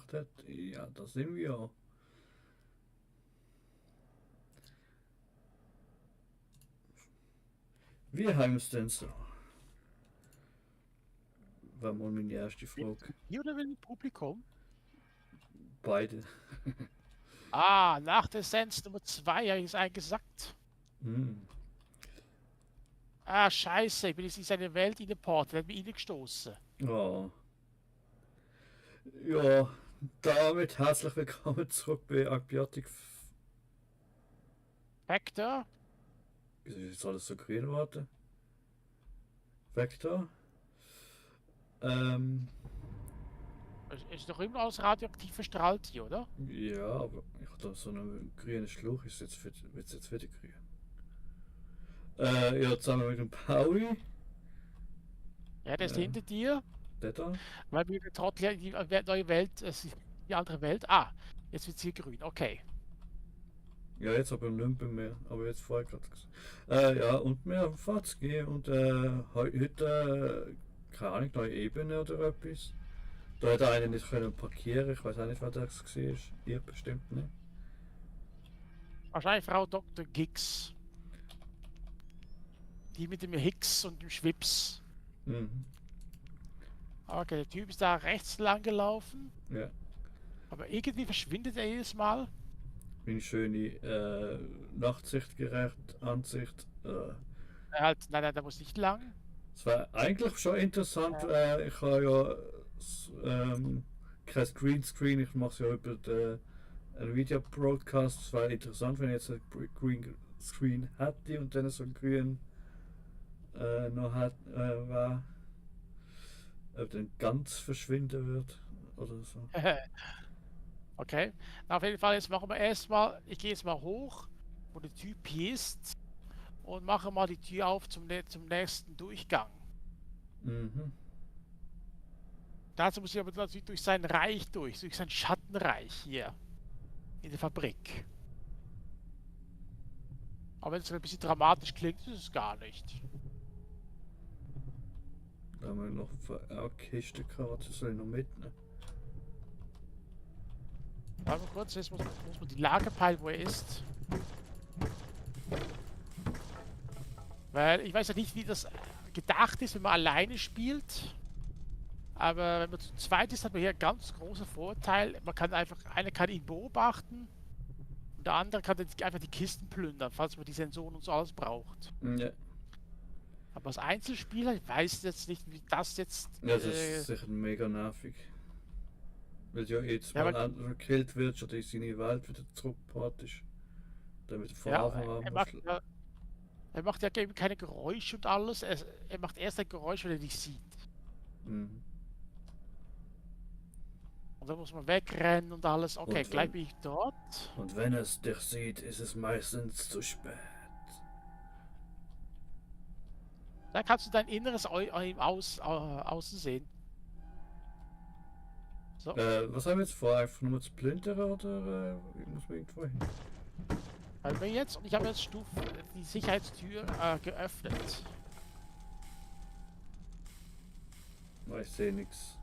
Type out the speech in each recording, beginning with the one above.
gemacht hat. Ja, das sind wir ja. Wie haben wir es denn so? War mal meine erste Frage. Hier oder will Publikum? Beide. Ah, nach der Essenz Nummer 2 habe ich es eigentlich gesagt. Hm. Ah, scheiße, ich bin jetzt in seine Welt in den Port, wird mir reingestoßen. Ja. Ja, damit herzlich willkommen zurück bei Aquatic. Vector? Wieso ist jetzt alles so grün geworden? Vector? Ähm, Ist doch immer alles radioaktiv verstrahlt hier, oder? ja, aber ich habe da so einen grünen Schluch, ist jetzt, wird es jetzt wieder grün. Ja, zusammen mit dem Pauli. Ja, der ist hinter dir, Der da. weil wir der Trottel ja die neue Welt, die andere Welt. Ah, jetzt wird es hier grün, okay. Ja, jetzt aber nicht mehr, aber jetzt vorher gerade gesehen. Ja, und wir haben Fahrtski und heute, keine Ahnung, neue Ebene oder etwas. Da hat einer nicht können parkieren, ich weiß auch nicht, wer das war. Ihr bestimmt nicht. Wahrscheinlich Frau Dr. Gix. Die mit dem Hicks und dem Schwips. Mhm. Okay, der Typ ist da rechts lang gelaufen, Ja, aber irgendwie verschwindet er jedes Mal. meine schöne nachtsichtgerechte Ansicht. Nein, nein, da muss nicht lang. Es war eigentlich schon interessant. Ich habe ja kein Greenscreen, ich mache es ja über den Nvidia Broadcast. Es war interessant, wenn ich jetzt ein Green Screen hätte und dann so ein grün noch hat, war, ob dann ganz verschwinden wird oder so. Okay, na, auf jeden Fall, jetzt machen wir erstmal, ich gehe jetzt mal hoch, wo der Typ hier ist und mache mal die Tür auf zum nächsten Durchgang. Mhm. Dazu muss ich aber natürlich durch sein Reich durch sein Schattenreich hier in der Fabrik. Aber wenn es ein bisschen dramatisch klingt, ist es gar nicht. Da haben wir noch eine Kiste gehabt, das soll ich noch mitnehmen. Warte mal kurz, jetzt muss man die Lage peilen, wo er ist. Weil ich weiß ja nicht, wie das gedacht ist, wenn man alleine spielt. Aber wenn man zu zweit ist, hat man hier einen ganz großen Vorteil. Man kann einfach, einer kann ihn beobachten und der andere kann dann einfach die Kisten plündern, falls man die Sensoren und so alles braucht. Ja. Aber als Einzelspieler, ich weiß jetzt nicht, wie das jetzt. Ja, das ist sicher mega nervig. Weil ja jetzt Ja, mal weil, gekillt wird oder in seine Welt wieder zurückgebracht ist. Dann wieder von ja, Anfang an er muss. macht ja eben keine Geräusche und alles. Er macht erst ein Geräusch, wenn er dich sieht. Mhm. Und dann muss man wegrennen und alles. Okay, Und gleich wenn, bin ich dort. und wenn es dich sieht, ist es meistens zu spät. Da kannst du dein Inneres außen sehen. So. Was haben wir jetzt vor? Einfach nur zu plündern oder muss man irgendwo hin? Weil wir jetzt, und ich habe jetzt die Sicherheitstür geöffnet. Ich sehe nichts.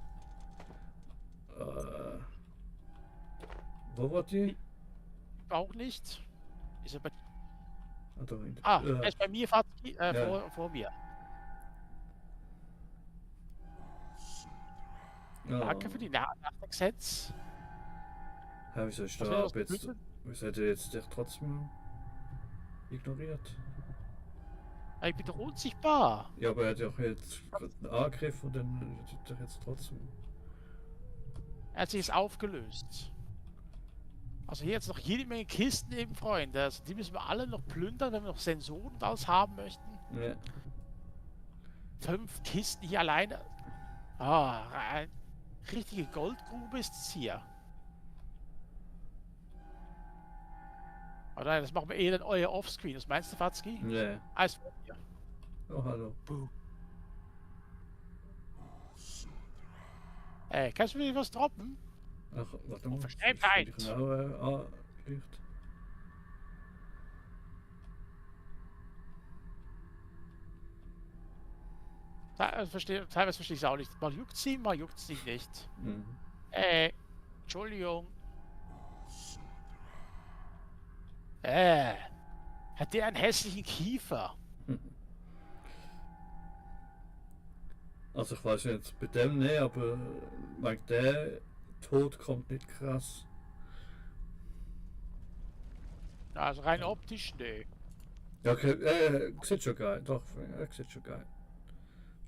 Wo war die? Auch nicht. Ist er bei, Da hinten. er ist bei mir fast Ja. vor mir. Oh. Danke für die Nachricht. Ja, wieso ist Was da wäre ab das jetzt? Blöde? Wieso hat er jetzt dich trotzdem ignoriert? Ich bin doch unsichtbar. Ja, aber er hat ja auch jetzt gerade einen Angriff und dann tut er jetzt trotzdem. Er hat sich jetzt aufgelöst. Also hier jetzt noch jede Menge Kisten eben, Freunde. Also die müssen wir alle noch plündern, wenn wir noch Sensoren und alles haben möchten. Ja. 5 Kisten hier alleine. Ah, eine richtige Goldgrube ist es hier. Aber nein, das machen wir eh dann euer Offscreen. Was meinst du, Fatzki? Ja. Alles vor mir. Oh, hallo. Puh. Ey, kannst du mir was droppen? Ach, warte mal. Verständheit. Ich genau anleuchten. Teilweise verstehe ich es auch nicht. Mal juckt sie, mal juckt sie nicht. Mhm. Äh, Entschuldigung. Hat der einen hässlichen Kiefer? Also ich weiß jetzt bei dem nicht, aber wegen der Tod kommt nicht krass. Also rein optisch, nee. Ja, okay, sieht schon geil, doch, sieht schon geil.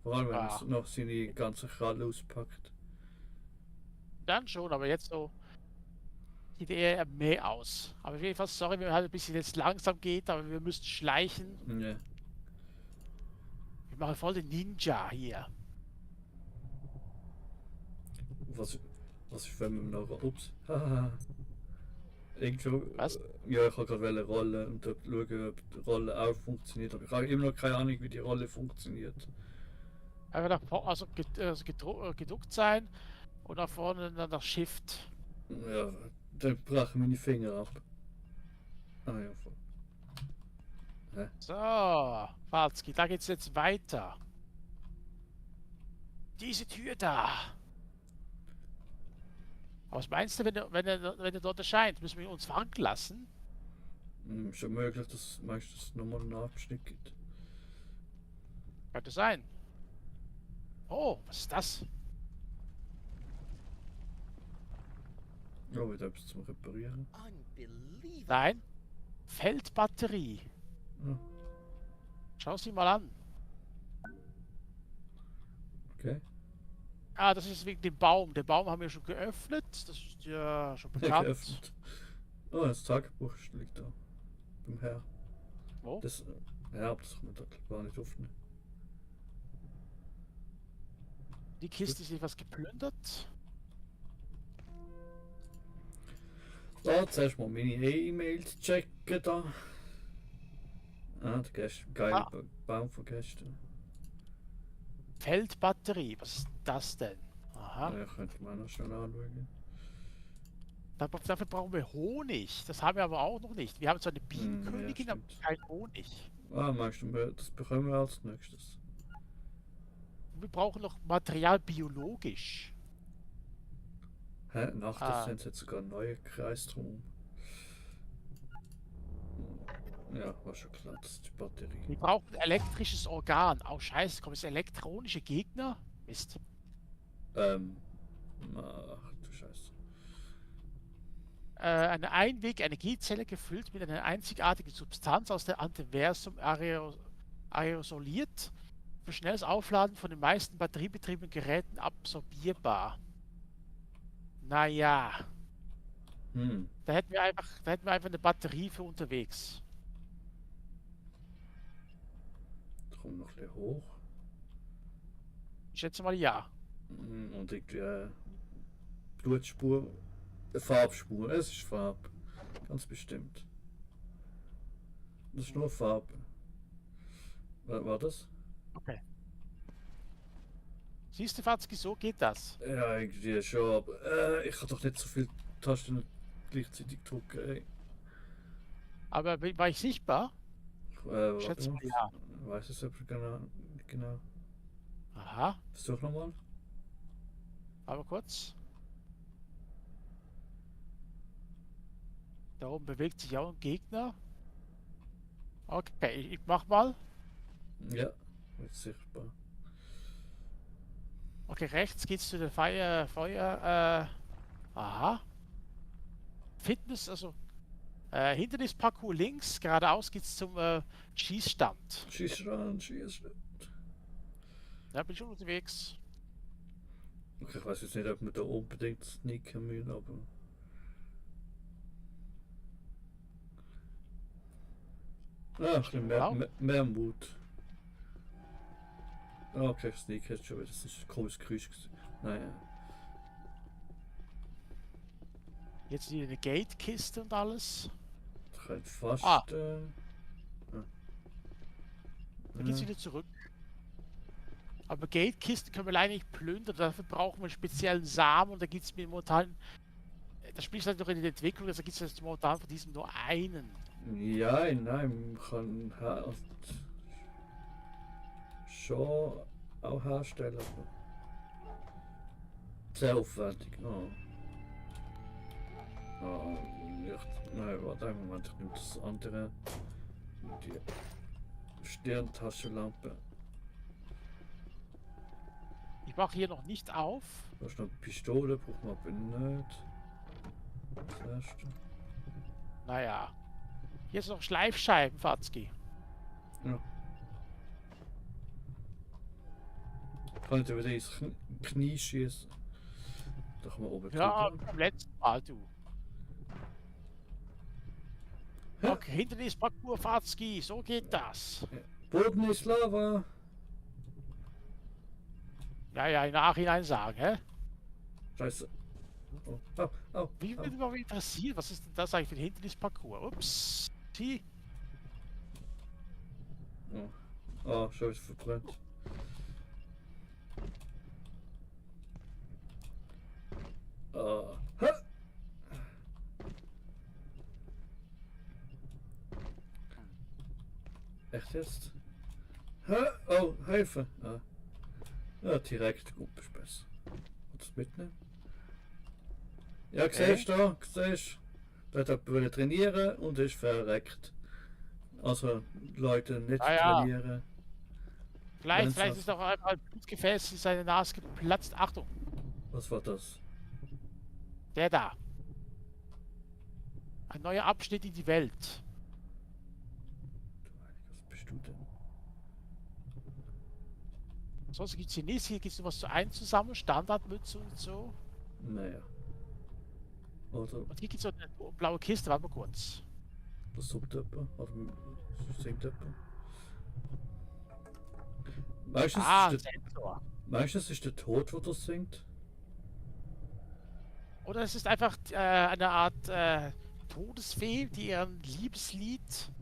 Vor allem wenn Ah, er noch seine ganze Kralle auspackt. dann schon, aber jetzt so sieht eher mehr aus. Aber auf jeden Fall, sorry, wenn halt ein bisschen jetzt langsam geht, aber wir müssen schleichen. Ja. Wir machen voll den Ninja hier. Was, was ist, wenn wir noch. Ups. Haha. Irgendwo. Was? Ja, ich wollte gerade rollen und dort schauen, ob die Rolle auch funktioniert. Aber ich habe immer noch keine Ahnung, wie die Rolle funktioniert. Einfach also geduckt sein und nach vorne dann das Shift. Ja, dann brechen meine Finger ab. Ah ja, voll. So, Falski, da geht's jetzt weiter. Diese Tür da. Was meinst du, wenn er dort erscheint? Müssen wir uns fangen lassen? Schon möglich, dass es meistens nochmal einen Abschnitt gibt. Könnte sein. Oh, was ist das? Oh, wieder etwas zum Reparieren. Unbelievable. Nein. Feldbatterie. Ah, Schau sie mal an. okay. Ah, das ist wegen dem Baum. Den Baum haben wir schon geöffnet. Das ist ja schon bekannt. Geöffnet. Oh, das Tagebuch liegt da. Beim Herr. Wo? Das, ja, aber das kann man da gar nicht öffnen. Die Kiste ist etwas geplündert. So, zuerst mal meine E-Mails checken da. Ah, der geile Baum von gestern. Feldbatterie. Was ist das denn? Aha. Ja, könnte man auch noch schnell anschauen. Dafür brauchen wir Honig. Das haben wir aber auch noch nicht. Wir haben zwar eine Bienenkönigin, ja, aber stimmt. kein Honig. Ah, meinst du, das bekommen wir als nächstes? Und wir brauchen noch Material biologisch. Hä? Nach Ah. der sind jetzt sogar neue Kreis drum. Ja, war schon klar, das ist die Batterie. Wir brauchen ein elektrisches Organ. Oh scheiße, kommen jetzt elektronische Gegner? Mist. Ach du Scheiße. Eine Einweg-Energiezelle gefüllt mit einer einzigartigen Substanz aus der Antiversum aerosoliert. Für schnelles Aufladen von den meisten batteriebetriebenen Geräten absorbierbar. Naja, da hätten wir einfach eine Batterie für unterwegs. Komm noch ein bisschen hoch. Ich schätze mal ja. Und irgendwie Blutspur. Farbspur. Es ist Farbe. Ganz bestimmt. Das ist nur Farbe. War das? Okay. Siehst du, Fatzki, so geht das. Ja, irgendwie schon, aber ich kann doch nicht so viele Tasten gleichzeitig drücken. Ey. Aber war ich sichtbar? Warte Schätze mal. mal ja. Ich weiß es aber genau. Aha, Versuch nochmal. aber kurz. Da oben bewegt sich auch ein Gegner. Okay, ich mach mal. Ja, jetzt sichtbar. Okay, rechts geht's zu der aha. Fitness, also Hindernisparcours links, geradeaus geht's zum Schießstand. Schieß ran. Da bin ich schon unterwegs. Okay, ich weiß jetzt nicht, ob wir da unbedingt sneaken müssen, aber. Ah, ein bisschen mehr Mut. Ah, okay, Sneak hat schon wieder. Das ist ein komisches Geräusch. Naja. Jetzt wieder eine Gate-Kiste und alles. Das könnte fast. Ah. Dann geht's Ja. wieder zurück. Aber Gate-Kisten können wir leider nicht plündern. Dafür brauchen wir einen speziellen Samen und da gibt es mir momentan. Das Spiel ist halt noch in der Entwicklung, also gibt es momentan von diesem nur einen. Ja, nein, man kann halt schon auch herstellen, aber sehr aufwendig. Oh. Nein, warte einen Moment, ich nehme das andere. Die Stirntaschenlampe. Ich mache hier noch nicht auf. Da ist noch eine Pistole, braucht man aber nicht. Das erste. Naja. Hier ist noch Schleifscheiben, Fatzki. Ja. Kann ich dir wieder ins Knie schießen? Da kann man oben Ja, drüber. beim letzten Mal, du. Hä? Okay, Hindernisparcours, Fatzki, so geht das. Boden ist Lava! Ja, ja, im Nachhinein sagen, hä? Scheiße. Oh, au, au, Wie au. würde mich mal interessieren, was ist denn das eigentlich für ein Hindernisparcours? Ups. Sie. Oh, schon wieder verbrannt. Hä? Echt jetzt? Hä? Oh, Hilfe! Ja, direkt, gut, ist besser. Kannst du mitnehmen? Ja, siehst du, siehst du. Der hat jemand trainieren und ist verreckt. Also, Leute nicht Ah, ja. trainieren. Vielleicht Ernsthaft? ist doch ein Blutgefäß in seine Nase geplatzt. Achtung, Was war das? der da. Ein neuer Abschnitt in die Welt. Was bist du denn? Sonst gibt es hier nichts. Hier gibt es nur was zu einzusammeln, Standardmütze und so. Naja. Oder Und hier gibt es so eine blaue Kiste. Warte mal kurz. das sucht jemand? Oder singt jemand? Meistens, Ah, ein ist der, Sensor. meistens ist der Tod, der das singt. Oder es ist einfach eine Art Todesfee, die ihren Liebeslied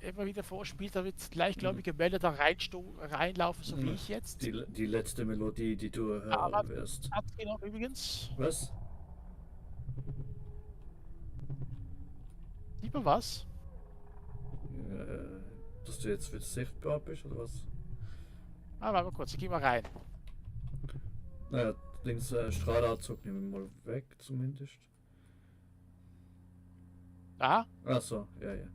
immer wieder vorspielt, damit gleichgläubige Männer da reinlaufen, so wie ich jetzt. Die letzte Melodie, die du Aber hören wirst. hat sie noch übrigens. Was? Sieht man was? Dass du jetzt wieder sichtbar bist, oder was? Ah, warte mal kurz, ich geh mal rein. Naja, links Strahlanzug nehmen wir mal weg, zumindest. Ah, Achso, ja, ja.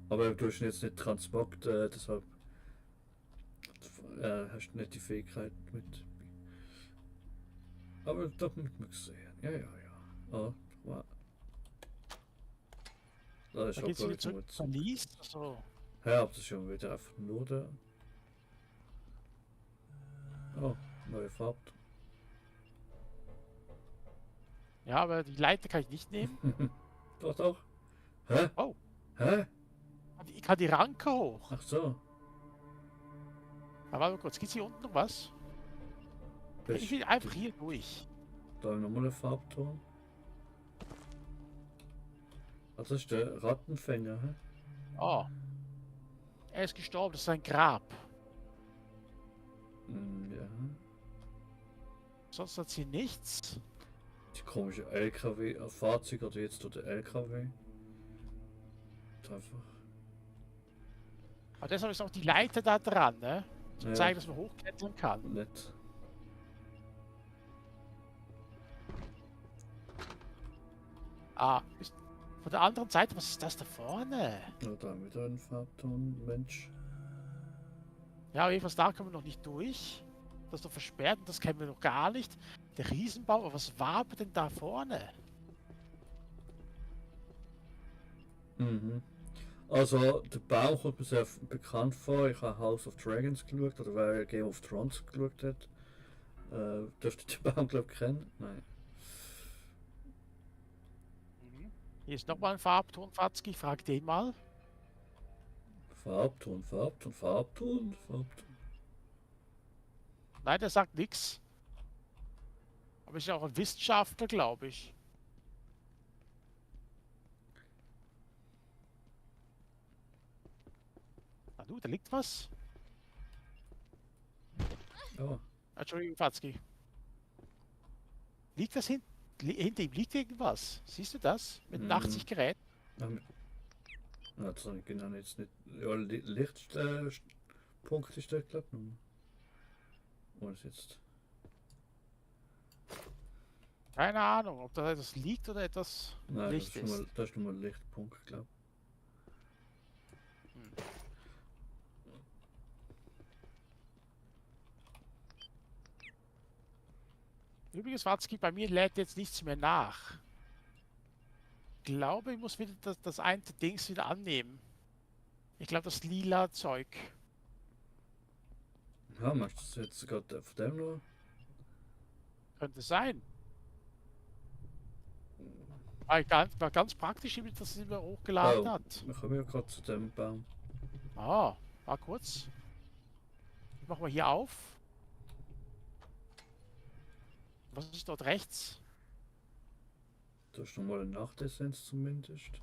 Aber du hast ihn jetzt nicht transmoggt, deshalb hast du nicht die Fähigkeit mit. Aber das muss man sehen. Ja, ja, ja. Oh, wow. Da ist da auch geht's wieder blöd zurück. Verlies. So. Ja, aber das ist schon wieder einfach nur da. Oh, neue Farbe. Ja, aber die Leiter kann ich nicht nehmen. Doch, doch. Hä? Oh. Hä? Ich kann die Ranke hoch. Ach so. Aber warte mal kurz, gibt's hier unten noch was? Ich will einfach hier durch. Da nochmal ein Farbton. Also das ist der Rattenfänger, hä? Oh. Er ist gestorben, das ist ein Grab. Ja. Sonst hat sie nichts. Die komische LKW, Fahrzeug oder jetzt der LKW. Und einfach. Aber deshalb ist auch die Leiter da dran, ne? Zum Ja. zeigen, dass man hochklettern kann. Nett. Ah, ist von der anderen Seite, was ist das da vorne? Ja, da wieder ein Farbton, Mensch. Ja, jedenfalls da kommen wir noch nicht durch. Das ist noch versperrt und das kennen wir noch gar nicht. Der Riesenbau, aber was war denn da vorne? Mhm. Also, der Bau kommt mir sehr bekannt vor. Ich habe House of Dragons geschaut, oder wer Game of Thrones geschaut hat. Dürfte den Baum, glaube ich, kennen? Nein. Hier ist nochmal ein Farbton, Fatzki, frag den mal. Farbton, Farbton, Farbton, Farbton. Nein, der sagt nichts. Aber ist ja auch ein Wissenschaftler, glaube ich. Na du, da liegt was. Ja. Entschuldigung, Fatzki. Liegt das hinter ihm? Liegt irgendwas? Siehst du das? Mit Mhm. 80 Gerät? Ja, das habe ich genau jetzt nicht. Ja, Lichtpunkt ist der, glaube ich. Wo ist jetzt? Keine Ahnung, ob da etwas liegt oder etwas Nein, Licht ist. das ist schon mal ein Lichtpunkt, glaube Hm. Übrigens, Watzki, bei mir lädt jetzt nichts mehr nach. Ich glaube, ich muss wieder das eine Dings wieder annehmen. Ich glaube, das lila Zeug. ich. Ja, machst du das jetzt gerade von dem noch? Könnte sein. War ganz praktisch, wie das immer hochgeladen Oh, hat. wir kommen ja gerade zu dem Baum. Ah, war kurz. Ich mach mal hier auf. Was ist dort rechts? Da ist nochmal eine Nachtessenz zumindest.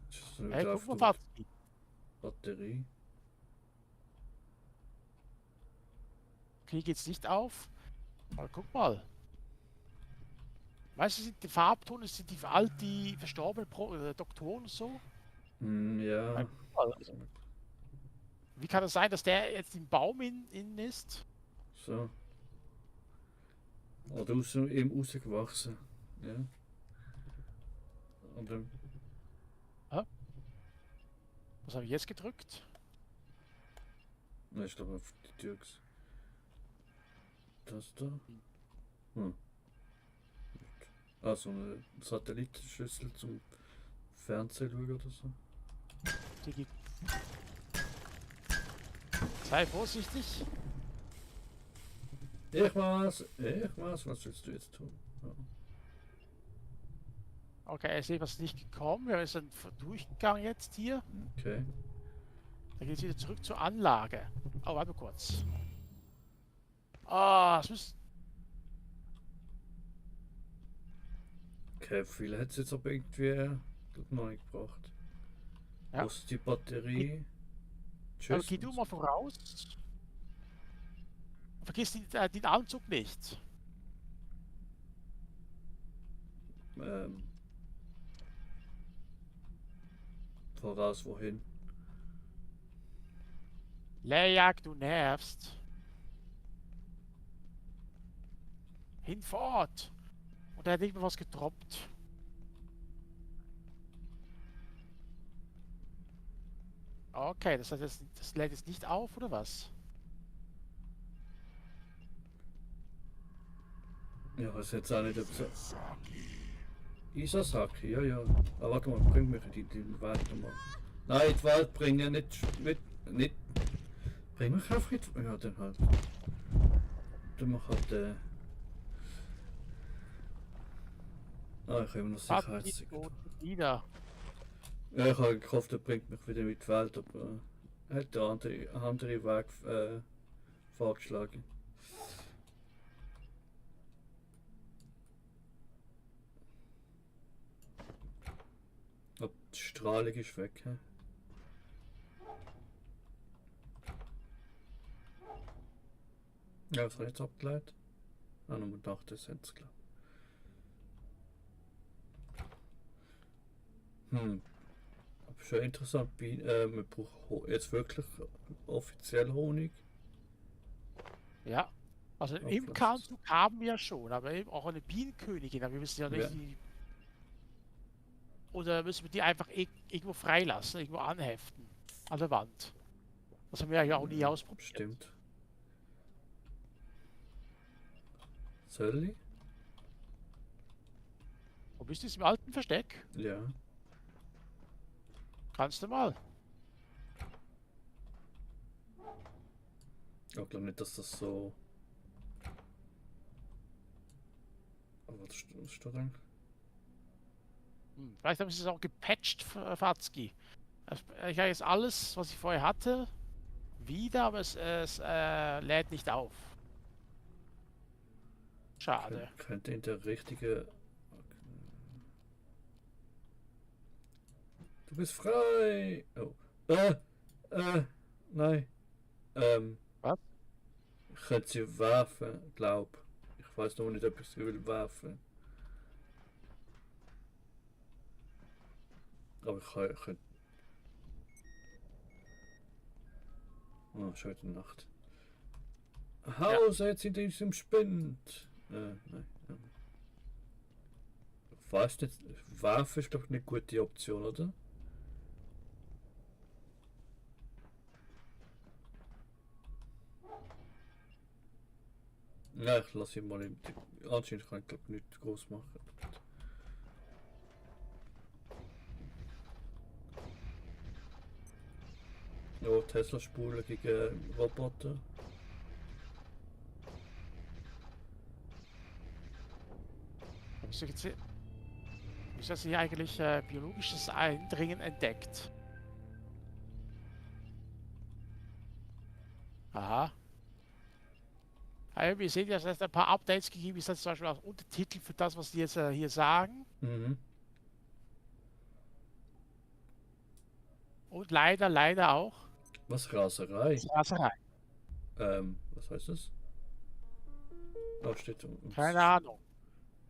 Das ist dann Hey, wieder guck auf mal, der Watzki. Batterie. Hier geht's nicht auf. Aber guck mal. Weißt du, sind die Farbtöne, sind die all die verstorbenen Doktoren und so? Ja. Hey, guck mal. Wie kann es sein, dass der jetzt im Baum innen ist? So. Oder eben rausgewachsen. Ja. Und dann. Hä? Was habe ich jetzt gedrückt? Nein, ich glaube auf die Tür. Das da. Hm. Ah, so eine Satellitenschüssel zum Fernsehen schauen oder so. Digi. Sei vorsichtig. Ich weiß, was willst du jetzt tun? Ja. Okay, ich sehe was nicht gekommen. Wir sind Durchgang jetzt hier. Okay. Dann geht es wieder zurück zur Anlage. Oh, warte mal kurz. Ah, es muss. Okay, viel hat es jetzt aber irgendwie noch nicht gebracht. Ja. Wo ist die Batterie? Aber Tschüss. geh du mal voraus. Vergiss den Anzug nicht. Ähm, voraus wohin? Lejak, du nervst. Hinfort. Und er hat nicht mehr was getroppt. Okay, das heißt, das lädt jetzt nicht auf, oder was? Ja, was jetzt auch nicht. Isasaki, ja, ja. Aber warte mal, bring mich in die Welt nochmal. Nein, die Welt bringen nicht mit. Nicht. Bring mich einfach in die. Ja, dann halt. Dann mach halt. Ah, ich habe noch Sicherheitssignal. Wieder. Ja, ich habe gehofft, er bringt mich wieder mit die Welt, aber er hat einen anderen Weg vorgeschlagen. Aber die Strahlung ist weg. He? Ja, was habe ich jetzt abgeleitet? Ah, nur 8 Cent, glaube ich. Aber schon interessant, man braucht jetzt wirklich offiziell Honig. Ja. Also Ja, im vielleicht. Imkeranzug haben wir ja schon, aber eben auch eine Bienenkönigin, aber wir wissen ja nicht, Ja. die. Oder müssen wir die einfach irgendwo freilassen, irgendwo anheften? An der Wand. Das haben wir ja auch nie ausprobiert. Stimmt. Soll ich? Wo bist du jetzt im alten Versteck? Ja. Kannst du mal. Ich glaube nicht, dass das so. Aber was ist da drin? Vielleicht haben sie es auch gepatcht, Fatzki. Ich habe jetzt alles, was ich vorher hatte, wieder, aber es lädt nicht auf. Schade. Könnte in der richtige. Du bist frei! Oh. Nein. Was? Ich könnte sie werfen, glaub. Ich weiß noch nicht, ob ich sie will werfen. Aber ich könnte. Oh, schon wieder Nacht. Haus, jetzt in diesem Spind! Nein. weiß nicht, Waffe ist doch eine gute Option, oder? Ja, ich lasse ihn mal anscheinend kann ich glaube nicht groß machen. Ja, Tesla-Spulen gegen Roboter. Wieso hat sie hier eigentlich biologisches Eindringen entdeckt? Aha. Also wir sehen ja, es hat ein paar Updates gegeben, wie es zum Beispiel auch Untertitel für das, was die jetzt hier sagen. Mhm. Und leider auch Was, Raserei? Raserei. Was heißt das? Da steht Keine Ahnung.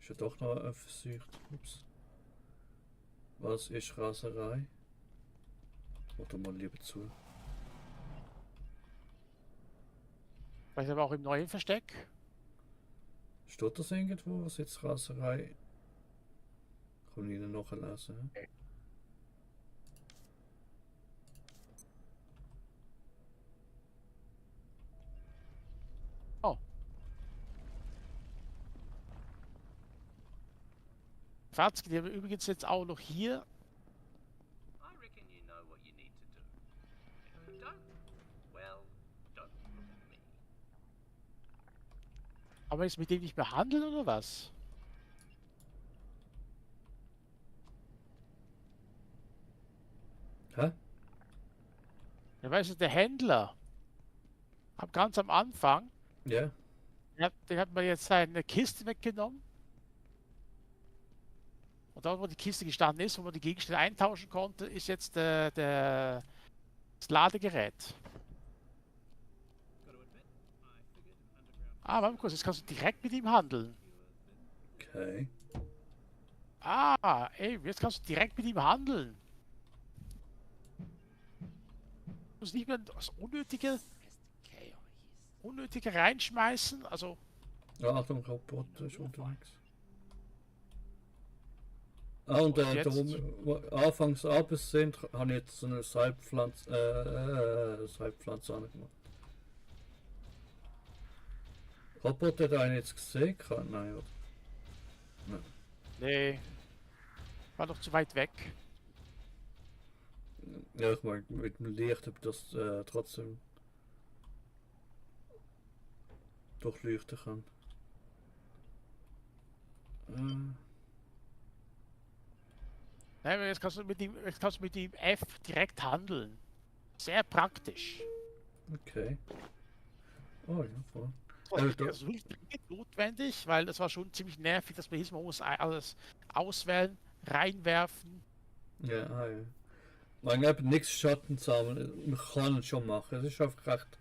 ist ja doch noch versucht. Ups. Was ist Raserei? Oder mal lieber zu. Vielleicht aber auch im neuen Versteck. Steht das irgendwo, was jetzt Raserei? Kann ich Ihnen nachlesen. Okay. Oh. Fazit, die haben wir übrigens jetzt auch noch hier. I reckon you know what you need to do. If you don't, well, don't look at me. Aber jetzt mit dem nicht behandeln oder was? Hä? Ja, weißt du, der Händler, ganz am Anfang, Ja? den hat man jetzt seine Kiste weggenommen. Und dort, wo die Kiste gestanden ist, wo man die Gegenstände eintauschen konnte, ist jetzt das Ladegerät. Ah, warte mal kurz, jetzt kannst du direkt mit ihm handeln. Okay. Ah, ey, jetzt kannst du direkt mit ihm handeln. Du musst nicht mehr das Unnötige reinschmeißen, also... Ja, Achtung, Roboter ist unterwegs. Ah, und Und jetzt? da wo anfangs Abends sind, habe ich jetzt so eine Salbpflanze angemacht. Roboter, den ich jetzt gesehen kann? Nein, oder? Nein. Nee, war doch zu weit weg. Ja, ich meine, mit dem Licht habe ich das trotzdem durchleuchten kann. Nein, aber jetzt kannst du mit ihm F direkt handeln. Sehr praktisch. Okay. Oh ja, voll. Das war also wirklich dringend notwendig, weil das war schon ziemlich nervig, dass man hieß, man muss alles auswählen, reinwerfen. Ja, ah, ja. Man hat nichts Schatten zusammen. Man kann es schon machen. Es ist einfach recht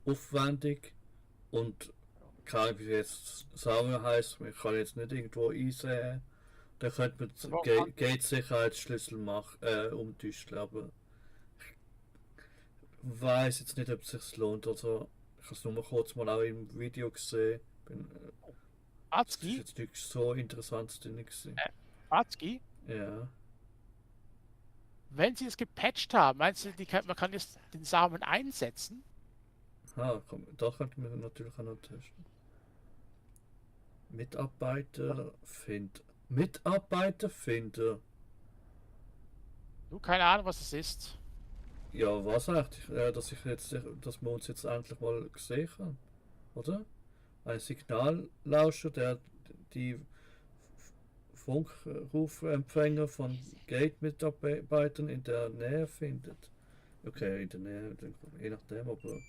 aufwendig und keine Ahnung, wie jetzt sauber heißt. Man kann jetzt nicht irgendwo einsehen. Da könnte man Gate-Sicherheitsschlüssel umtüsteln, aber ich weiß jetzt nicht, ob es sich lohnt. Also, ich habe es nur mal kurz mal auch im Video gesehen. Das ist Atski, jetzt nicht so interessant drin gewesen. Atski, Ja. wenn sie es gepatcht haben, meinst du, man kann jetzt den Samen einsetzen? Ah, komm, da könnte man natürlich auch noch testen. Mitarbeiter finden. Du, keine Ahnung, was es ist. Ja, was eigentlich? Dass wir uns jetzt endlich mal gesehen haben, oder? Ein Signallauscher, der die Funkrufempfänger von Gate-Mitarbeitern in der Nähe findet. Okay, in der Nähe, je nachdem, aber.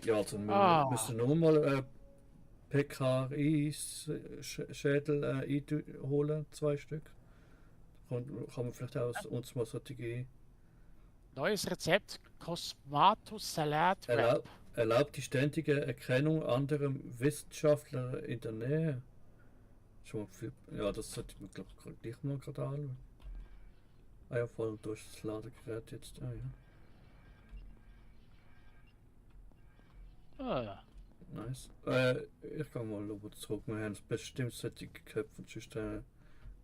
Ja, also wir müssen nur mal PKI-Schädel einholen, 2 Stück. Kann man vielleicht auch uns mal solche Neues Rezept, Cosmatus Salat Wrap. erlaubt die ständige Erkennung anderer Wissenschaftler in der Nähe. Schon mal viel, ja, das sollte ich mir glaube ich gleich mal gerade anschauen. Ah ja, vor allem durch das Ladegerät jetzt. Ah ja. Ah, Nice. Ich kann mal über zurück. Wir haben bestimmt solche Köpfe und sonst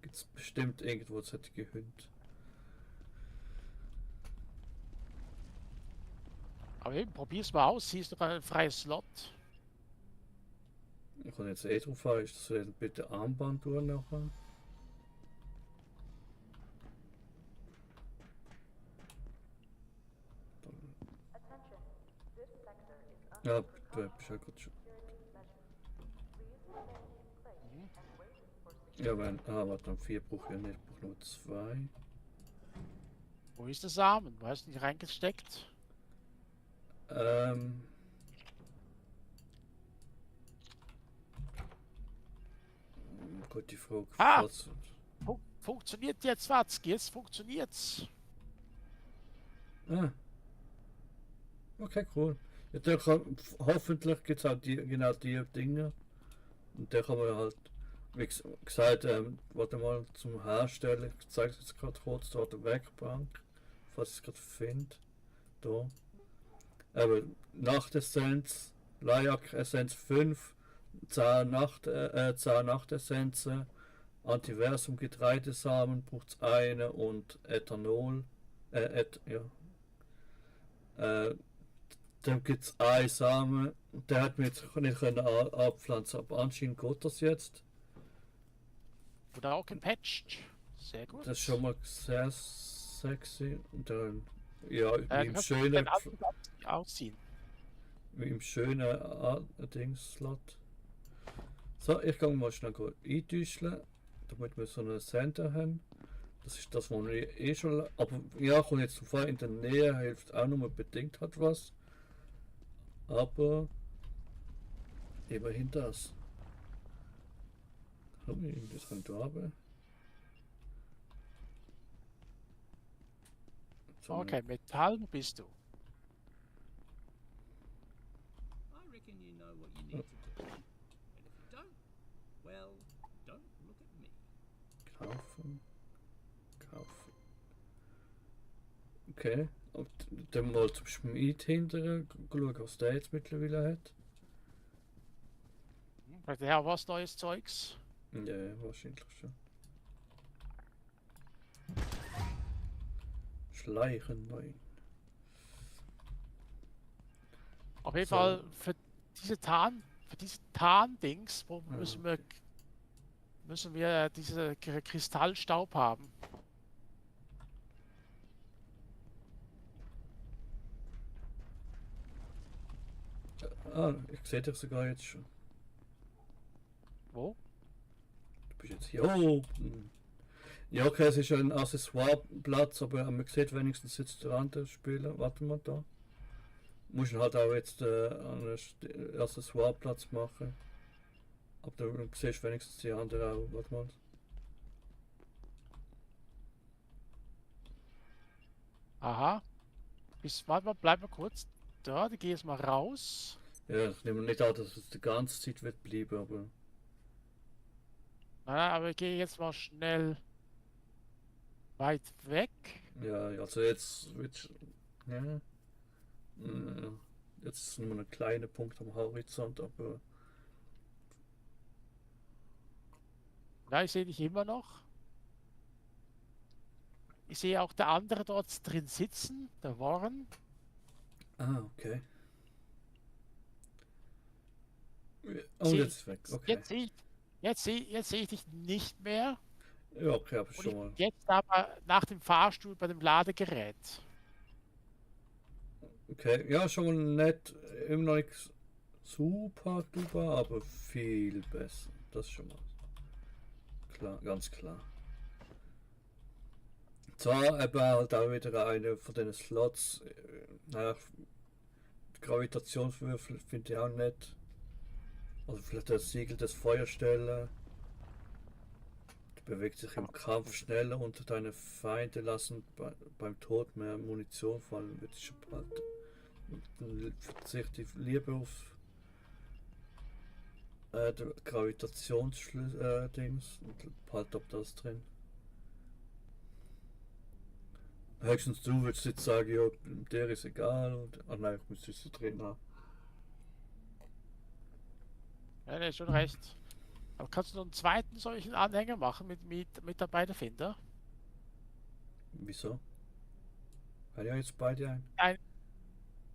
gibt es bestimmt irgendwo solche Hunde. Aber eben, probier's mal aus. Hier ist noch ein freier Slot. Ich kann jetzt drauf an, ist das bitte Armband tun nachher? Ja, du bist ja gut schon. Ja, wenn. Warte, dann 4 brauche ich nicht, ich brauche nur 2. Wo ist der Samen? Wo hast du nicht reingesteckt? Gute Frage. Ah! Was? Funktioniert jetzt, Watzki? Jetzt funktioniert's. Ah. Okay, cool. Ja, hoffentlich gibt es auch genau die Dinge. Und da kann man halt, wie gesagt, warte mal zum Herstellen. Ich zeige es jetzt gerade kurz da an der Werkbank, falls ich es gerade finde. Da. Aber Nachtessenz, Layak Essenz 5, 10 Nachtessenzen, Antiversum Getreidesamen braucht es eine und Ethanol. Dann gibt es einen Samen, der hat mir jetzt nicht können abpflanzen, aber anscheinend geht das jetzt. Wurde auch gepatcht. Sehr gut. Das ist schon mal sehr sexy. Und dann, ja, Du kannst dein Outfit ausziehen. wie im schönen Dings-Slot. So, ich kann mal schnell eintäuschen, damit wir so einen Center haben. Das ist das, was wir eh schon. Aber ja, kommt jetzt zum Fall in der Nähe, hilft auch nur bedingt hat was. Aber immerhin das. Das kann da haben. So, Okay, Metall, wo bist du? I reckon you know what you need to do. And if you don't, well, don't look at me. kaufen. Kaufen. Okay. Und dann mal zum Schmied hinterher, schauen, was der jetzt mittlerweile hat. Hat der was neues Zeugs? Ja, wahrscheinlich schon. Schleichen nein. Auf jeden So. Fall für diese Tarn-Dings, müssen wir diese Kristallstaub haben. Ich sehe dich sogar jetzt schon. Wo? Du bist jetzt hier oben. Ja, okay, es ist ein Accessoireplatz, aber man sieht wenigstens jetzt der andere Spieler. Warte mal da. Muss halt auch jetzt einen Accessoireplatz machen. Aber du siehst wenigstens die andere auch. Warte mal. Aha. Warte mal, bleib mal kurz da, die gehe jetzt mal raus. Ja, ich nehme nicht an, dass es die ganze Zeit wird bleiben, aber. Na, aber ich gehe jetzt mal schnell weit weg. Ja, also jetzt wird. Ja. Jetzt ist nur ein kleiner Punkt am Horizont, aber. Ja, ich sehe dich immer noch. Ich sehe auch der andere dort drin sitzen, der Warren. Ah, okay. Oh, Seh- jetzt ist weg. Okay. Jetzt sehe ich dich nicht mehr. Ja, okay, aber Und schon mal. jetzt aber nach dem Fahrstuhl bei dem Ladegerät. Okay, ja, schon mal nicht. Immer noch nicht super duper, aber viel besser. Das ist schon mal. Klar, ganz klar. Zwar eben halt auch wieder eine von den Slots. Naja, Gravitationswürfel finde ich auch nett. Also vielleicht das Siegel des Feuerstellen. Du bewegst sich im Kampf schneller unter deine Feinde, lassen beim Tod mehr Munition fallen, wird schon bald. Dann verzichte ich lieber auf der Gravitationsdings und halt ob das drin. Höchstens du würdest jetzt sagen, ja, der ist egal und nein, ich muss es drin haben. Ja, nee, schon recht. Aber kannst du noch einen zweiten solchen Anhänger machen mit Mitarbeiterfinder? Wieso? Hat ja jetzt beide ein. Ein.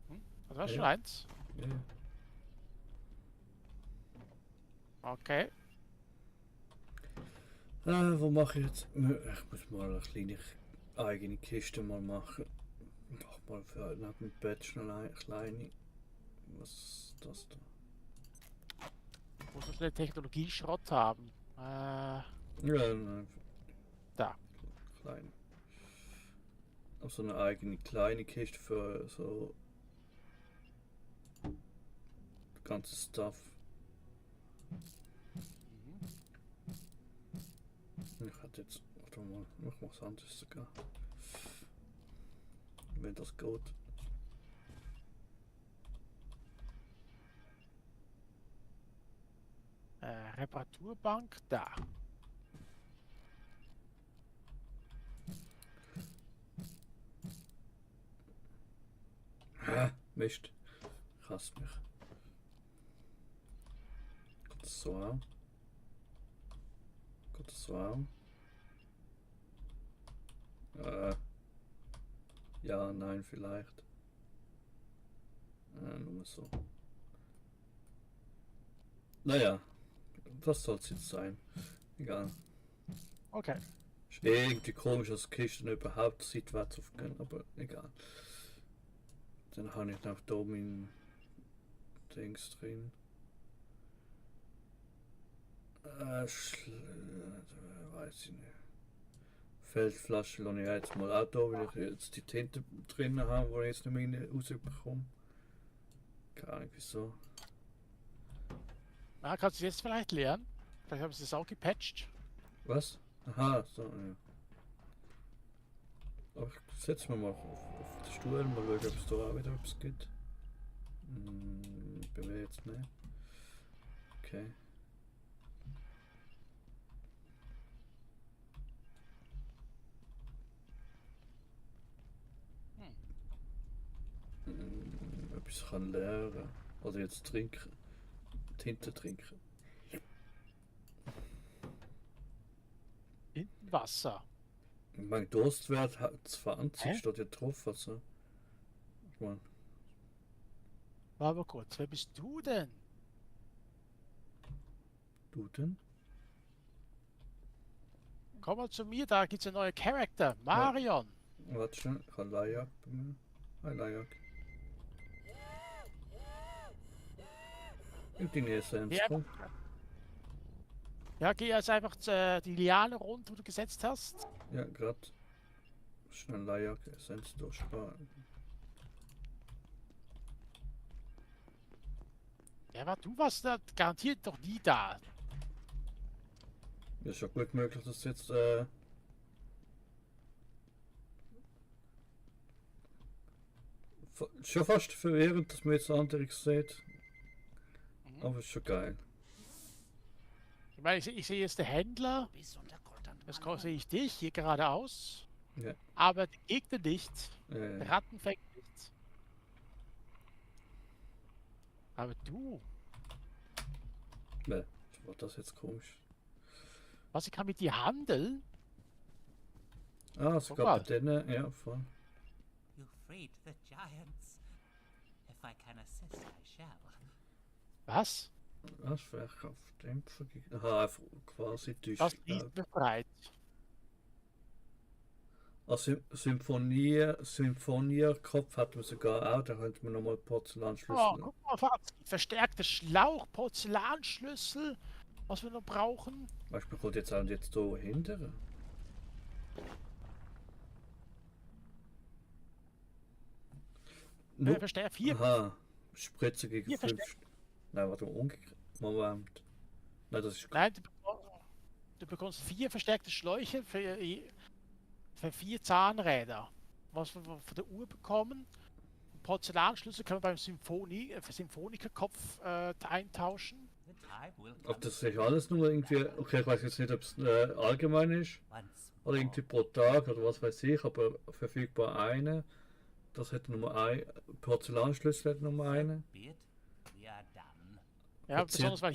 Hm? Also hast du Ja, schon ja. eins? Ja, ja. Okay. Wo mache ich jetzt? Ich muss mal eine kleine eigene Kiste mal machen. Mach mal für neben dem Bett schnell eine kleine. Was ist das da? Muss man schnell Technologieschrott haben. Ja, nein, Da. kleine. Also eine eigene kleine Kiste für so ganzes Stuff. Ich hatte jetzt, warte mal, noch was anderes sogar. Wenn das geht. Reparaturbank, da. Mist. Ich hasse mich. Geht das so an? Geht das so an? Ja, nein, vielleicht. Nur so. Naja, das soll es jetzt sein. Egal. Okay. Ist irgendwie komisch, dass Kisten überhaupt seitwärts aufgehen, aber egal. Dann habe ich noch da mein Dings drin. Weiß ich nicht. Feldflasche lasse ich jetzt mal auch da, weil ich jetzt die Tinte drin habe, die ich jetzt nicht mehr rausbekomme. Keine Ahnung wieso. Na, kannst du jetzt vielleicht lernen? Vielleicht haben sie es auch gepatcht. Was? Aha, so, ja. Aber ich setze mich mal auf den Stuhl, mal schauen, ob es da auch wieder etwas gibt. Bei mir jetzt nicht. Okay. Etwas kann lernen. Oder jetzt trinken. Tinte trinken. Hinten Wasser. Mein Durstwert hat 20, Hä? steht ja drauf. Also. Ich mein, Warte mal kurz, wer bist du denn? du denn? Komm mal zu mir, da gibt's einen neuen Charakter. Marion. Warte schon, ich habe Lajak bei mir. Hi Lajak. Und deine Essenz, Ja. komm. Ja, geh jetzt einfach die Liane rund, wo du gesetzt hast. Ja, grad. Schnell Lajak, Essenz durchsparen. Ja, aber du warst da garantiert doch nie da. Ja, ist ja gut möglich, dass jetzt schon fast verwirrend, dass man jetzt anderes sieht. Aber ist schon geil. Ich meine, ich sehe jetzt den Händler. Jetzt sehe ich dich hier geradeaus. Ja. Aber die Gegner nicht. Der Äh, Rattenfänger nicht. Aber du, ne, war das jetzt komisch. was, ich kann mit dir handeln? Ah, Guck sogar mal. bei denen, ja, voll. You freed the giants. If I can assist, I shall. Was? Ah, Schwerkraftdämpfer. Aha, einfach quasi Das Tischlaut. liegt befreit. Also Symphonienkopf hat man sogar auch, da könnte man nochmal Porzellanschlüssel. Oh, guck mal, verstärkte Schlauch, Porzellanschlüssel, was wir noch brauchen. Weißt du, man kommt jetzt auch jetzt hier hindern. Verstärkt 4. Aha, Spritze gegen Hier 5. Nein, warte, umgekehrt. Moment. Nein, das ist. Nein, du bekommst 4 verstärkte Schläuche für 4 Zahnräder. Was wir von der Uhr bekommen. Porzellanschlüssel können wir beim Symphonikerkopf eintauschen. The time will Ob come das sich alles nur irgendwie. Okay, ich weiß jetzt nicht, ob es allgemein ist. once Oder irgendwie pro Tag oder was weiß ich, aber verfügbar eine. Das hätte Nummer 1. Porzellanschlüssel hätte Nummer 1. be it. We are done. Ja, Erzähl. besonders weil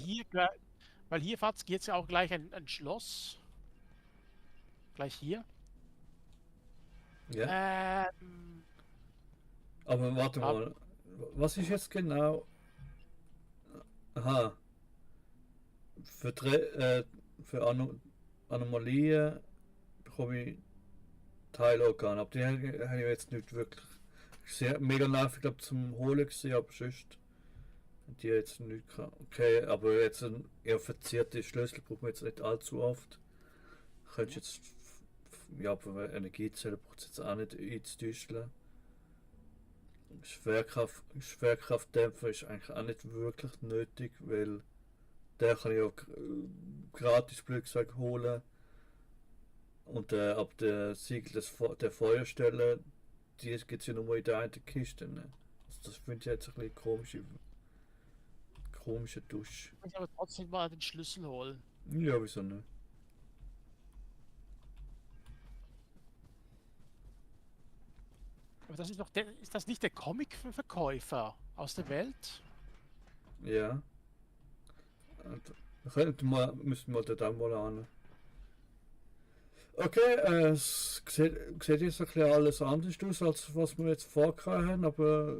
hier geht es ja auch gleich ein Schloss. Gleich hier. Ja. Ähm, Aber warte Ah. mal. Was ist jetzt genau? Aha. Für Anomalien bekomme ich Teilorgane. Aber die habe ich jetzt nicht wirklich sehr mega nervig, glaube zum Holen gesehen, aber sonst hat die jetzt nicht gehabt. Okay, aber jetzt ein eher verzierte Schlüssel braucht man jetzt nicht allzu oft. Könntest jetzt ja, aber Energiezelle braucht es jetzt auch nicht einzudüsteln. Schwerkraftdämpfer ist eigentlich auch nicht wirklich nötig, weil der kann ich auch gratis Blödsinn holen. Und ab der Siegel der Feuerstelle, die gibt es ja nur in der einen Kiste. Ne? Also das finde ich jetzt ein bisschen komische Dusch. ich muss aber trotzdem mal den Schlüssel holen. Ja, wieso nicht? Aber das ist doch ist das nicht der Comic-Verkäufer aus der Welt? Ja. Und müssen wir da mal an. Okay, es sieht jetzt ein bisschen alles anders aus, als was wir jetzt vorgehabt haben, aber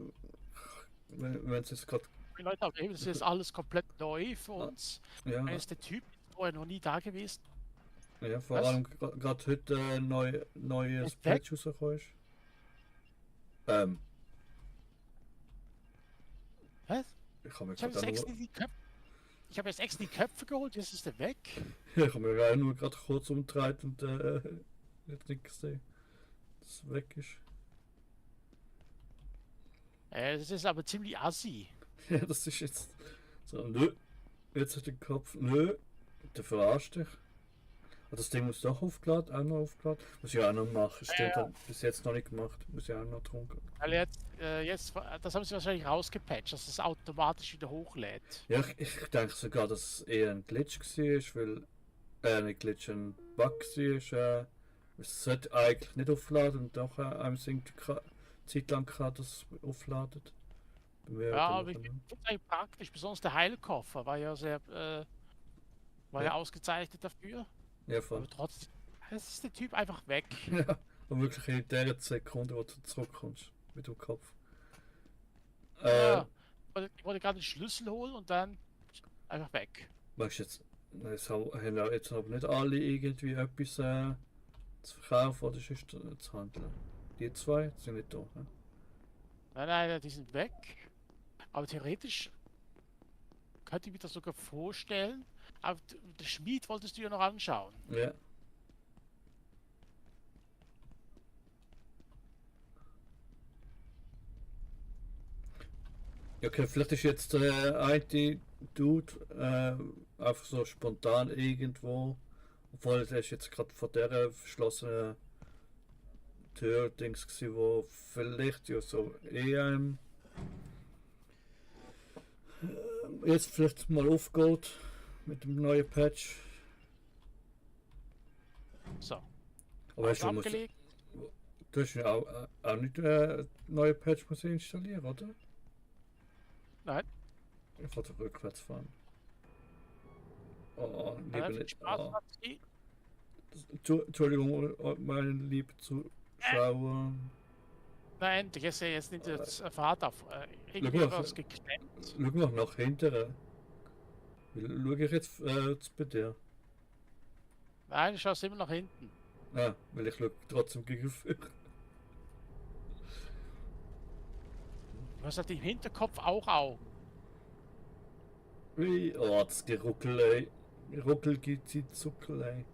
wenn es jetzt gerade. Die Leute haben eben, das ist alles komplett neu für uns. Ja, Er ist der Typ, vorher noch nie da gewesen. ja, vor Was? allem gerade heute neues Ist weg? Patch rausgekommen ist. Was? Ich habe mir Ich habe gerade jetzt nur, extra die Köpfe. Ich habe jetzt extra die Köpfe geholt, jetzt ist er weg. ich habe mir auch nur gerade kurz umgedreht und jetzt nicht gesehen, dass es weg ist. Das ist aber ziemlich assi. Ja, das ist jetzt so, nö, jetzt hat den Kopf, nö, der verarscht dich. Ah, das Ding muss doch aufgeladen, auch noch aufgeladen. Muss ich auch noch machen, stimmt, Ja. hab bis jetzt noch nicht gemacht, muss ich auch noch trunken. Weil das haben sie wahrscheinlich rausgepatcht, dass es automatisch wieder hochlädt. Ja, ich denke sogar, dass es eher ein Glitch war, weil, nicht Glitch, ein Bug war, es sollte eigentlich nicht aufladen und doch einem singt Zeit lang kann das aufladet. Bei mir Ja, dann aber ich noch finde nicht. es eigentlich praktisch, besonders der Heilkoffer war ja sehr, war ja Ja. ausgezeichnet dafür. Ja, voll. Aber trotzdem, es ist der Typ einfach weg. Ja, und wirklich in der Sekunde, wo du zurückkommst mit dem Kopf. Ja. Ich wollte gerade den Schlüssel holen und dann einfach weg. Weißt du jetzt, haben ja jetzt aber nicht alle irgendwie etwas zu verkaufen oder sonst zu handeln. Die zwei sind nicht da. Ne? Nein, die sind weg. Aber theoretisch könnte ich mir das sogar vorstellen. Aber der Schmied wolltest du ja noch anschauen. Ja. Okay, vielleicht ist jetzt der eine Dude einfach so spontan irgendwo, obwohl der ist jetzt gerade vor der verschlossenen Tür-Dings gewesen, wo vielleicht ja so jetzt vielleicht mal aufgeht mit dem neuen Patch. So, Aber alles hast du, musst, abgelegt. du hast ja auch nicht neue Patch müssen installieren, oder? Nein, Ich wollte rückwärts fahren. Oh, dann lieber hat viel nicht. Spaß. Oh. Hat sie. Entschuldigung, meine liebe Zuschauer. Na endlich, jetzt nimmt jetzt Fahrt auf. Irgendwie mal, was geklemmt. Schau noch nach hinten. Schau ich jetzt bei dir? Nein, du schaust immer nach hinten. Ah, weil ich schaue trotzdem gegen Du hast halt im Hinterkopf auch Augen. Ui, oh, das Geruckel, ey. Ruckel gibt die Zuckel, ey.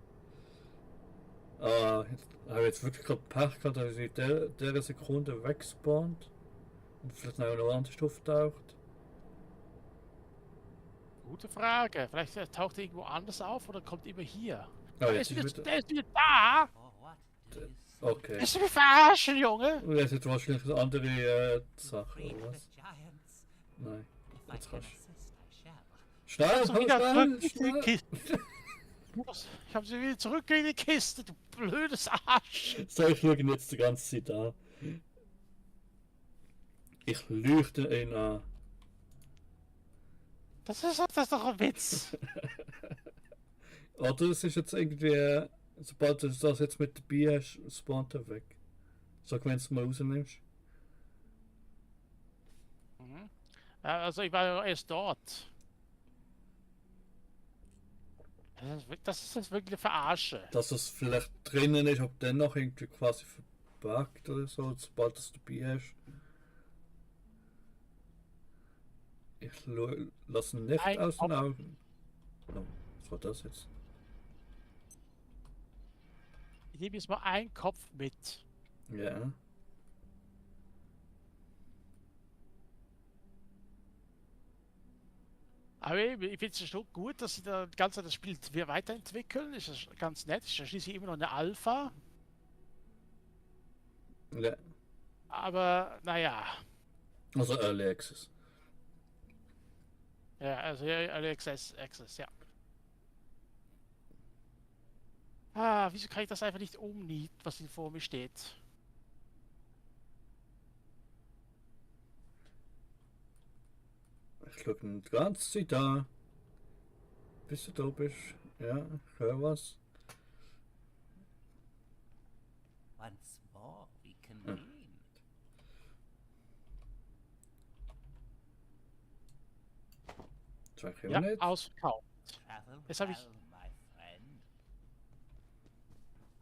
Ah, jetzt habe ich jetzt wirklich gerade Pech gehabt, dass ich in der Sekunde wegspawnt. Und vielleicht noch eine andere Stufe taucht. Gute Frage. Vielleicht taucht er irgendwo anders auf oder kommt immer hier. Ah, Der jetzt ist, ist wieder, wieder. der ist wieder da! For what do you seek? Okay. Willst du mich verarschen, Junge? Und jetzt hat wahrscheinlich eine andere Sache, Afraid oder of was? the giants. Nein. If I Jetzt can rasch. assist, I shall. Schnell, So wieder schnell, zurück in die schnell! Kiste. Ich hab sie wieder zurück in die Kiste, du blödes Arsch. So, ich schaue ihn jetzt die ganze Zeit an. Ich leuchte ihn an. Das ist doch ein Witz. Oder es ist jetzt irgendwie, sobald du das jetzt mit dabei hast, spawnt er weg. Sag, wenn du es mal rausnimmst. Mhm. Ja, also ich war ja erst dort. Das ist jetzt wirklich eine Verarsche. Dass es vielleicht drinnen ist, ob dann noch irgendwie quasi verpackt oder so, sobald du es dabei hast. Ich lasse ihn nicht Ein aus den Kopf. Augen. No, was war das jetzt? Ich nehme jetzt mal einen Kopf mit. Ja. Aber ich finde es schon gut, dass sie da ganze das Spiel wieder weiterentwickeln. Ist das ganz nett. Ist ja schließlich immer noch eine Alpha. Ja. Aber naja. Also Early Access. Ja, also ja, Early Access, ja. Ah, wieso kann ich das einfach nicht umnieten, was hier vor mir steht? Ich schaue die ganze Zeit da. Bis du da bist. Ja, ich höre was. Once more, we convened. Sag ich Ja, immer nicht. ausverkauft. Travel Jetzt hab ich- well, my friend.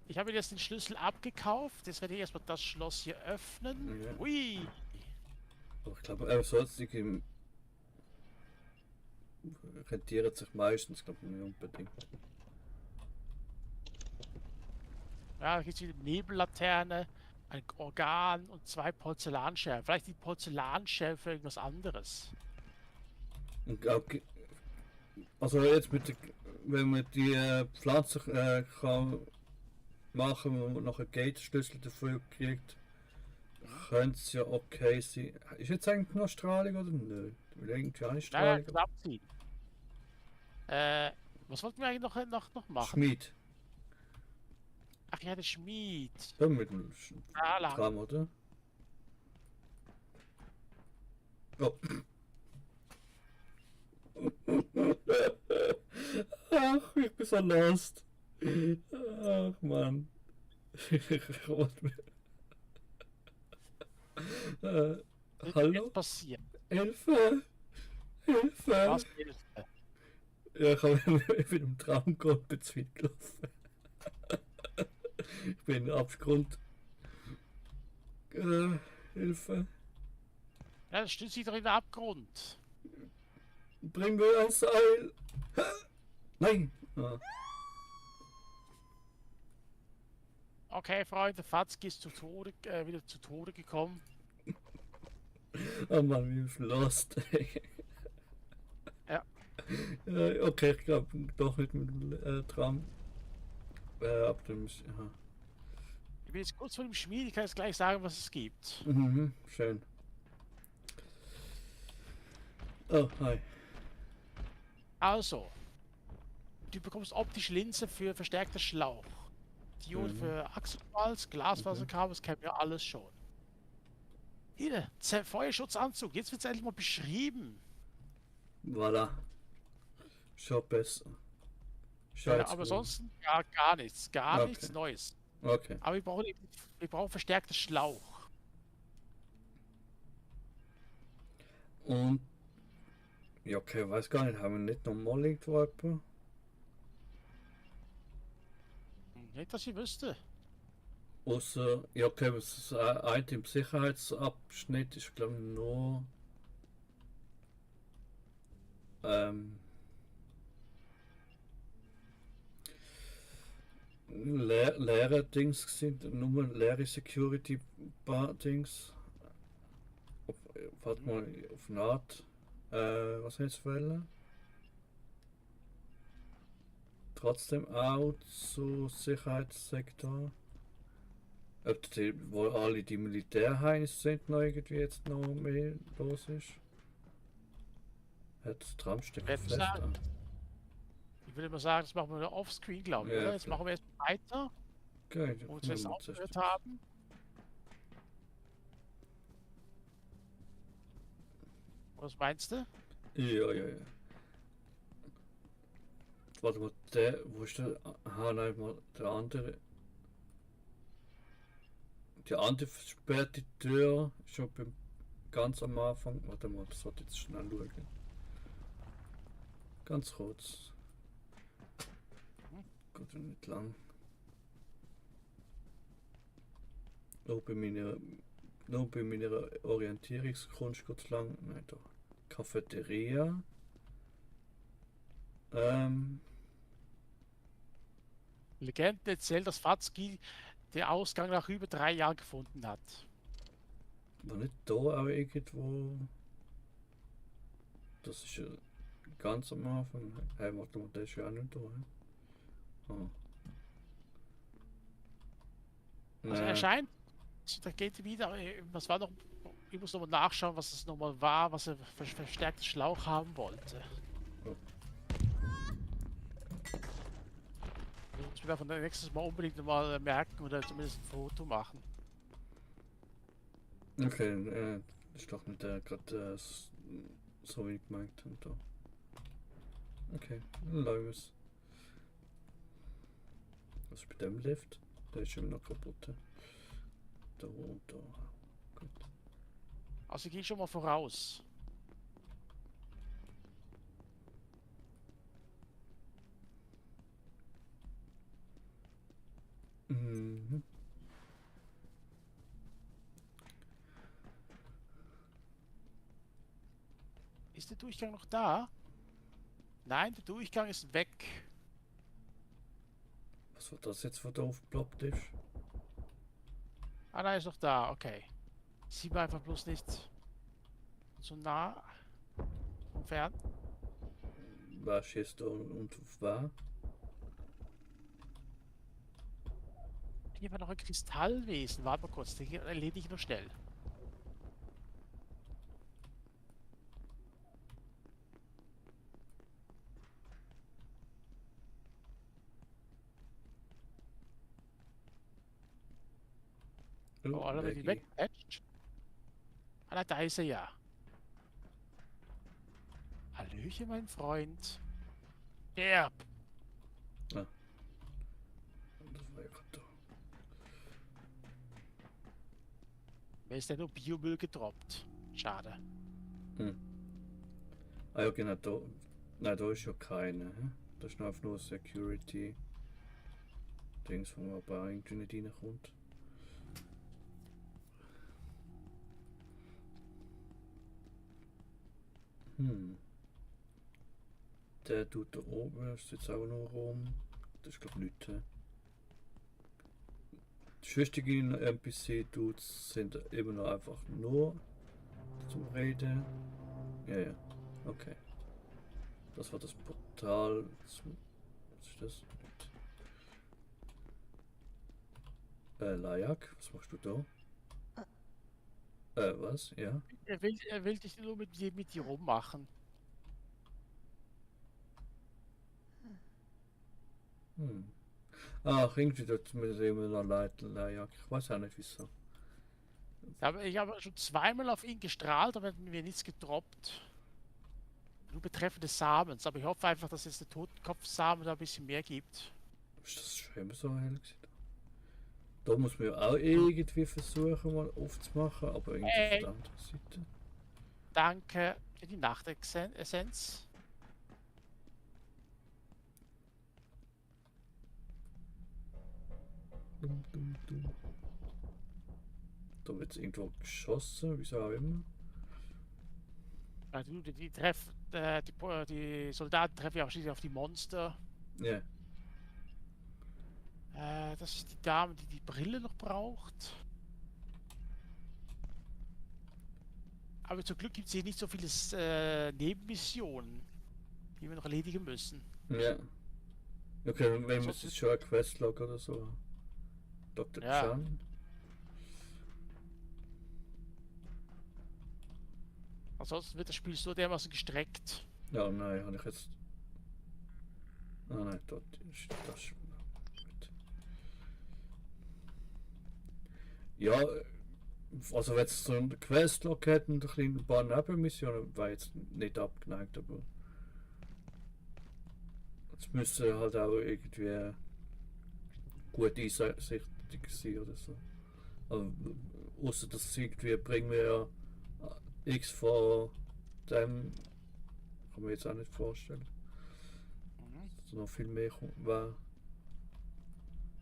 Ich habe jetzt den Schlüssel abgekauft. Jetzt werde ich erstmal das Schloss hier öffnen. Ja. Ui. Aber ich glaube, sonstige rentiert sich meistens, glaube ich, nicht unbedingt. Ja, da gibt es wieder eine Nebellaterne, ein Organ und 2 Porzellanscherben. Vielleicht die Porzellanscherben für irgendwas anderes. Und auch, also jetzt wenn man die Pflanze kann machen, wo man noch einen Gate-Schlüssel dafür kriegt, könnte es ja okay sein. Ist jetzt eigentlich noch Strahlung oder nicht? Weil irgendwie eine Nein, Strahlung. nein, abziehen. Was wollten wir eigentlich noch machen? Schmied. Ach ja, der Schmied. Ja, mit dem Da lang. Tram, oder? Oh. Ach, ich bin so lost. Ach, Mann. Ich wollte mir- Was hallo? ist passiert? Hilfe! Hilfe! Was ist? Ja, ich habe mit dem Traum gerade bin zu weit gelaufen. Ich bin im Abgrund. Hilfe! Ja, das stützt sich doch in den Abgrund. Bring mir ein Seil! Nein! Ah. Okay, Freunde, Fatzki ist wieder zu Tode gekommen. Oh Mann, wie viel lost. Ja. Okay, ich glaube doch nicht mit dem Tram. Ab dem. Aha. Ich bin jetzt kurz vor dem Schmied, ich kann jetzt gleich sagen, was es gibt. Mhm, schön. Oh, hi. Also, du bekommst optische Linse für verstärkter Schlauch. Diode für Achselwalz, Glasfaserkabel, das kennen wir alles schon. Hier, Feuerschutzanzug, jetzt wird es endlich mal beschrieben. Voilà. Schon besser. Schon Ja, jetzt aber gut. sonst gar nichts, gar Okay. nichts Neues. Okay. Aber wir brauchen verstärkten Schlauch. Und. Ja, okay, weiß gar nicht, haben wir nicht nochmal irgendwo jemanden? Nicht, dass ich wüsste. Außer, ja, okay, das eine im Sicherheitsabschnitt ist, glaube ich, nur. Leere Dings sind, nur leere Security Dings. Warte mal, auf Naht. Was heißt Welle? Trotzdem auch zu Sicherheitssektor. Ob die, wo alle die Militärheinis sind, noch irgendwie jetzt noch mehr los ist. Hat das Tramstück Wer fest sagt? an. Ich würde mal sagen, das machen wir nur offscreen, glaube ich, Ja, oder? Jetzt klar. machen wir erst weiter, Okay, wo wir es aufgehört haben. Was meinst du? Ja, ja, ja. Warte mal, der, wo ist der? Aha, nein, mal, der andere. Die andere versperrte Tür, schon ganz am Anfang. Warte mal, das sollte jetzt schnell schauen. Ganz kurz. Geht nicht lang. Nur bei meiner Orientierungskunst geht es lang. Nein, da. Cafeteria. Legenden erzählt, dass Fatzki den Ausgang nach über 3 Jahren gefunden hat. War nicht da auch irgendwo? Das ist ja ganz am Anfang. Hey, warte mal, der ist ja auch nicht da. Ah. Also er scheint, da geht wieder, was war noch, ich muss nochmal nachschauen, was es nochmal war, was er für verstärkten Schlauch haben wollte. Oh. Ich muss mir davon nächstes Mal unbedingt mal merken oder zumindest ein Foto machen. Okay, das ist doch nicht gerade so wie ich gemeint habe. Da. Okay, los. Was ist bei dem Lift? Der ist immer noch kaputt. Da und da. Gut. Also ich gehe schon mal voraus. Mhm. Ist der Durchgang noch da? Nein, der Durchgang ist weg. Was war das jetzt, was da aufgeploppt ist? Ah, nein, ist noch da, okay. Sieht man einfach bloß nicht so nah von fern. Was ist jetzt da und auf was? Hier war noch ein Kristallwesen. Warte mal kurz, den erledige ich noch schnell. Oh, alle wird die Maggie. wegpatcht. Ah, na, da ist er ja. Hallöchen, mein Freund. Ja. Das war ja gerade da. Mir ist ja nur Biomüll gedroppt. Schade. Ah ja, genau, da. Nein, da ist ja keine. Das ist einfach nur Security. Dings, wo man aber irgendwie nicht reinkommt. Der tut da oben, ist jetzt auch noch rum. Das ist glaube ich nichts. Die schwierigen NPC-Dudes sind immer noch einfach nur zum Reden. Ja, ja, okay. Das war das Portal. Was ist das? Layak, was machst du da? Was? Ja? Er will dich nur mit dir rummachen. Ach, irgendwie dort mit immer noch Layak. Ich weiß auch nicht wieso. Ich habe schon zweimal auf ihn gestrahlt, aber mir nichts gedroppt. Nur betreffend des Samens. Aber ich hoffe einfach, dass es der Totenkopfsamen da ein bisschen mehr gibt. Ist das schon immer so hell gewesen? Da muss man ja auch irgendwie versuchen, mal aufzumachen, aber irgendwie auf der anderen Seite. Danke für die Nachtessenz. Da wird irgendwo geschossen, wieso auch immer. Ja, die Soldaten treffen ja auch schließlich auf die Monster. Ja. Das ist die Dame, die die Brille noch braucht. Aber zum Glück gibt es hier nicht so viele Nebenmissionen, die wir noch erledigen müssen. Ja. Okay, wenn wir jetzt schon ein Questlog oder so. Dr. Ja. Chan. Ansonsten wird das Spiel so dermaßen gestreckt. Ja, nein, habe ich jetzt. Ah nein, dort ist das. Gut. Ja, also wenn es so einen Questlog hätten und ein paar Nebenmissionen, war jetzt nicht abgeneigt, aber Es müsste halt auch irgendwie gut einsichtig sein oder so. Aber außer dass es irgendwie bringen wir ja X von dem, kann man jetzt auch nicht vorstellen. Dass noch viel mehr wäre.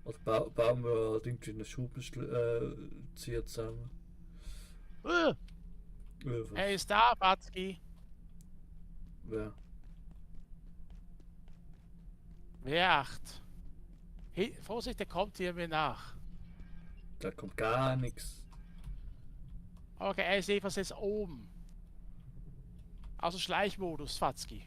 Oder bauen wir halt irgendwie eine Schubenzieher zusammen. Was? Was? Er ist da, Watzki. Wer? W8. Hey, Vorsicht, der kommt hier mir nach. Da kommt gar nichts. Okay, er ist jedenfalls jetzt oben. Also Schleichmodus, Watzki.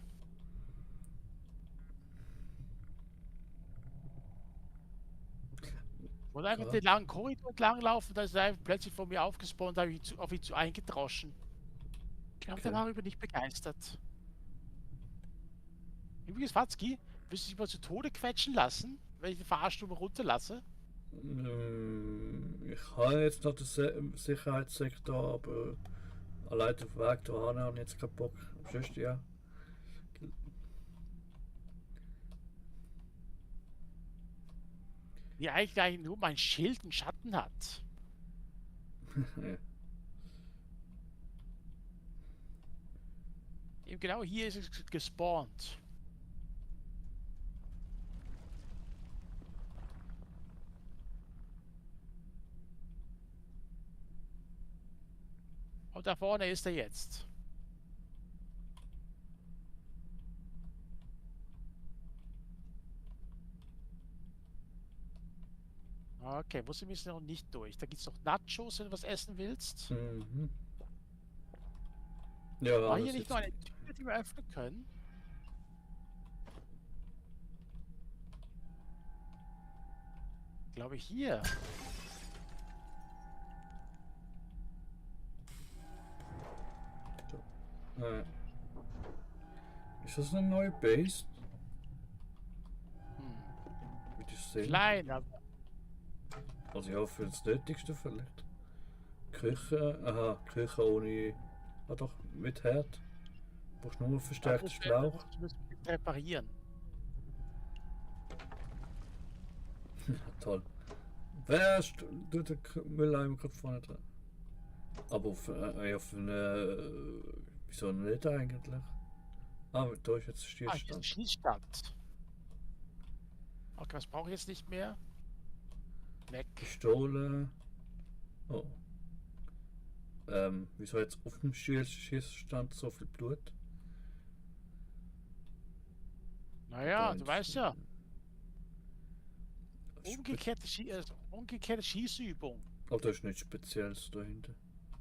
Und einfach Ja. den langen Korridor entlang laufen, da ist er einfach plötzlich vor mir aufgespawnt, da habe ich auf ihn zu eingedroschen. Ich glaube, der Okay. war über nicht begeistert. Übrigens, Watzki, willst du dich mal zu Tode quetschen lassen, wenn ich die Fahrstuhl runterlasse? Ich habe jetzt noch den Sicherheitssektor, aber allein auf dem Weg dahin habe ich jetzt keinen Bock. Sonst ja. Wie eigentlich nur mein Schild einen Schatten hat. Ja. Eben genau hier ist es gespawnt. Und da vorne ist er jetzt. Okay, wo sind wir noch nicht durch? Da gibt es noch Nachos, wenn du was essen willst. Mhm. Ja, War das hier nicht jetzt- noch eine Tür, die wir öffnen können? Glaube ich hier. Ist das eine neue Base? Hm. Wie die sehen? Klein, aber Also ja, für das Nötigste vielleicht. Küche, aha, Küche ohne. Ah doch, mit Herd. Brauchst nur einen verstärkten Schlauch. Das müssen wir reparieren. Toll. Wer tut den Mülleimer gerade vorne dran? Aber auf eine. Wieso nicht eigentlich? Ah, da ist jetzt Ah, hier ist ein Stillstand. Schießstand. Okay, was brauche ich jetzt nicht mehr? Weg. Pistole. Oh. Wieso jetzt auf dem Schießstand so viel Blut? Naja, du weißt ja, Spe- umgekehrte Schießübung. Aber da ist nichts Spezielles dahinter.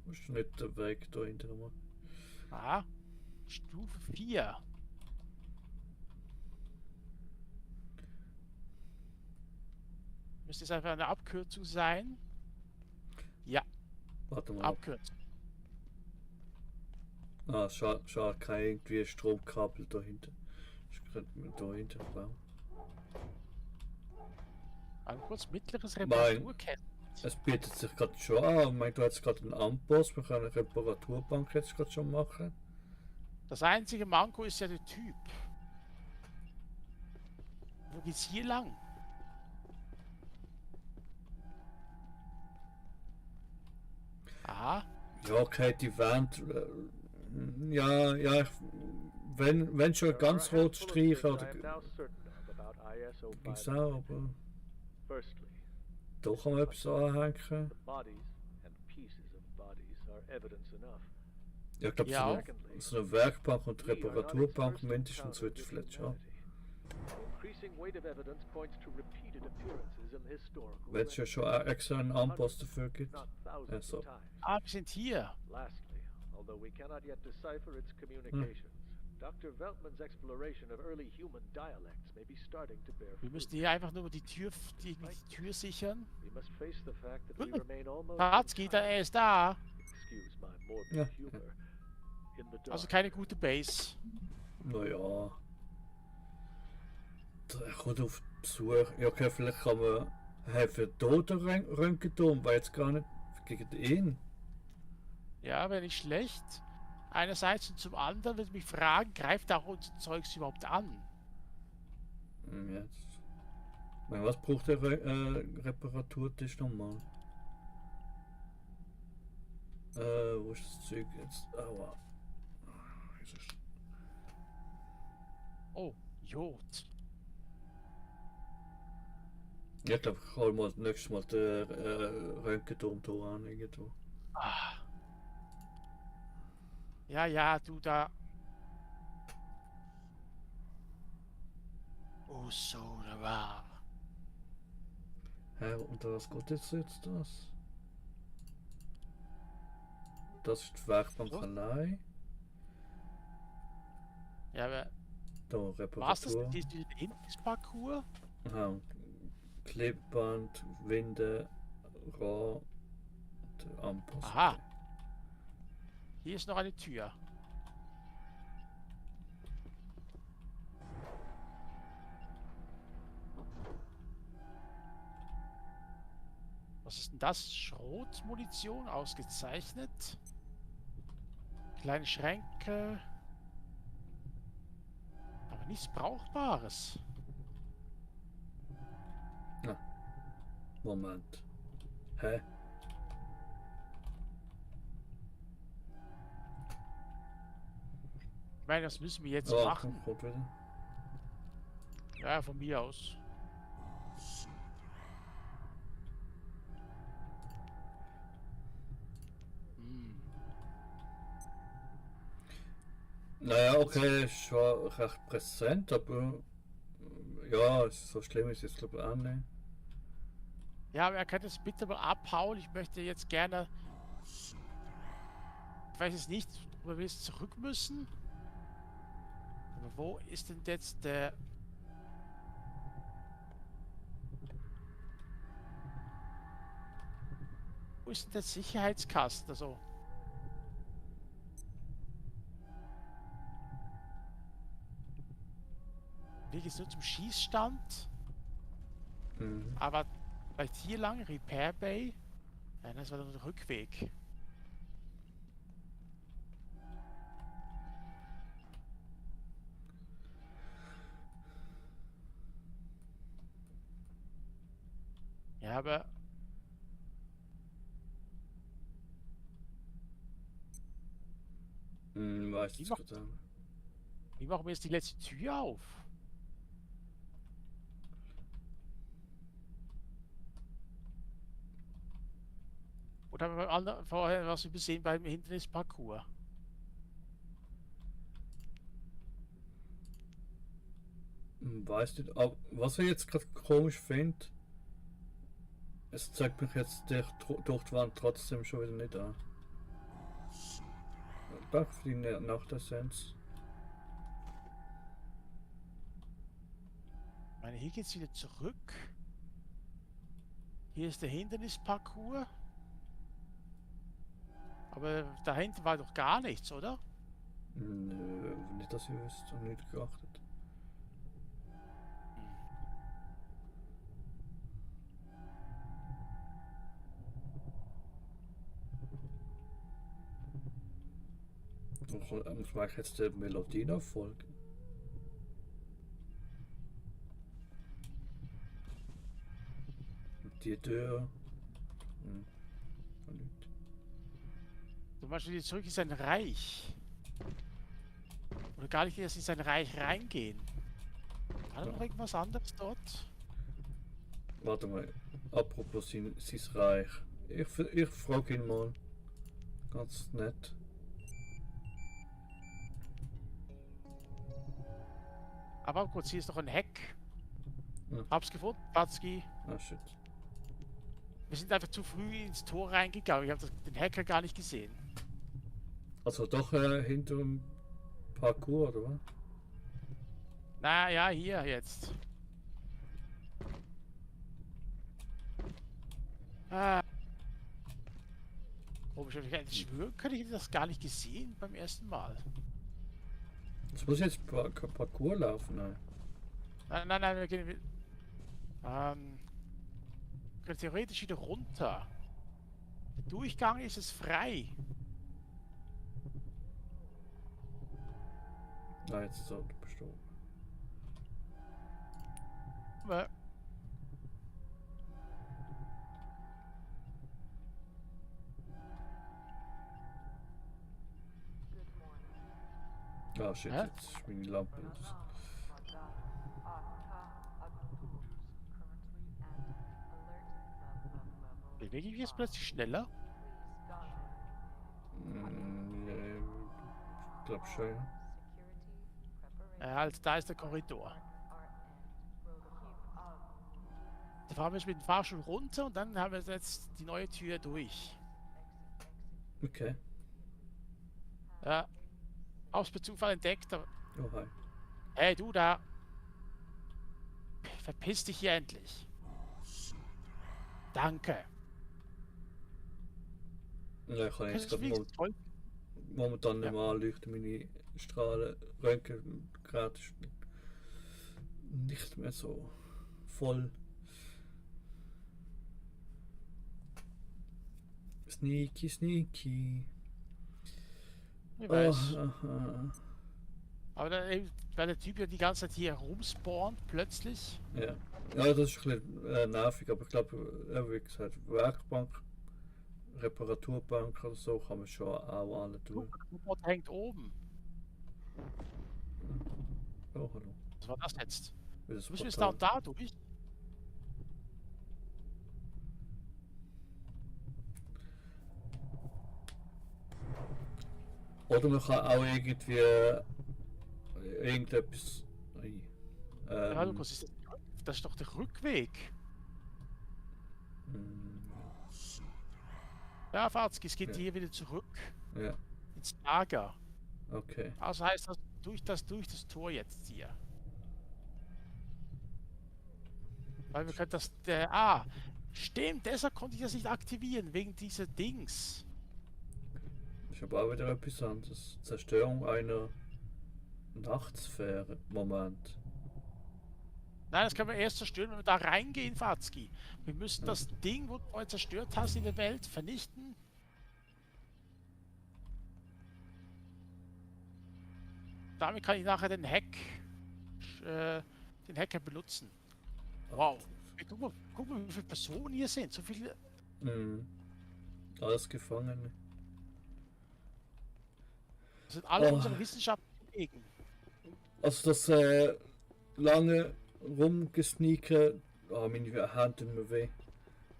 Das ist nicht der Weg dahinter nochmal. Aha. Stufe 4. Müsste es einfach eine Abkürzung sein? Ja, Warte mal. Abkürzung. Ah, schade, kein irgendwie Stromkabel dahinter. Ich könnte mir dahinter bauen. Ein kurz mittleres Mein- Reparaturkästchen. Es bietet sich gerade schon an. Ich meine, du hast gerade einen Amboss, wir können eine Reparaturbank jetzt gerade schon machen. Das einzige Manko ist ja der Typ. Wo geht's hier lang? Aha. Ja, okay, die Wand. Ja, ja, wenn schon ganz rot streichen oder. Ging's auch, aber Firstly, da kann man etwas anhängen. the bodies and pieces of bodies are evidence enough. Ja, ich glaube, Ja, auch. so eine Werkbank und We are not Reparaturbank experts to mindestens counter wird this vielleicht schon. insanity. The increasing weight of evidence points to repeated appearances in historical Wenn es ja records, schon extra einen Amboss dafür gibt. not thousands so. of times. Ah, wir sind hier. Lastly, although we cannot yet decipher its communications, Dr. Veltman's exploration of early human dialects may be starting to bear Wir fruit. müssen hier einfach nur die Tür sichern. We must face the fact that we remain almost Watzki, er ist da. excuse my morbid Ja. humor, in the dark. Also keine gute Base. Naja. Der kommt auf Besuch. Ja, okay, vielleicht kann man helfen, toten Röntgenturm, weil jetzt gar nicht gegen ihn. Ja, wäre nicht schlecht. Einerseits und zum anderen würde ich mich fragen, greift auch unser Zeugs überhaupt an? Jetzt. Was braucht der Reparaturtisch nochmal? Wo ist das Zeug jetzt? Aua. Jesus. Oh, Jod. Ja, ich glaube, ich hole mal nächstes Mal den Röntgenturm hier an irgendwo. Ah. Ja, ja, du da. Oh, so, da war. Hä, und was geht jetzt das? Das ist die Werkbank So? allein. Ja, aber Da war's das Reparatur. die Hindernisparcours? Aha. Klebeband, Winde, Rohr und Anpassung. Aha. Hier ist noch eine Tür. Was ist denn das? Schrotmunition, ausgezeichnet. Kleine Schränke. Aber nichts Brauchbares. Moment. Hä? Ich meine, das müssen wir jetzt Oh, machen. kommt wieder. Ja, von mir aus. Hm. Naja, okay, ist schon recht präsent, aber ja, so schlimm ist es jetzt glaube ich auch nicht. Ja, aber er kann das bitte mal abhauen. Ich möchte jetzt gerne. Ich weiß jetzt nicht, ob wir jetzt zurück müssen. Aber wo ist denn jetzt der. Wo ist denn der Sicherheitskasten? Also. Weg ist nur zum Schießstand. Mhm. Aber vielleicht hier lang, Repair Bay. Ja, das war dann der Rückweg. Ja, aber Weiß Wie ich macht- gerade. wie machen wir jetzt die letzte Tür auf? Oder haben wir vorher was übersehen beim Hindernisparcours? Weiß nicht, aber was ich jetzt gerade komisch finde, es zeigt mich jetzt durch die Wand trotzdem schon wieder nicht an. Danke für die Nachtessenz. Ich meine, hier geht's wieder zurück. Hier ist der Hindernisparcours. Aber dahinter war doch gar nichts, oder? Nö, nicht, dass ich wüsste und nicht geachtet. Muss man jetzt der Melodie noch folgen? Die Tür. Nicht. Zum Beispiel wieder zurück in sein Reich. Oder gar nicht erst in sein Reich reingehen. War da noch irgendwas anderes dort? Warte mal, apropos sein Reich. Ich frage ihn mal. Ganz nett. Aber kurz, hier ist noch ein Heck. Ja. Hab's gefunden, Batzki. Ah, shit. Wir sind einfach zu früh ins Tor reingegangen. Ich habe den Hacker gar nicht gesehen. Also doch hinter dem Parcours, oder was? Na ja, hier jetzt. Ah. Komisch, ich schwören, könnte ich das gar nicht gesehen beim ersten Mal. Jetzt muss jetzt Parcours laufen. Nein. Nein, wir gehen. Können theoretisch wieder runter. Der Durchgang ist es frei. Nein, jetzt ist er bestimmt. Aber Ah shit, Hä? jetzt ist meine Lampe. bewege ich mich jetzt plötzlich schneller? Ich glaube schon, ja. Ja, also da ist der Korridor. Da fahren wir jetzt mit dem Fahrstuhl runter und dann haben wir jetzt die neue Tür durch. Okay. Ja. Aus per Zufall entdeckt. Aber Oh hi. hey, du da. Verpiss dich hier endlich. Danke. Ja, ich kann jetzt Das ist gerade wenigstens toll. momentan nicht Ja. mehr anleuchten, meine Strahlen, Röntgengerät ist nicht mehr so voll. Sneaky, sneaky. Ich weiß. aha. Aber dann, eben, weil der Typ ja die ganze Zeit hier rumspawnt, plötzlich. Ja. Ja, das ist ein bisschen nervig, aber ich glaube, wie gesagt, Werkbank, Reparaturbank oder so kann man schon auch alle tun. Der Robot hängt oben. Oh, hallo. Was war das jetzt? Wie das Müssen wir jetzt da Portal. und da durch? Oder man kann auch irgendwie irgendetwas. Ei, Ja, Lukas, das ist doch der Rückweg. mm, Ja, Farzki, es geht Ja. hier wieder zurück ja, ins Lager. okay. Also heißt das durch das Tor jetzt hier. Weil wir können stimmt, deshalb konnte ich das nicht aktivieren, wegen dieser Dings. Ich habe auch wieder etwas anderes. Zerstörung einer Nachtsphäre. Moment. Nein, das können wir erst zerstören, wenn wir da reingehen, Farzki. Wir müssen das Ding, wo du vorhin zerstört hast in der Welt, vernichten. Damit kann ich nachher den Hacker benutzen. Wow. Hey, guck mal, wie viele Personen hier sind. So viele. Mhm. Alles Gefangene. Das sind alle Oh. unsere Wissenschaftskollegen. Also das lange rumgesneaken, meine Hand tut mir weh.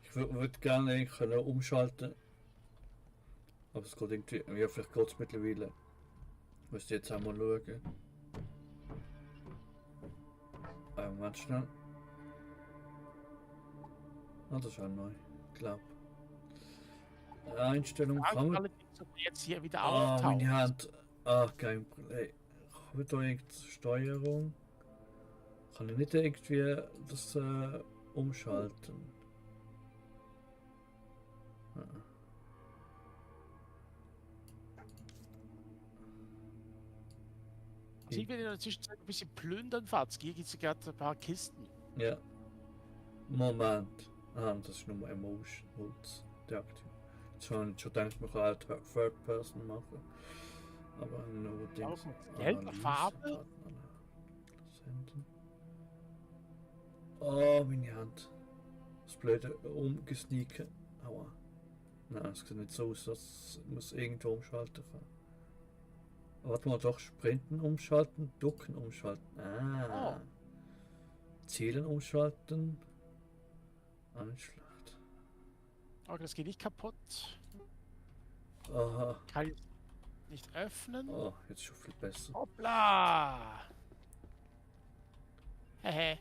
Ich würde gerne eigentlich können umschalten. Aber es geht irgendwie, ja vielleicht geht es mittlerweile. Ich müsste jetzt einmal schauen. Moment schnell. Ah, das ist auch neu, glaub. Einstellung kann man. Allerdings, ob wir jetzt hier wieder Ah, auftauchen. meine Hand. Ah, kein Problem. Haben wir da irgendeine Steuerung? Kann ich nicht irgendwie das umschalten? Ah. Also ich will in der Zwischenzeit ein bisschen plündern, Fatzki. Hier gibt es gerade ein paar Kisten. Ja. Moment. Ah, das ist nur Emotion Holz deaktiviert. Jetzt habe ich schon gedacht, man kann halt Third Person machen. Aber nur Dings. Gelbe Analyse, Farbe? Daten, Senden. Oh, meine Hand. Das blöde umgesneaken. Aua. Nein, es sieht nicht so aus, dass man es irgendwo umschalten kann. Warte mal, doch Sprinten umschalten, Ducken umschalten. Ah. Zielen umschalten. Ah, nicht schlecht. Okay, das geht nicht kaputt. Aha. Kann ich nicht öffnen. Oh, jetzt schon viel besser. Hoppla! Hehe.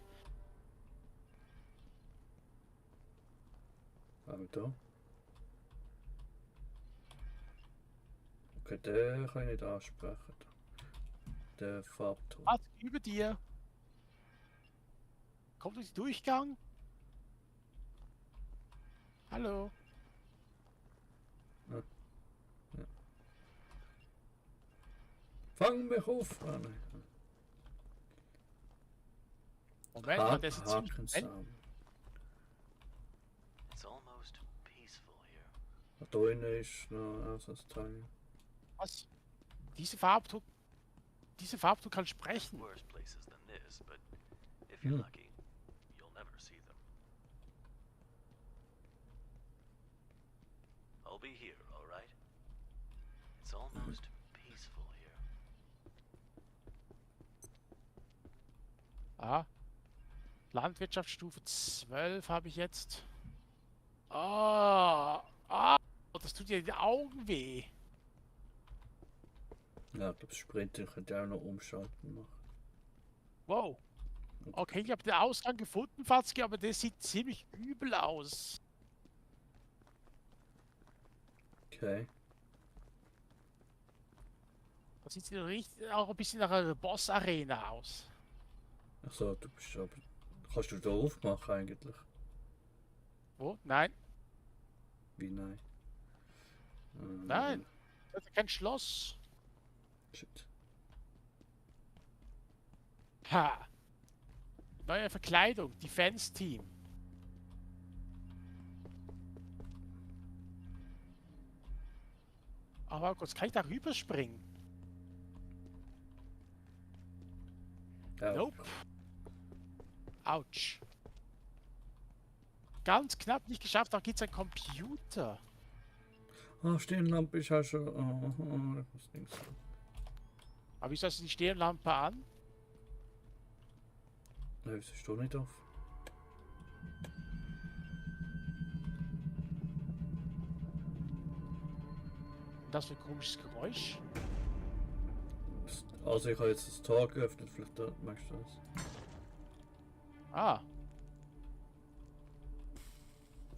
Aber da. Okay, den kann ich nicht ansprechen. Der Farbton. Was? Über dir. Kommt durch den Durchgang? Hallo? Fang mich auf! Ah, nein. Moment mal, der ist jetzt ziemlich brennt. Hakensamen. It's almost peaceful here. Da innen ist noch das Teil. Was? Diese Farbton kann sprechen. Worse places than this, but if you're Hmm. lucky, be here, all right? It's almost peaceful here. Ah. Landwirtschaftsstufe 12 habe ich jetzt. Das tut dir die Augen weh. Ja, ich glaube, Sprinter könnte ich auch noch umschalten machen. Wow. Okay, ich habe den Ausgang gefunden, Fatzke, aber der sieht ziemlich übel aus. Okay. Das sieht richtig, auch ein bisschen nach einer Boss-Arena aus. Achso, du bist aber. Kannst du da aufmachen eigentlich? Wo? Nein. Wie nein? Nein. Das ist kein Schloss. Shit. Ha. Neue Verkleidung. Defense Team. Aber kurz, kann ich da rüberspringen? Ja. Nope. Autsch. Ganz knapp nicht geschafft, da gibt es einen Computer. Ah, Stirnlampe ist auch schon. Das Ding so. Aber wieso hast du die Stirnlampe an? Nein, wieso ist du nicht auf? Und das für ein komisches Geräusch? Also, ich habe jetzt das Tor geöffnet, vielleicht merkst du das. Ah,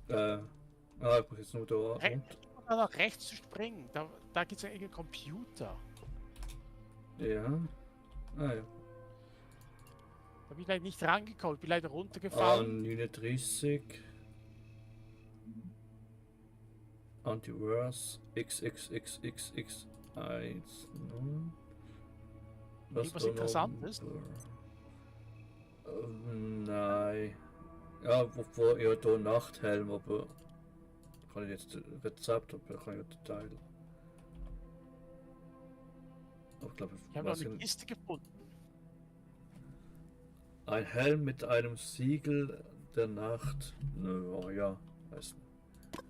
Ich muss jetzt nur da runter. da nach rechts zu springen. Da gibt es ja irgendeinen Computer. Ja. Ah ja. Da bin ich leider nicht rangekommen, ich bin leider Ah, runtergefallen. 39. Antivirus XXXXX 1. Irgendwas Interessantes? Nein. Ja, ja, da Nachthelm, aber kann ich jetzt Rezept, aber kann ich den Teil. Aber ich glaube, Ich habe noch eine Kiste gefunden. ein Helm mit einem Siegel der Nacht. Nö, ja, weiß nicht.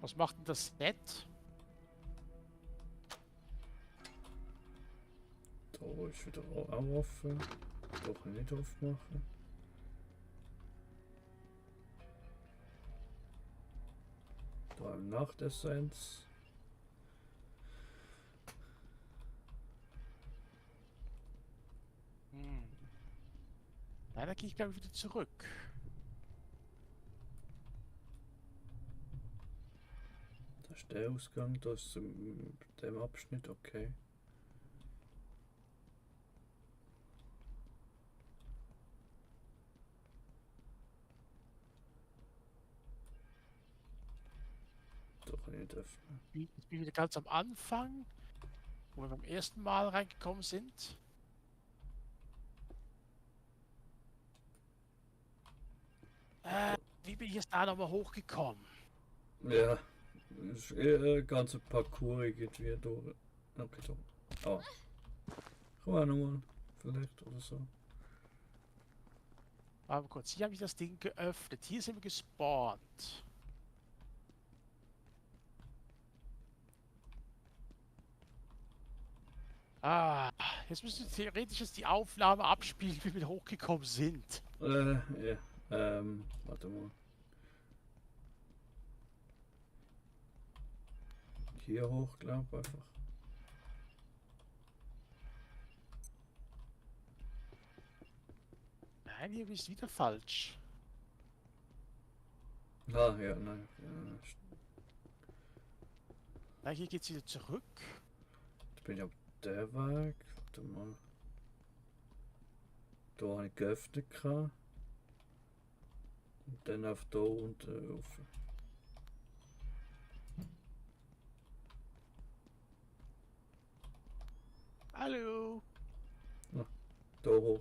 Was macht denn das Set? Da ist wieder auch offen. Da kann ich nicht aufmachen. Da eine Nachtessenz. Nein, da gehe ich glaube ich wieder zurück. Da ist der Ausgang, da ist dem Abschnitt, okay. Da kann ich nicht öffnen. Jetzt bin ich wieder ganz am Anfang, wo wir beim ersten Mal reingekommen sind. Wie bin ich jetzt da nochmal hochgekommen? Ja, ist ganze Parcours irgendwie durch. Okay, da. Oh. Komm auch nochmal, vielleicht oder so. Warte mal kurz, hier habe ich das Ding geöffnet. Hier sind wir gespawnt. Jetzt müsste theoretisch jetzt die Aufnahme abspielen, wie wir hochgekommen sind. Ja, warte mal. Hier hoch, glaub einfach. Nein, hier ist wieder falsch. Ah, ja, nein. Ja, Nein, hier geht's wieder zurück. jetzt bin ich auf der Weg. Warte mal. Da habe ich geöffnet. Und dann auf da unten rauf. Hallo. Da hoch.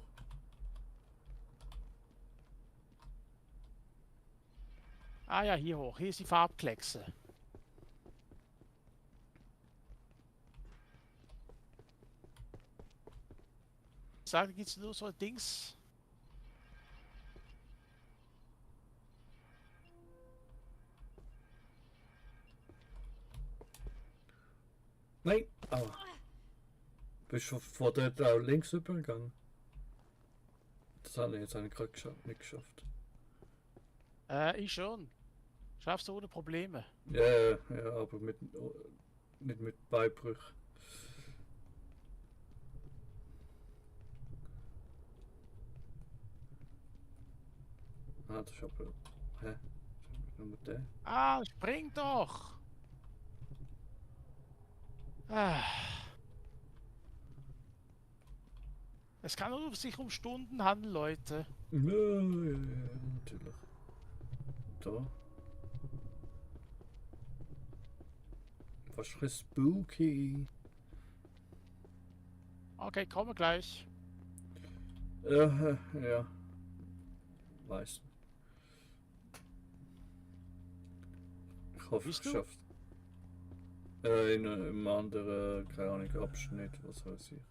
Ah ja, hier hoch. Hier ist die Farbkleckse. Sagen, gibt's nur so Dings. Nein! Ah. Bist du von dort auch links übergegangen? Das habe ich jetzt eigentlich gerade nicht geschafft. Ich schon. Schaffst du ohne Probleme. Ja, aber nicht mit Beibrüch. Ah, das ist aber. Hä? Nur der? Ah, spring doch! Ah. Es kann nur sich um Stunden handeln, Leute. Ja, natürlich. Da. Fast ein bisschen spooky. Okay, komme gleich. Ja. Weiß. Ich hoffe, ich Bist du? schaff's. In einem anderen, keine Ahnung, Abschnitt, was weiß ich.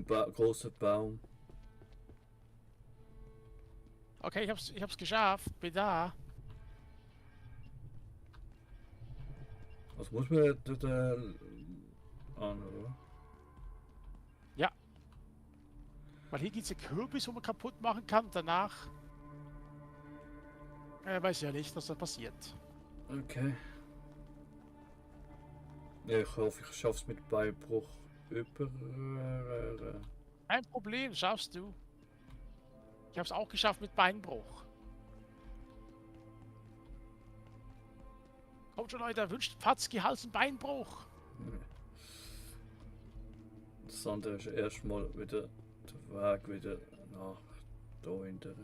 Beim großen Baum. Okay, ich hab's geschafft. Bin da. Was muss man da an, oder? Ja. Weil hier gibt's einen Kürbis, wo man kaputt machen kann. Danach. Weiß ja nicht, was da passiert. Okay. Ja, ich hoffe, ich schaff's mit Beibruch über. Kein Problem, schaffst du. Ich hab's auch geschafft mit Beinbruch. Kommt schon, Leute, wünscht Patzki Hals- und Beinbruch. Das andere ist erstmal wieder der Weg wieder nach da hinten.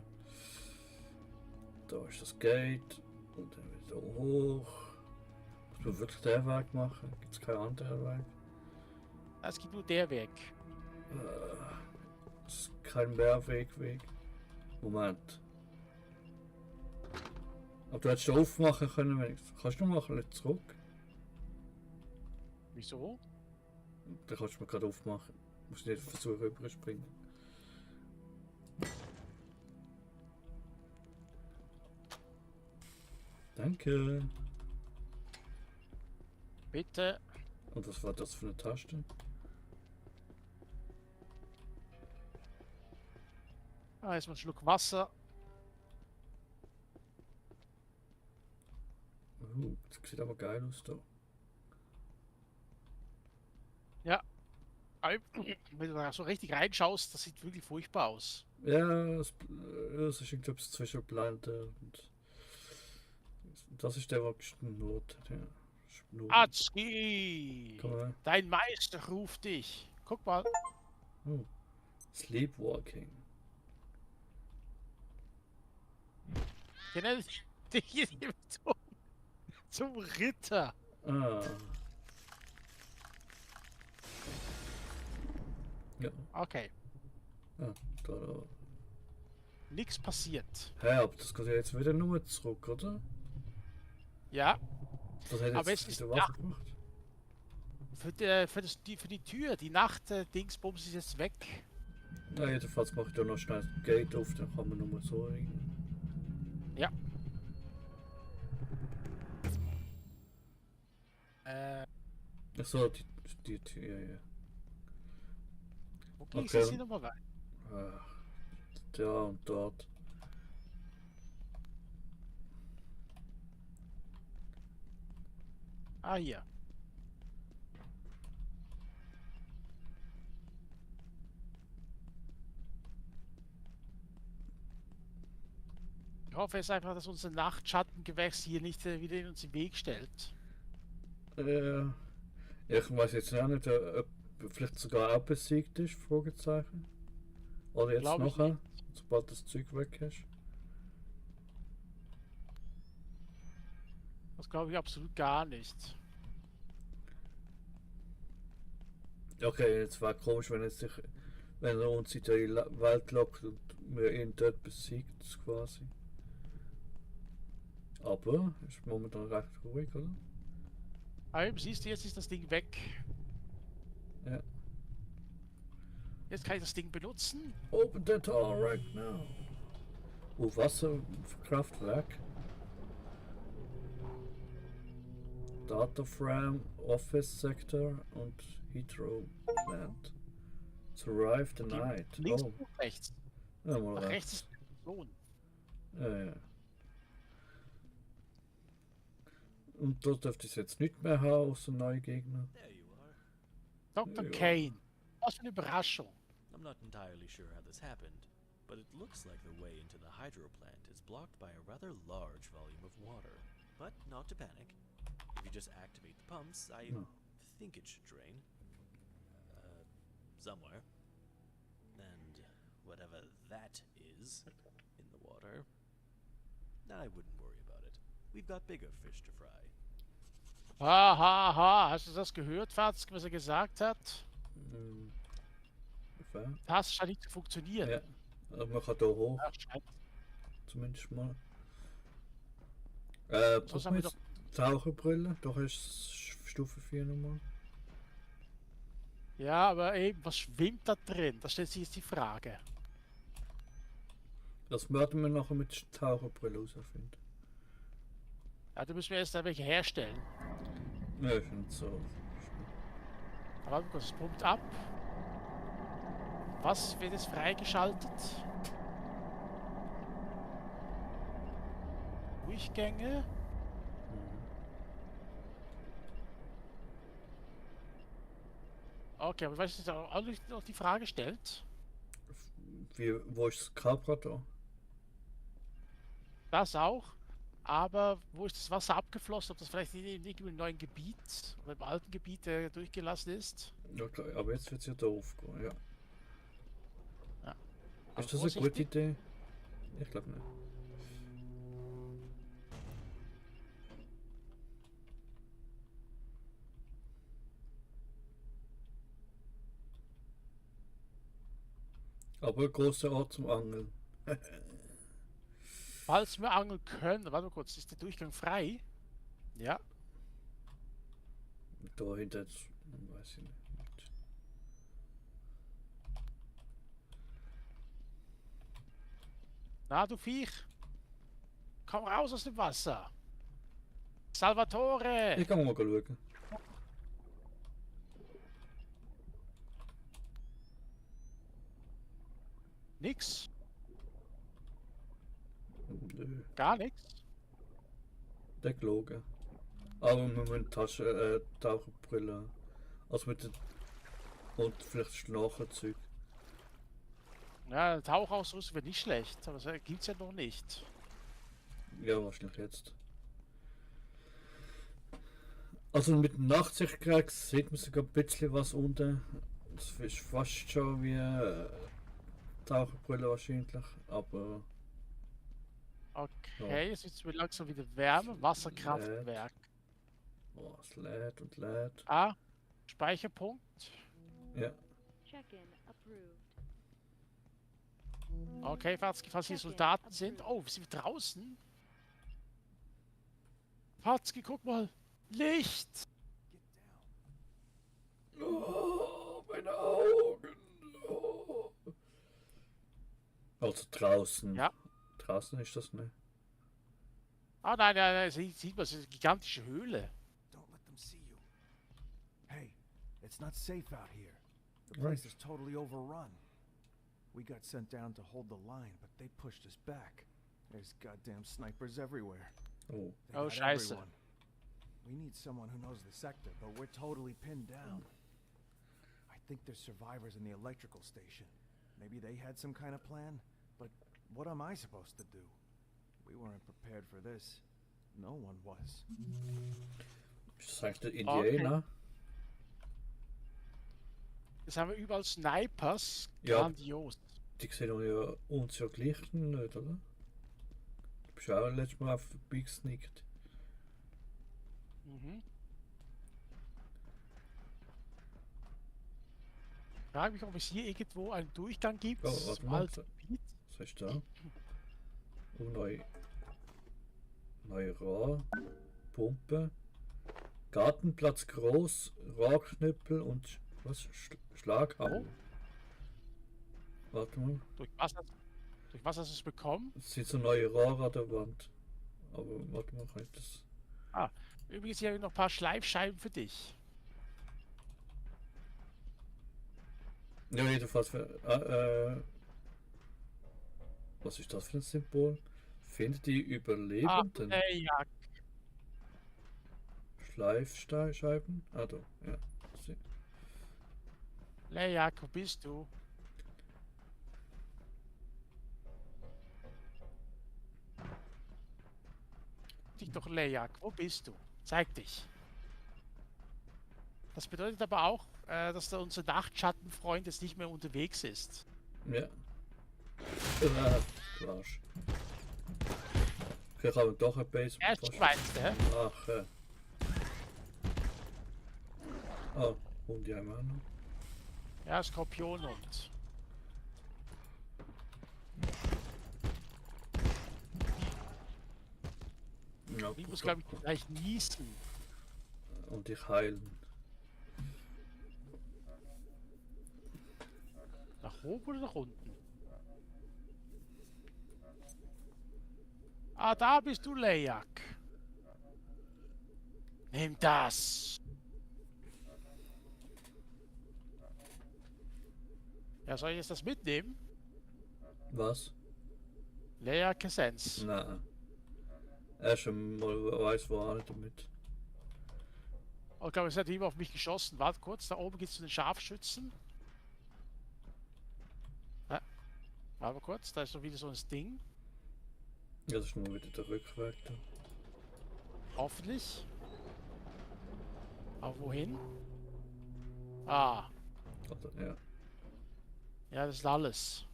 Da ist das Gate und dann wieder hoch. Muss man wirklich den Weg machen? Gibt es keinen anderen Weg? Es gibt nur der Weg. Es ist kein Mehrweg. Moment. Aber du hättest aufmachen können, wenigstens. Kannst du noch mal ein bisschen zurück? Wieso? Dann kannst du mir gerade aufmachen. Du musst nicht versuchen überspringen. Danke. Bitte. Und was war das für eine Taste? Ah, erstmal einen Schluck Wasser. Das sieht aber geil aus da. Ja. Wenn du da so richtig reinschaust, das sieht wirklich furchtbar aus. Ja, es ist irgendwie zwischen Blende und. Das ist der, der geschnurrt hat. Ja. Schnurren. Atski! Komm mal. Dein Meister ruft dich. Guck mal. Oh. Sleepwalking. Ich nenne dich hier zum Ritter. Ah. Ja, Okay. da. Nichts passiert. Hä, aber das geht ja jetzt wieder nur zurück, oder? Ja. Das hat Aber jetzt es ist wieder was gemacht. Für die Tür, die Nacht-Dingsbums ist jetzt weg. Na, jedenfalls mache ich da noch schnell das Gate auf, dann kann man nur so rein. Ja. Achso, die Tür, ja. Wo ging Okay. es hier nochmal rein? Ach, da und dort. Ah, hier. Ich hoffe jetzt einfach, dass unser Nachtschattengewächs hier nicht wieder in uns im Weg stellt. Ja, ich weiß jetzt auch nicht, ob vielleicht sogar auch besiegt ist, Fragezeichen. Oder jetzt Glaub ich nachher, sobald das Zeug weg ist. Das glaube ich absolut gar nicht. Okay, jetzt wäre komisch, wenn er uns in die Welt lockt und wir ihn dort besiegt, quasi. Aber ist momentan recht ruhig, oder? Aber eben, siehst du, jetzt ist das Ding weg. Ja. Jetzt kann ich das Ding benutzen. Open the door right now. Oh, Wasserkraftwerk. Dataframe Office Sector und Heathrow Plant. Survive the night. Links Oh, und rechts. ja, mal Nach rechts rechts. ist die Person. Ja. Und dort dürfte ich jetzt nicht mehr haben, außer neue Gegner. There you are. Dr. Ja. Kane. Was für eine Überraschung. I'm not entirely sure how this happened, but it looks like the way into the hydro plant is blocked by a rather large volume of water. But not to panic. If you just activate the pumps, I Hmm. think it should drain. Somewhere. And whatever that is in the water, I wouldn't worry about it. We've got bigger fish to fry. Ha, ha, ha. Hast du das gehört, Fatzke, was er gesagt hat? Fair. Das scheint nicht zu funktionieren. Ja, aber man kann da hoch, Ja, scheint. zumindest mal. Sonst Braucht haben man wir jetzt Taucherbrille? Doch ist Stufe 4 nochmal. Ja, aber eben, was schwimmt da drin? Da stellt sich jetzt die Frage. Das werden wir nachher mit der Taucherbrille herausfinden. Ja, da müssen wir erst da welche herstellen. Ja, ich finde so. Aber warte kurz, es pumpt ab. Was wird jetzt freigeschaltet? Durchgänge. Okay, aber weißt du, auch nicht noch die Frage stellt? Wo ist das Capra da? Das auch. Aber wo ist das Wasser abgeflossen? Ob das vielleicht nicht im neuen Gebiet oder im alten Gebiet durchgelassen ist? Ja, klar, aber jetzt wird es ja da aufgehen, ja. Ja. Ist Aber das eine gute vorsichtig. Idee? Ich glaube nicht. Aber ein großer Ort zum Angeln. Falls wir angeln können, warte mal kurz, ist der Durchgang frei? Ja. Da hinter jetzt, weiß ich nicht. Na, du Viech. Komm raus aus dem Wasser. Salvatore! Ich kann mal schauen. Nix. Nö, Gar nichts. der gelogen. Aber wir müssen Taucherbrille. Also mit den. Und vielleicht Schnarchenzeug. Ja, Tauchausrüstung wäre nicht schlecht, aber das gibt's ja noch nicht. Ja, wahrscheinlich jetzt. Also mit dem Nachtsichtgerät sieht man sogar ein bisschen was unten. Das ist fast schon wie Taucherbrille wahrscheinlich, aber Okay, jetzt wird's mir langsam wieder wärmer. Wasserkraftwerk. oh, es lädt und lädt. Ah, Speicherpunkt. Ja, Check-in approved. Okay, falls hier Soldaten sind. Oh, sind wir draußen? Fatzki, guck mal. Licht! oh, meine Augen. Oh. Also draußen. Ja. Draußen ist das nicht. Ah, nein, nein, nein, sieht man, es ist eine gigantische Höhle. Don't let them see you. Hey, it's not safe out here. The Right. place is totally overrun. We got sent down to hold the line, but they pushed us back. There's goddamn snipers everywhere. Oh. They Oh, got scheiße. everyone. We need someone who knows the sector, but we're totally pinned down. I think there's survivors in the electrical station. Maybe they had some kind of plan, but what am I supposed to do? We weren't prepared for this. No one was. Ist das eigentlich der Indianer? Jetzt haben wir überall Snipers. Ja. Grandios. Die sehen ja uns ja gleich nicht, oder? Du bist auch letztes Mal vorbeigesneakt. Mhm. Frage mich, ob es hier irgendwo einen Durchgang gibt. Oh, warte zum mal. alten Gebiet. Was hast du da? Oh, neue Rohr, Pumpe, Gartenplatz groß, Rohrknüppel und was? Schlaghammer. Oh. Warte mal, Durch was hast du es bekommen? es sind so neue Rohre an der Wand. Aber warte mal, kann ich das? Übrigens, hier habe ich noch ein paar Schleifscheiben für dich. Ja, jedenfalls für. Was ist das für ein Symbol? Finde die Überlebenden. Ja. Schleifscheiben? Ah, da. Ja. Sie- Lejak, wo bist du? Dich doch, Lejak, wo bist du? Zeig dich. Das bedeutet aber auch, dass unser Nachtschattenfreund jetzt nicht mehr unterwegs ist. Ja. Ah, du Arsch. Okay, ich habe doch ein Base. Er ist meinst du, hä? Ach, Oh, und die haben auch noch. Ja, Skorpion und. Ja, Ich muss, gut, glaube ich, gleich niesen. und dich heilen. Nach oben oder nach unten? Ah, da bist du, Lejak. Nimm das. Ja, soll ich jetzt das mitnehmen? Was? Lejak Essenz. Nein. Erst einmal weiß wo auch nicht damit. Oh, ich glaube, es hat jemand auf mich geschossen. Warte kurz, da oben geht's zu den Scharfschützen. Ja. Warte kurz, da ist doch wieder so ein Ding. Ja, das ist nur wieder der Rückweg da. Hoffentlich. Aber wohin? Ah, Oder, ja. ja, das ist alles.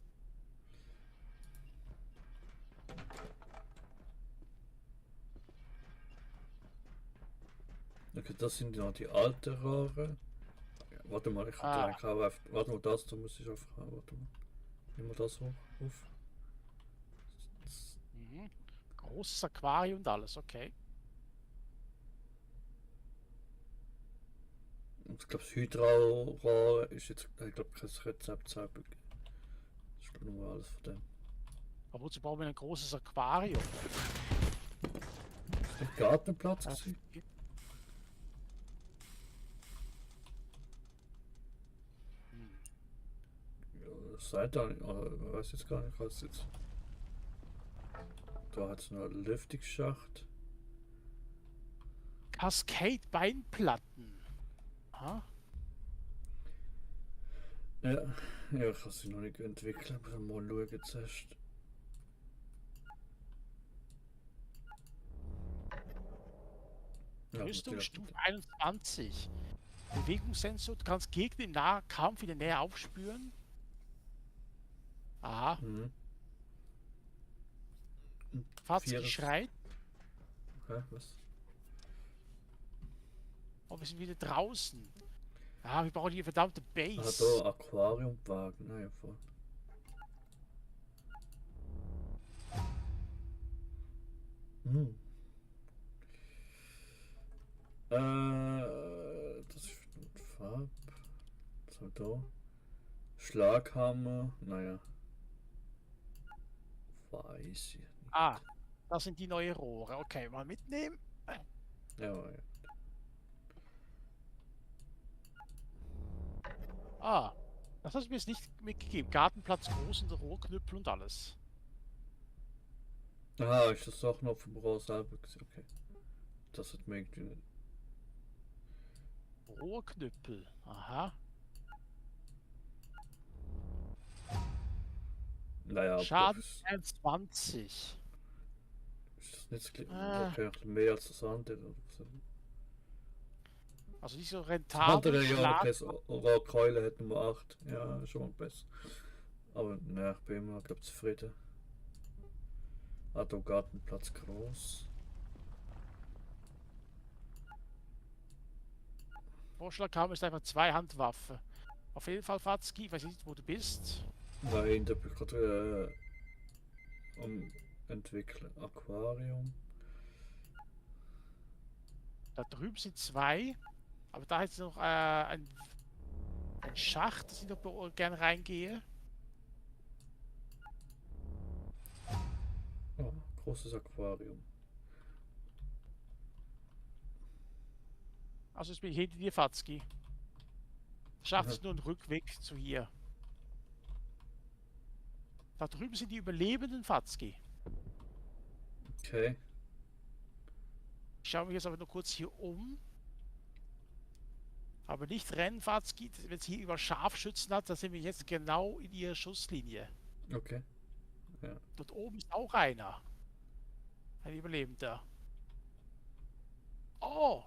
Okay, das sind ja die alten Rohre. Ja, warte mal, ich Ah. denke auch auf. Warte mal, das da muss ich einfach haben. Warte mal. Nimm mal das hoch. Auf. Mhm. Großes Aquarium und alles, okay. Und ich glaube, das Hydrarohr ist jetzt, ich glaube, kein Rezept selber. Das ist nur alles von dem. Aber wozu brauchen wir ein großes Aquarium? Ist der Gartenplatz Ja. gewesen? Ja, das seid ihr nicht, oder ich weiß jetzt gar nicht, was jetzt. Da hat es noch einen Lüftungsschacht. Cascade Beinplatten. Aha. Ja, ja, ich kann sie noch nicht entwickeln, aber mal schauen zuerst. Ja, Rüstung natürlich. Stufe 21. Bewegungssensor, du kannst Gegner im Nahkampf in der Nähe aufspüren. Aha. Mhm. Fahrzeug Vieres- schreit. Hä, was? Oh, wir sind wieder draußen. Ah, wir brauchen hier verdammte Ah, Base. da Aquariumwagen, naja, voll. Hm. Das ist Farb. Was haben wir da? Schlaghammer, naja. Weiß ich nicht. Ah, das sind die neuen Rohre. Okay, mal mitnehmen. Ja, ja. Ah, das hast du mir jetzt nicht mitgegeben. Gartenplatz groß und Rohrknüppel und alles. Aha, ist das auch noch vom Rohr selber gewesen? Okay. Das hat mir irgendwie nicht. Rohrknüppel. Aha. Naja, aber Schaden das 21. ist das nicht das Gleiche? Ah. Okay, ein bisschen mehr als das andere. Oder so. Also nicht so Das rentabel. andere ja, Schlag- okay, das Rohrkeule hat Nummer 8. Ja, schon mal besser. Aber ne, ich bin immer, glaube zufrieden. Ah, da Gartenplatz groß. Vorschlag haben ist einfach Zweihandwaffe. Auf jeden Fall, Fatzki, ich weiß nicht, wo du bist. Nein, da bin ich gerade am entwickeln. Aquarium. Da drüben sind zwei. Aber da ist noch ein Schacht, dass ich noch gerne reingehe. Oh, großes Aquarium. Also jetzt bin ich hinter dir, Fatzki. Schafft es Aha. nur einen Rückweg zu hier. Da drüben sind die Überlebenden, Fatzki. Okay. Ich schaue mich jetzt aber nur kurz hier um. Aber nicht rennen, Fatzki. Wenn es hier über Scharfschützen hat, dann sind wir jetzt genau in ihrer Schusslinie. Okay. Dort oben ist auch einer. Ein Überlebender. Oh!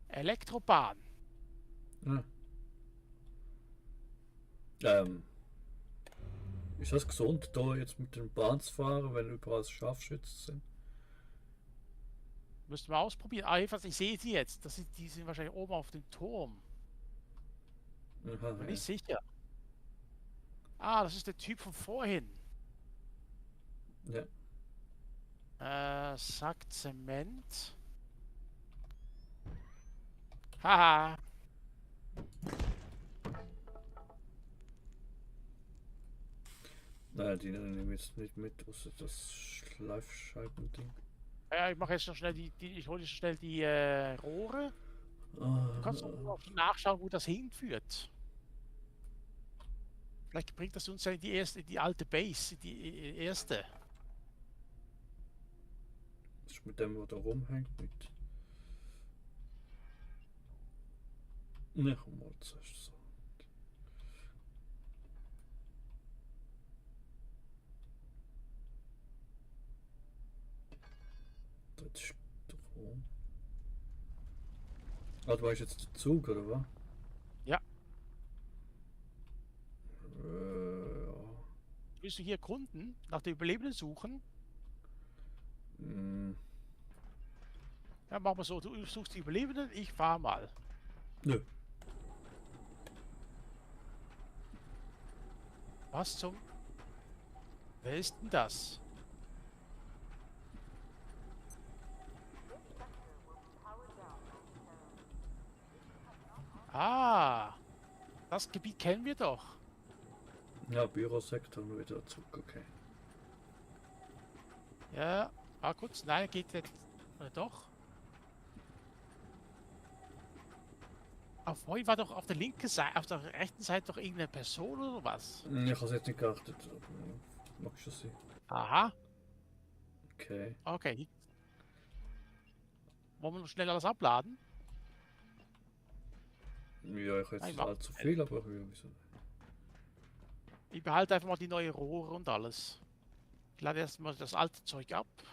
Elektrobahn. Ah. Ist das gesund, da jetzt mit den Bahn zu fahren, wenn überall Scharfschützen sind? Müssten wir ausprobieren. Ah, jedenfalls, ich sehe sie jetzt. Die sind wahrscheinlich oben auf dem Turm. Aha, Bin ja. nicht sicher. Ah, das ist der Typ von vorhin. Ja. Sack Zement. Haha. Nein, die nehmen jetzt nicht mit, außer das Schleifscheibending. Ja, ich mache jetzt noch schnell ich hole jetzt schnell die Rohre. Du kannst doch nur nachschauen, wo das hinführt. Vielleicht bringt das uns ja in die alte Base, in die erste. Was ist mit dem, was da rumhängt, mit? Ne, komm mal zuerst so. Das ist Strom. Ah, du weißt jetzt den Zug, oder was? Ja. Ja. Willst du hier Kunden nach den Überlebenden suchen? Hm, Ja, machen wir so. Du suchst die Überlebenden, ich fahr mal. nö. Was zum... Wer ist denn das? Ah, das Gebiet kennen wir doch. Ja, Bürosektor nur wieder Zug, okay. Ja, kurz. Nein, geht jetzt. Doch. Aber vorhin war doch auf der linken Seite, auf der rechten Seite doch irgendeine Person oder was? Ich habe jetzt nicht geachtet, aber mag schon sein. Aha, Okay. okay. Wollen wir noch schnell alles abladen? Ja, ich habe Nein, jetzt wa- allzu viel, aber ja, wieso? Ich behalte einfach mal die neue Rohre und alles. Ich lade erstmal das alte Zeug ab. Da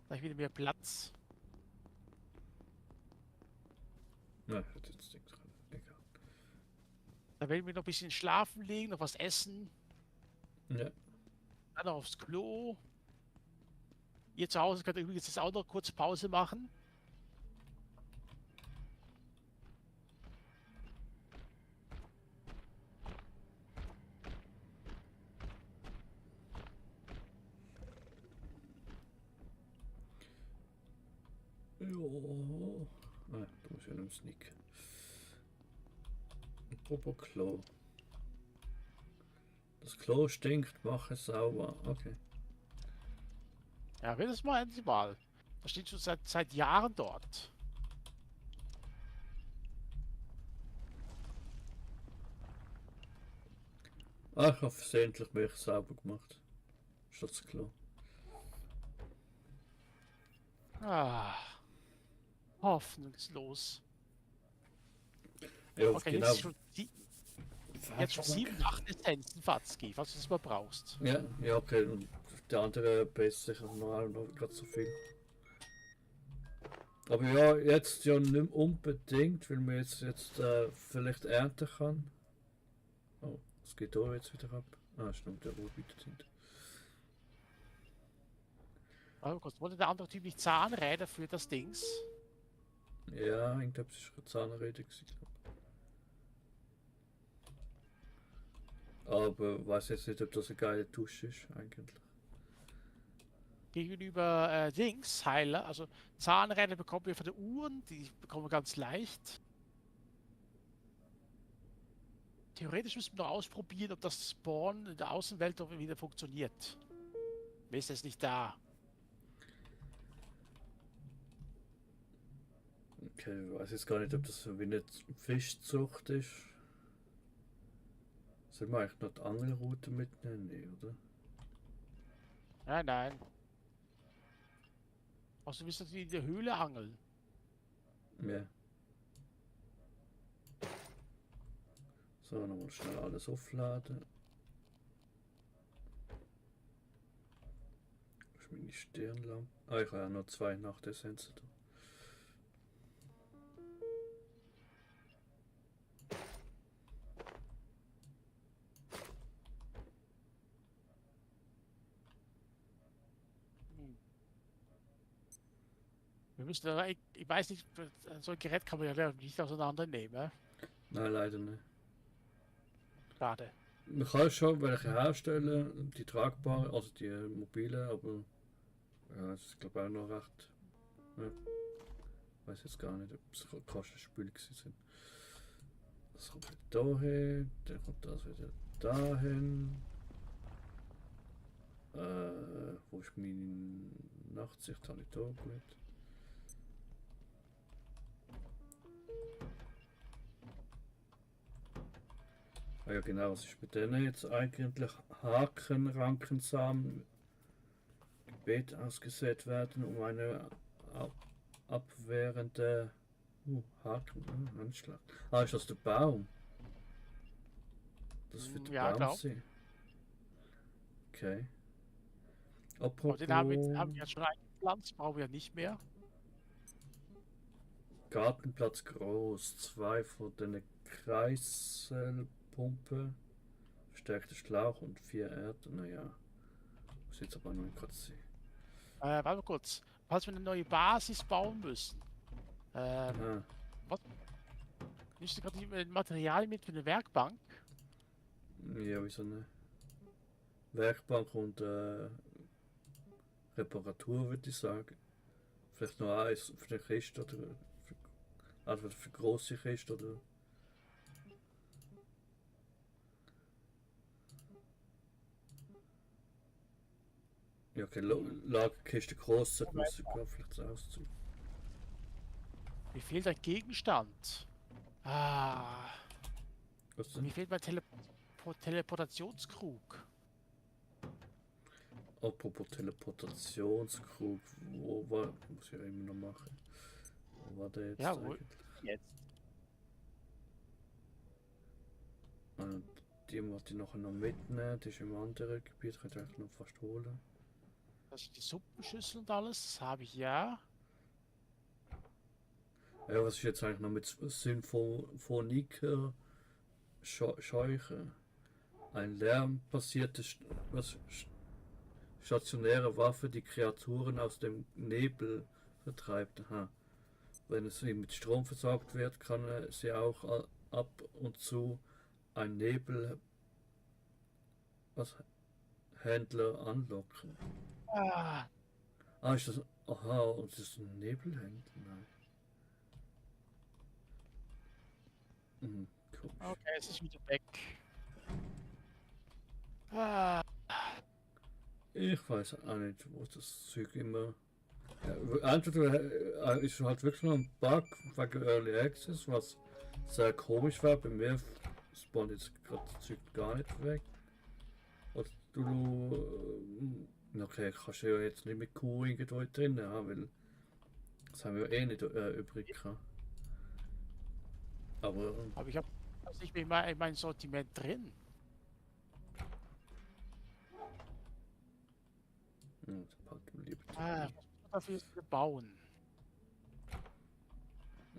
habe ich wieder mehr Platz. Nein, hat jetzt nichts dran. Egal. Da werden wir noch ein bisschen schlafen legen, noch was essen. Ja. Dann noch aufs Klo. Ihr zu Hause könnt ihr übrigens jetzt auch noch kurz Pause machen. Jo. Ah, du musst ja noch Sneak. Apropos Klo. Das Klo stinkt, mach es sauber. Okay. Ja, will das mal endlich mal. Das steht schon seit Jahren dort. Ah, ich habe versehentlich mich sauber gemacht. Statt das Klo. Ah, hoffnungslos. Ja, Okay, genau. jetzt schon 7, 8 Essenzen, Fatzki, falls du das mal brauchst. Ja, ja, okay. Und der andere Base sicher noch gerade so viel. Aber ja, jetzt ja nicht mehr unbedingt, weil man jetzt vielleicht ernten kann. Oh, es geht da jetzt wieder ab. Ah, stimmt, der arbeitet hinter. Oh Gott, wollte der andere Typ nicht Zahnräder für das Dings? Ja, ich glaube, es ist eine Zahnrede gewesen, aber weiß jetzt nicht, ob das eine geile Dusche ist, eigentlich. Gegenüber Dings, Heiler, also Zahnräder bekommen wir von den Uhren, die bekommen wir ganz leicht. Theoretisch müssen wir noch ausprobieren, ob das Spawn in der Außenwelt doch wieder funktioniert. Mir ist es nicht da. Okay, ich weiß jetzt gar nicht, ob das so wie eine Fischzucht ist. Sollen wir eigentlich noch die Angelroute mitnehmen? Nee, oder? Nein, nein. Also willst du in der Höhle angeln? Ja. So, nochmal schnell alles aufladen. Das ist meine Stirnlampe. Ah, ich habe ja noch 2 Nachtessenzen da. Wir müssen, ich weiß nicht, so ein Gerät kann man ja nicht auseinandernehmen. Nein, leider nicht. Schade. Man kann schon welche herstellen, die tragbaren, also die mobile, aber ja, das ist glaube ich auch noch recht. Ja, ich weiß jetzt gar nicht, ob es Kostenspiele sind. Das kommt wieder dahin, dann kommt das wieder dahin. Wo ist meine Nachtsicht? Habe ich da gut. Ah ja genau, was ist mit denen jetzt eigentlich? Haken, Rankensamen, Gebet ausgesät werden, um eine abwehrende Haken, Anschlag. Ah, ist das der Baum? Das wird der Ja, Baum glaub. sein. Okay. Aber Apropos den haben wir jetzt schon eingepflanzt, brauchen wir nicht mehr. Gartenplatz groß, 2 von den Kreiselpumpe, verstärkter Schlauch und 4 Erden. Naja, muss jetzt aber noch nicht kurz sehen. Warte mal kurz. Falls wir eine neue Basis bauen müssen. Ah, Nimmst du gerade die Materialien mit für eine Werkbank? ja, wieso nicht? Werkbank und Reparatur würde ich sagen. Vielleicht noch eins für eine Kiste oder also für große Kiste oder. Ja, okay, Lagerkiste groß, das muss ich vielleicht so ausziehen. Mir fehlt ein Gegenstand. Ah, Was mir denn? fehlt mein Teleportationskrug. Apropos Teleportationskrug, wo war. Muss ich ja immer noch machen. Wo war der jetzt Ja, wo eigentlich? jetzt? Die wollte ich nachher noch mitnehmen, die ist im anderen Gebiet, kann ich eigentlich noch fast holen. Das ist die Suppenschüssel und alles, das habe ich ja. Ja, was ist jetzt eigentlich noch mit Symphoniker Scheuche? Ein lärmbasiertes stationäre Waffe, die Kreaturen aus dem Nebel vertreibt. Aha. Wenn es mit Strom versorgt wird, kann sie auch ab und zu ein Händler anlocken. Ah, Ah, ist das. Aha, und das ist ein Nebelhändler? Nein. Komisch. okay, es ist wieder weg. Ah, Ich weiß auch nicht, wo das Zeug immer. Ja, entweder ist halt wirklich noch ein Bug wegen Early Access, was sehr komisch war. Bei mir spawnt jetzt gerade das Zeug gar nicht weg. Oder okay, kannst du ja jetzt nicht mit Q irgendwo drin haben, weil das haben wir ja eh nicht übrig gehabt. Aber aber ich habe das nicht mehr in mein Sortiment drin. das packen wir lieber. Ah, was muss man dafür jetzt bauen?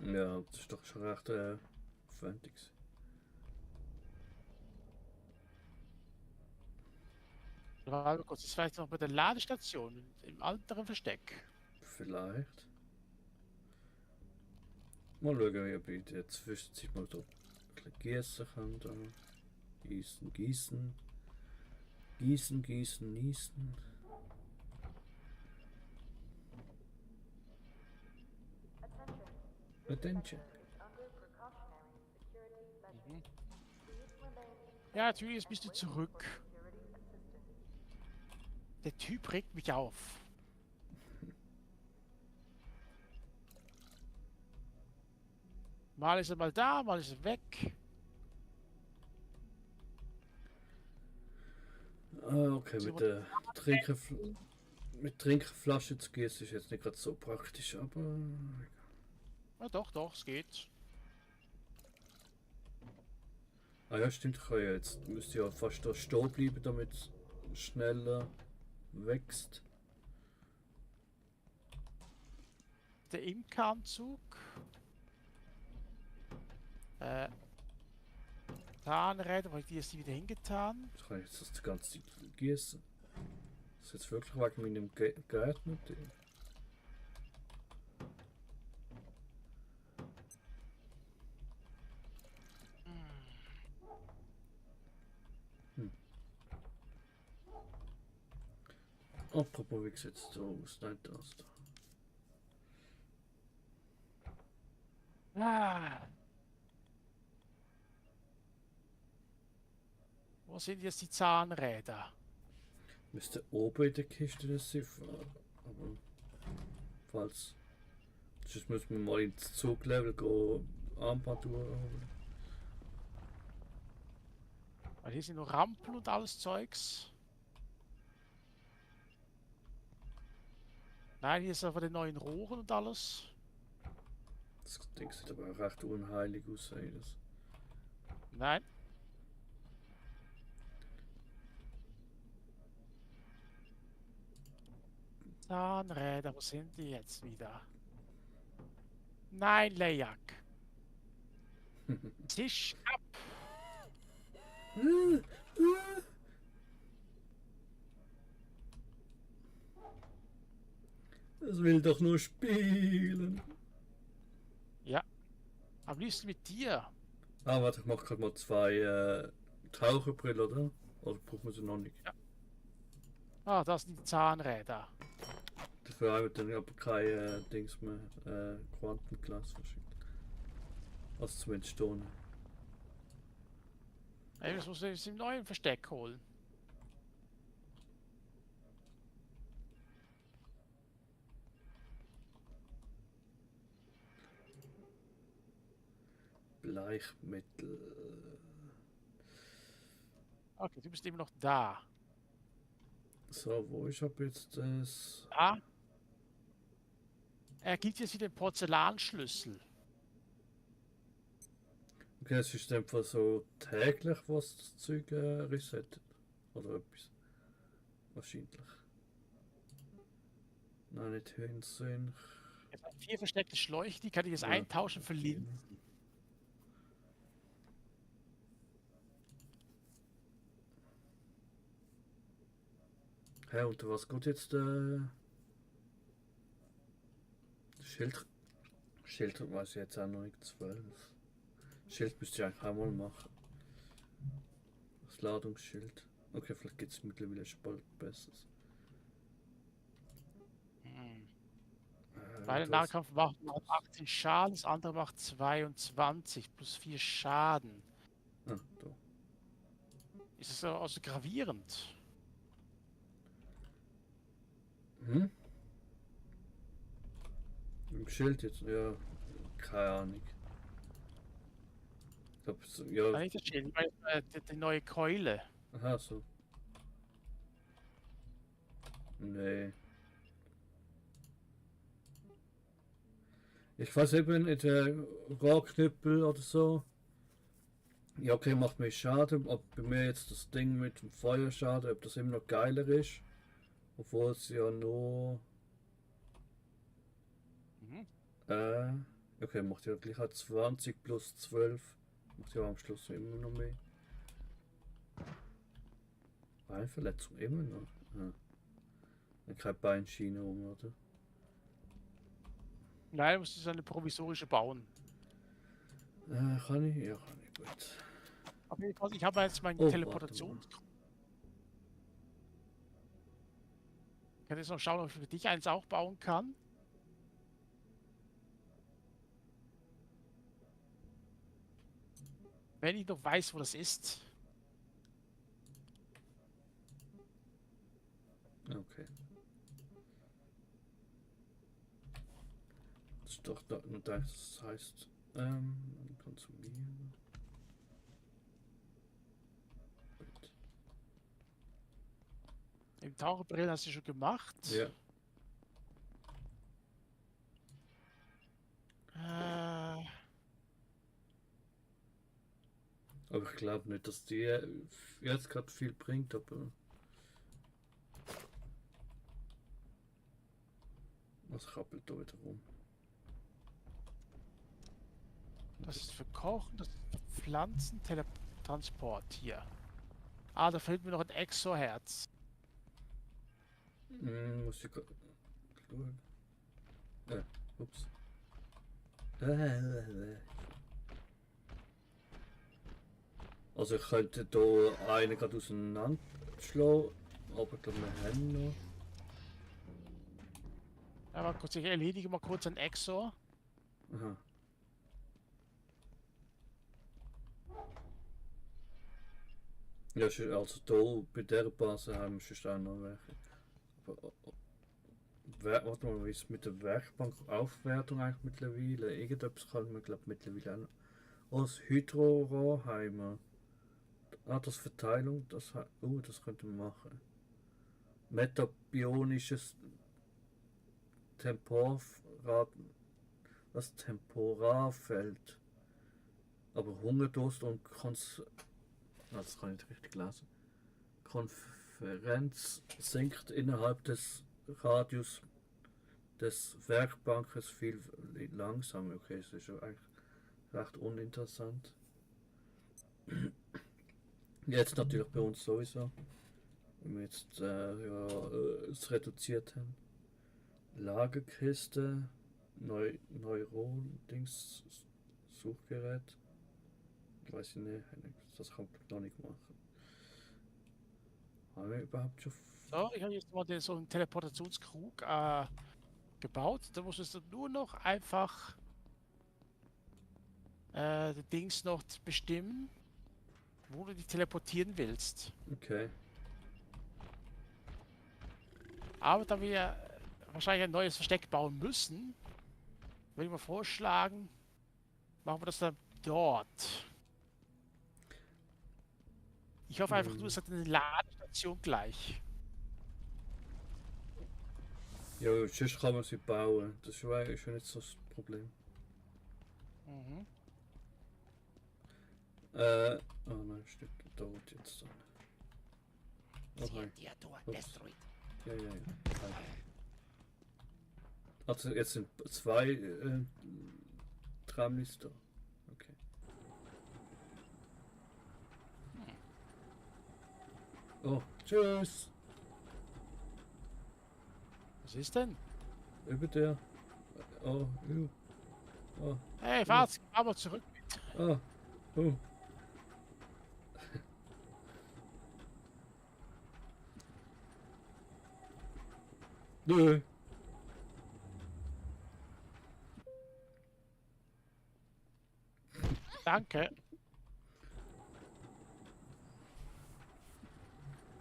Ja, das ist doch schon recht aufwendig. Warte kurz, das ist vielleicht noch bei der Ladestation im anderen Versteck. Vielleicht. Mal schauen, ob ich in der Zwischenzeit mal da ein bisschen gießen kann. Da. Gießen, gießen. Gießen, gießen, niesen. Attention. Ja, natürlich, jetzt bist du zurück. Der Typ regt mich auf. Mal ist er mal da, mal ist er weg. Okay, mit Trinkflasche zu gießen ist jetzt nicht gerade so praktisch, aber Na doch, es geht. ah ja, stimmt, ich kann ja jetzt müsste ja fast da stehen bleiben, damit es schneller wächst. Der Imkeranzug. Zahnräder, weil die ist wieder hingetan. Ich kann jetzt das die ganze Zeit gießen. Das ist jetzt wirklich wegen meinem Gärtner. Apropos, wie sieht es da aus? Nein, das da. Ah. Wo sind jetzt die Zahnräder? Müsste oben in der Kiste das sein, aber falls. Sonst müssen wir mal ins Zuglevel gehen, Armbanduhr holen. Weil hier sind noch Rampen und alles Zeugs. Nein, hier ist aber die neuen Rohren und alles. Das Ding sieht aber auch recht unheilig aus. Ey, das. Nein. Zahnräder, wo sind die jetzt wieder? Nein, Lejak. Tisch ab. Das will doch nur spielen. Ja. Am liebsten mit dir. Ah, warte, ich mach gerade mal 2 Taucherbrillen, oder? Oder braucht man sie noch nicht? Ja. Ah, das sind die Zahnräder. Dafür haben wir dann aber kein Dings mehr, Quantenglas verschickt. Also zumindest stehen. Ey, das muss ich im neuen Versteck holen. Bleichmittel. Okay, du bist immer noch da. So, wo ich habe jetzt das. Ah. Er gibt jetzt wieder den Porzellanschlüssel. Okay, es ist einfach so täglich, was das Zeug resettet. Oder etwas. Wahrscheinlich. Nein, nicht Hinsinn. Jetzt hat 4 versteckte Schläuche, die kann ich jetzt Ja. eintauschen für Linsen. Hä, unter was geht jetzt Schild? Schild weiß ich jetzt auch noch nicht. 12. Schild müsste ich eigentlich auch mal machen. Das Ladungsschild. Okay, vielleicht gibt es mittlerweile schon bald Besseres. Weil der das- Nahkampf macht 18 Schaden, das andere macht 22 plus 4 Schaden. Ah, da. Ist es also gravierend? Hm? Im Schild jetzt? Ja, keine Ahnung. Ich glaube, ja. Nein, nicht das Schild, ich meine, die neue Keule. Aha, so. Nee. Ich weiß eben nicht, der Rohrknüppel oder so. Ja, okay, macht mir Schaden. Ob bei mir jetzt das Ding mit dem Feuerschaden, ob das immer noch geiler ist. Obwohl es ja nur. Mhm. Okay, macht ja gleich halt 20 plus 12. Macht ja am Schluss immer noch mehr. Beinverletzung immer noch. Ja. Dann keine Beinschiene um, oder? Nein, du musst eine provisorische bauen. Kann ich? Ja, kann ich, gut. Auf jeden Fall, ich habe jetzt meine Oh, Teleportation. Ich kann jetzt noch schauen, ob ich für dich eins auch bauen kann. Wenn ich noch weiß, wo das ist. Okay. Das ist doch da, das heißt Konsumieren. Gut. Im Taucherbrillen hast du schon gemacht. Ja. Aber ich glaube nicht, dass die jetzt gerade viel bringt, aber. Was krabbelt da wieder rum? Das ist für Kochen, das ist für Pflanzen, Teletransport hier. Ah, da fehlt mir noch ein Exoherz. Muss ich schauen. Ups. Also ich könnte hier einen gerade auseinanderschlagen, aber ich glaube wir haben noch. Aber kurz, ich erledige mal kurz ein Exo. Aha. Ja, also hier bei dieser Basis haben wir schon auch noch welche. Aber, warte mal, wie ist es mit der Werkbank-Aufwertung eigentlich mittlerweile? Irgendetwas kann man glaube mittlerweile auch noch. Oh, das Hydro haben wir. Ah, das Verteilung, das das könnte man machen. Metabionisches Temporarfeld. Aber Hungerdurst und das kann ich nicht richtig lesen. Konferenz sinkt innerhalb des Radius des Werkbankes viel langsamer. Okay, das ist ja eigentlich recht uninteressant. Jetzt natürlich bei uns sowieso. Wenn wir jetzt es reduziert haben. Lagerkiste, Neuron-Dings, Suchgerät. Weiß ich nicht, das kann man noch nicht machen. Haben wir überhaupt schon. So, ich habe jetzt mal so einen Teleportationskrug gebaut. Da musstest du nur noch einfach die Dings noch bestimmen, wo du dich teleportieren willst. Okay. Aber da wir wahrscheinlich ein neues Versteck bauen müssen, würde ich mal vorschlagen, machen wir das dann dort. Ich hoffe einfach, du hast eine Ladestation gleich. Ja, sonst kann man sie bauen. Das ist schon nicht so das Problem. Mhm. Oh nein, stimmt. Dauert jetzt dann. Okay. Ups. Ja. Also jetzt sind zwei Tramlis da. Okay. Oh, tschüss. Was ist denn? Über der. Oh, oh, Hey, fahr mal zurück. oh. Nö. Danke.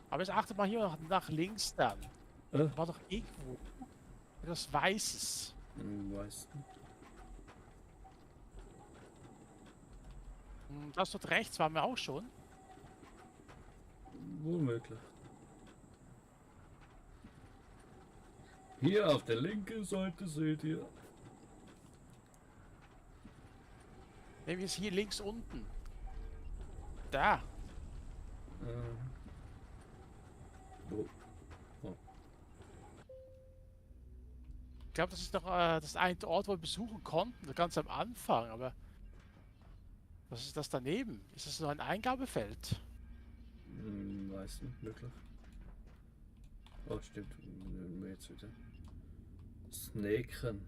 Aber jetzt achtet mal hier noch nach links dann. War doch irgendwo etwas Weißes. Weiß nicht. Das dort rechts waren wir auch schon. Wohl möglich. Hier auf der linken Seite seht ihr. Nehmen wir es hier links unten. Da. Oh. Ich glaube, das ist doch das eine Ort, wo wir besuchen konnten, ganz am Anfang, aber was ist das daneben? Ist das nur ein Eingabefeld? Weiß nicht, wirklich. Oh, stimmt. Jetzt wieder. Snaken.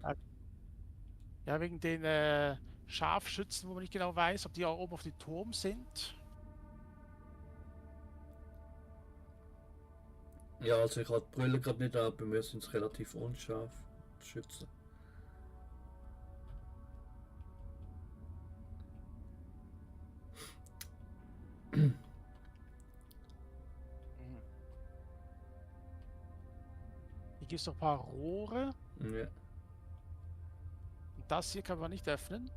Ja, wegen den Scharfschützen, wo man nicht genau weiß, ob die auch oben auf dem Turm sind. Ja, also ich habe die Brille gerade nicht an, bei mir sind es relativ unscharf, die Schützen. Hier gibt es noch ein paar Rohre. Ja. Und das hier kann man nicht öffnen.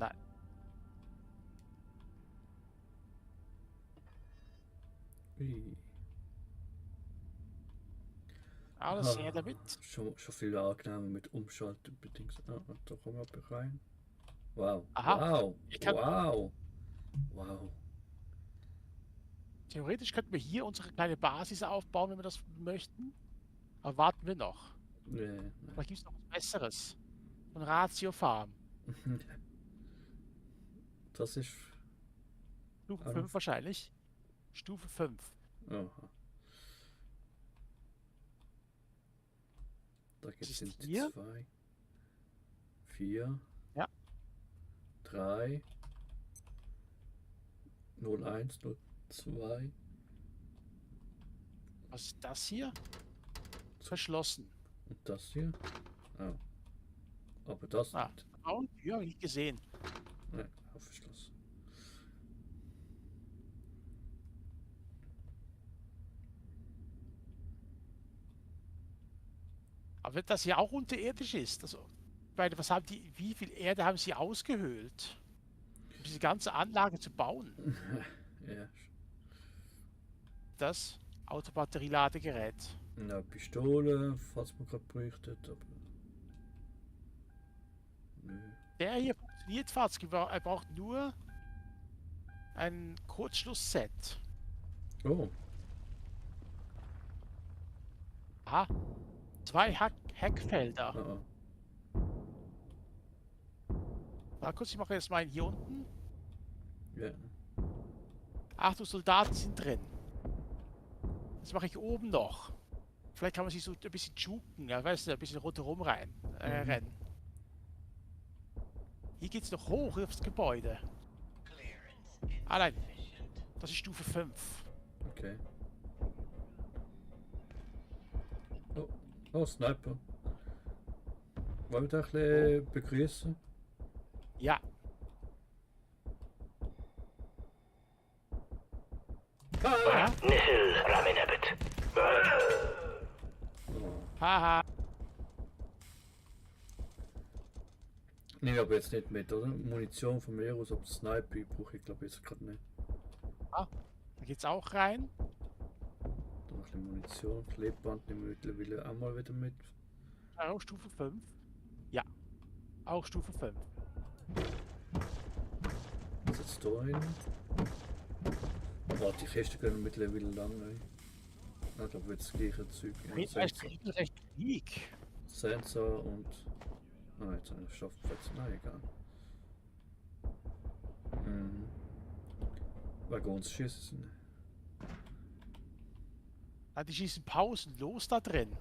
Nein. Ui. Alles her damit. Schon viel angenehmer mit Umschalten bedingt. Ah, da kommen wir rein. Wow. Aha. Wow. Ich kann- Wow. Wow. Theoretisch könnten wir hier unsere kleine Basis aufbauen, wenn wir das möchten. Aber warten wir noch. Nee, Vielleicht gibt es noch was Besseres. Ein Ratio Farm. nee. Das ist. Stufe Ah. 5 wahrscheinlich. Stufe 5. Aha. Da gibt ist es hier? 2, 4, Ja. 3, 01, 02. Was ist das hier? Verschlossen. Und das hier? Oh. Aber das Ah. nicht. Oh, ja, hab ich nicht gesehen. Nein, aufgeschlossen. Aber wenn das hier auch unterirdisch ist, also, was haben die, wie viel Erde haben sie ausgehöhlt, um diese ganze Anlage zu bauen? Ja. Das Autobatterieladegerät. Eine Pistole, falls man gerade bräuchte, aber. Nö. Der hier funktioniert fast. Er braucht nur ein Kurzschlussset. Oh, Aha. 2 Heckfelder. ah, Mal kurz, ich mache jetzt mal hier unten. ja. Achtung, Soldaten sind drin. Das mache ich oben noch. Vielleicht kann man sich so ein bisschen juken, ja, weißt du, ein bisschen rundherum rennen. Hier geht's noch hoch aufs Gebäude. Ah nein, das ist Stufe 5. Okay. Oh, Sniper. Wollen wir da ein bisschen begrüßen? Ja, ja. Haha. Nehme ich aber jetzt nicht mit, oder? Munition von mir aus, aber Sniper brauche ich glaube jetzt gerade nicht. Da geht's auch rein. Dann noch ein bisschen Munition, Klebband nehmen wir mittlerweile auch mal wieder mit. Auch Stufe 5. Ja, auch Stufe 5. Was jetzt da hin? Oh, die Kiste gehen mittlerweile lang, ey. Ich glaube, jetzt das gleiche Zeug. Ja, Recht Krieg. Sensor und. Ah, jetzt eine Stoffplätze. Nein, egal. Mhm. Waggons schießen. Ah, die schießen pausenlos da drin.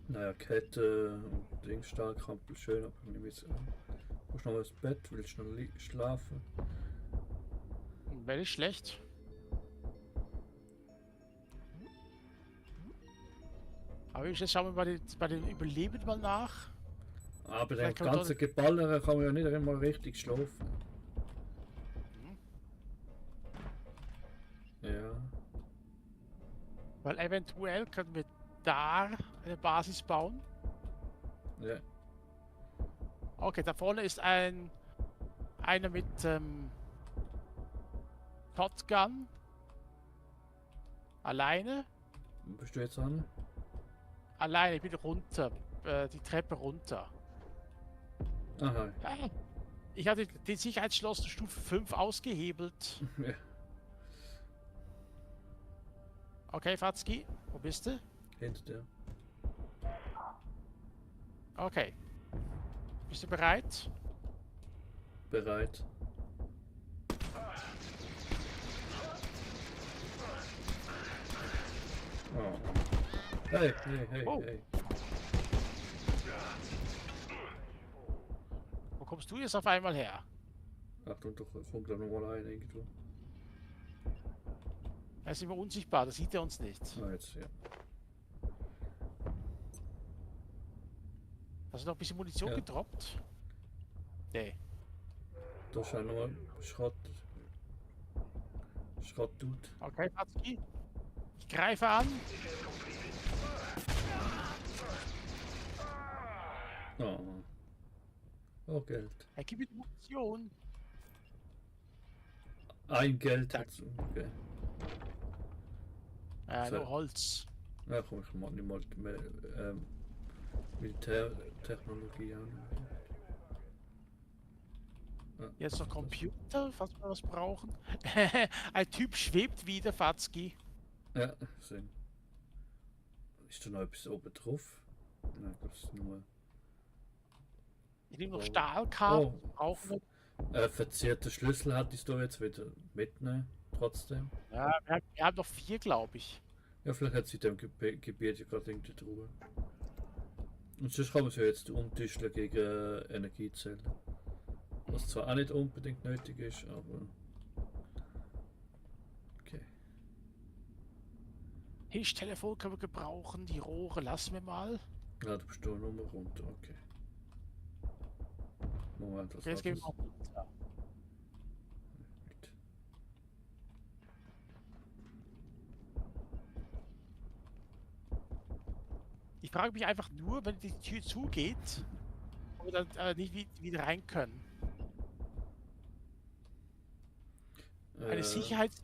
Naja, Kette und Ding, Stahlkrampel, schön, aber ich nehme jetzt an. Brauchst du noch ins Bett? Willst du noch schlafen? Wäre nicht schlecht. Aber jetzt schauen wir bei den Überlebenden mal nach. Aber den Vielleicht kann man ganzen Geballere kann man ja nicht einmal richtig schlafen. Ja. Weil eventuell können wir da eine Basis bauen. Ja. Okay, da vorne ist einer mit Shotgun. Alleine. Wo bist du jetzt an? Alleine, ich bin runter. Die Treppe runter. Aha. Ja, ich hatte den Sicherheitsschloss zur Stufe 5 ausgehebelt. Ja. Okay, Fatzki, wo bist du? Hinter dir. Okay. Bist du bereit? Bereit. Oh. Hey, hey, hey, Oh. hey. Wo kommst du jetzt auf einmal her? Achtung, doch, kommt da nochmal ein irgendwo. Er ist immer unsichtbar, das sieht er uns nicht. Ah, jetzt, ja. Hast du noch ein bisschen Munition Ja. gedroppt? Nee. Da ist auch nochmal Schrott. Schrott-Dude. Okay, Watzki. Ich greife an. Oh. Oh, Geld. Er gibt mir Munition. Ein Geld dazu. Okay. So. Nur Holz. Ja, komm, ich mach nicht mal mehr Militärtechnologie an. Ja, Jetzt noch Computer, falls wir was brauchen. Ein Typ schwebt wieder, Fatzki. ja, sehen. Ist da noch etwas oben drauf? Nein, das ist nur. Ich nehme noch Oh. Stahlkabel. Oh. Auch noch. Verzierte Schlüssel hatte ich da jetzt wieder mitnehmen, trotzdem. Ja, wir haben noch 4, glaube ich. Ja, vielleicht hat sie dem Gebiet ja gerade irgendwie Truhe. Und sonst kann man sie ja jetzt umtüscheln gegen Energiezellen. Was zwar auch nicht unbedingt nötig ist, aber. Okay. Hischtelefon können wir gebrauchen, die Rohre lassen wir mal. Ja, du bist da nochmal runter, okay. Moment, was Okay, jetzt war gehen wir das? mal runter. Gut. Ich frage mich einfach nur, wenn die Tür zugeht, ob wir dann nicht wieder rein können. Eine Sicherheits...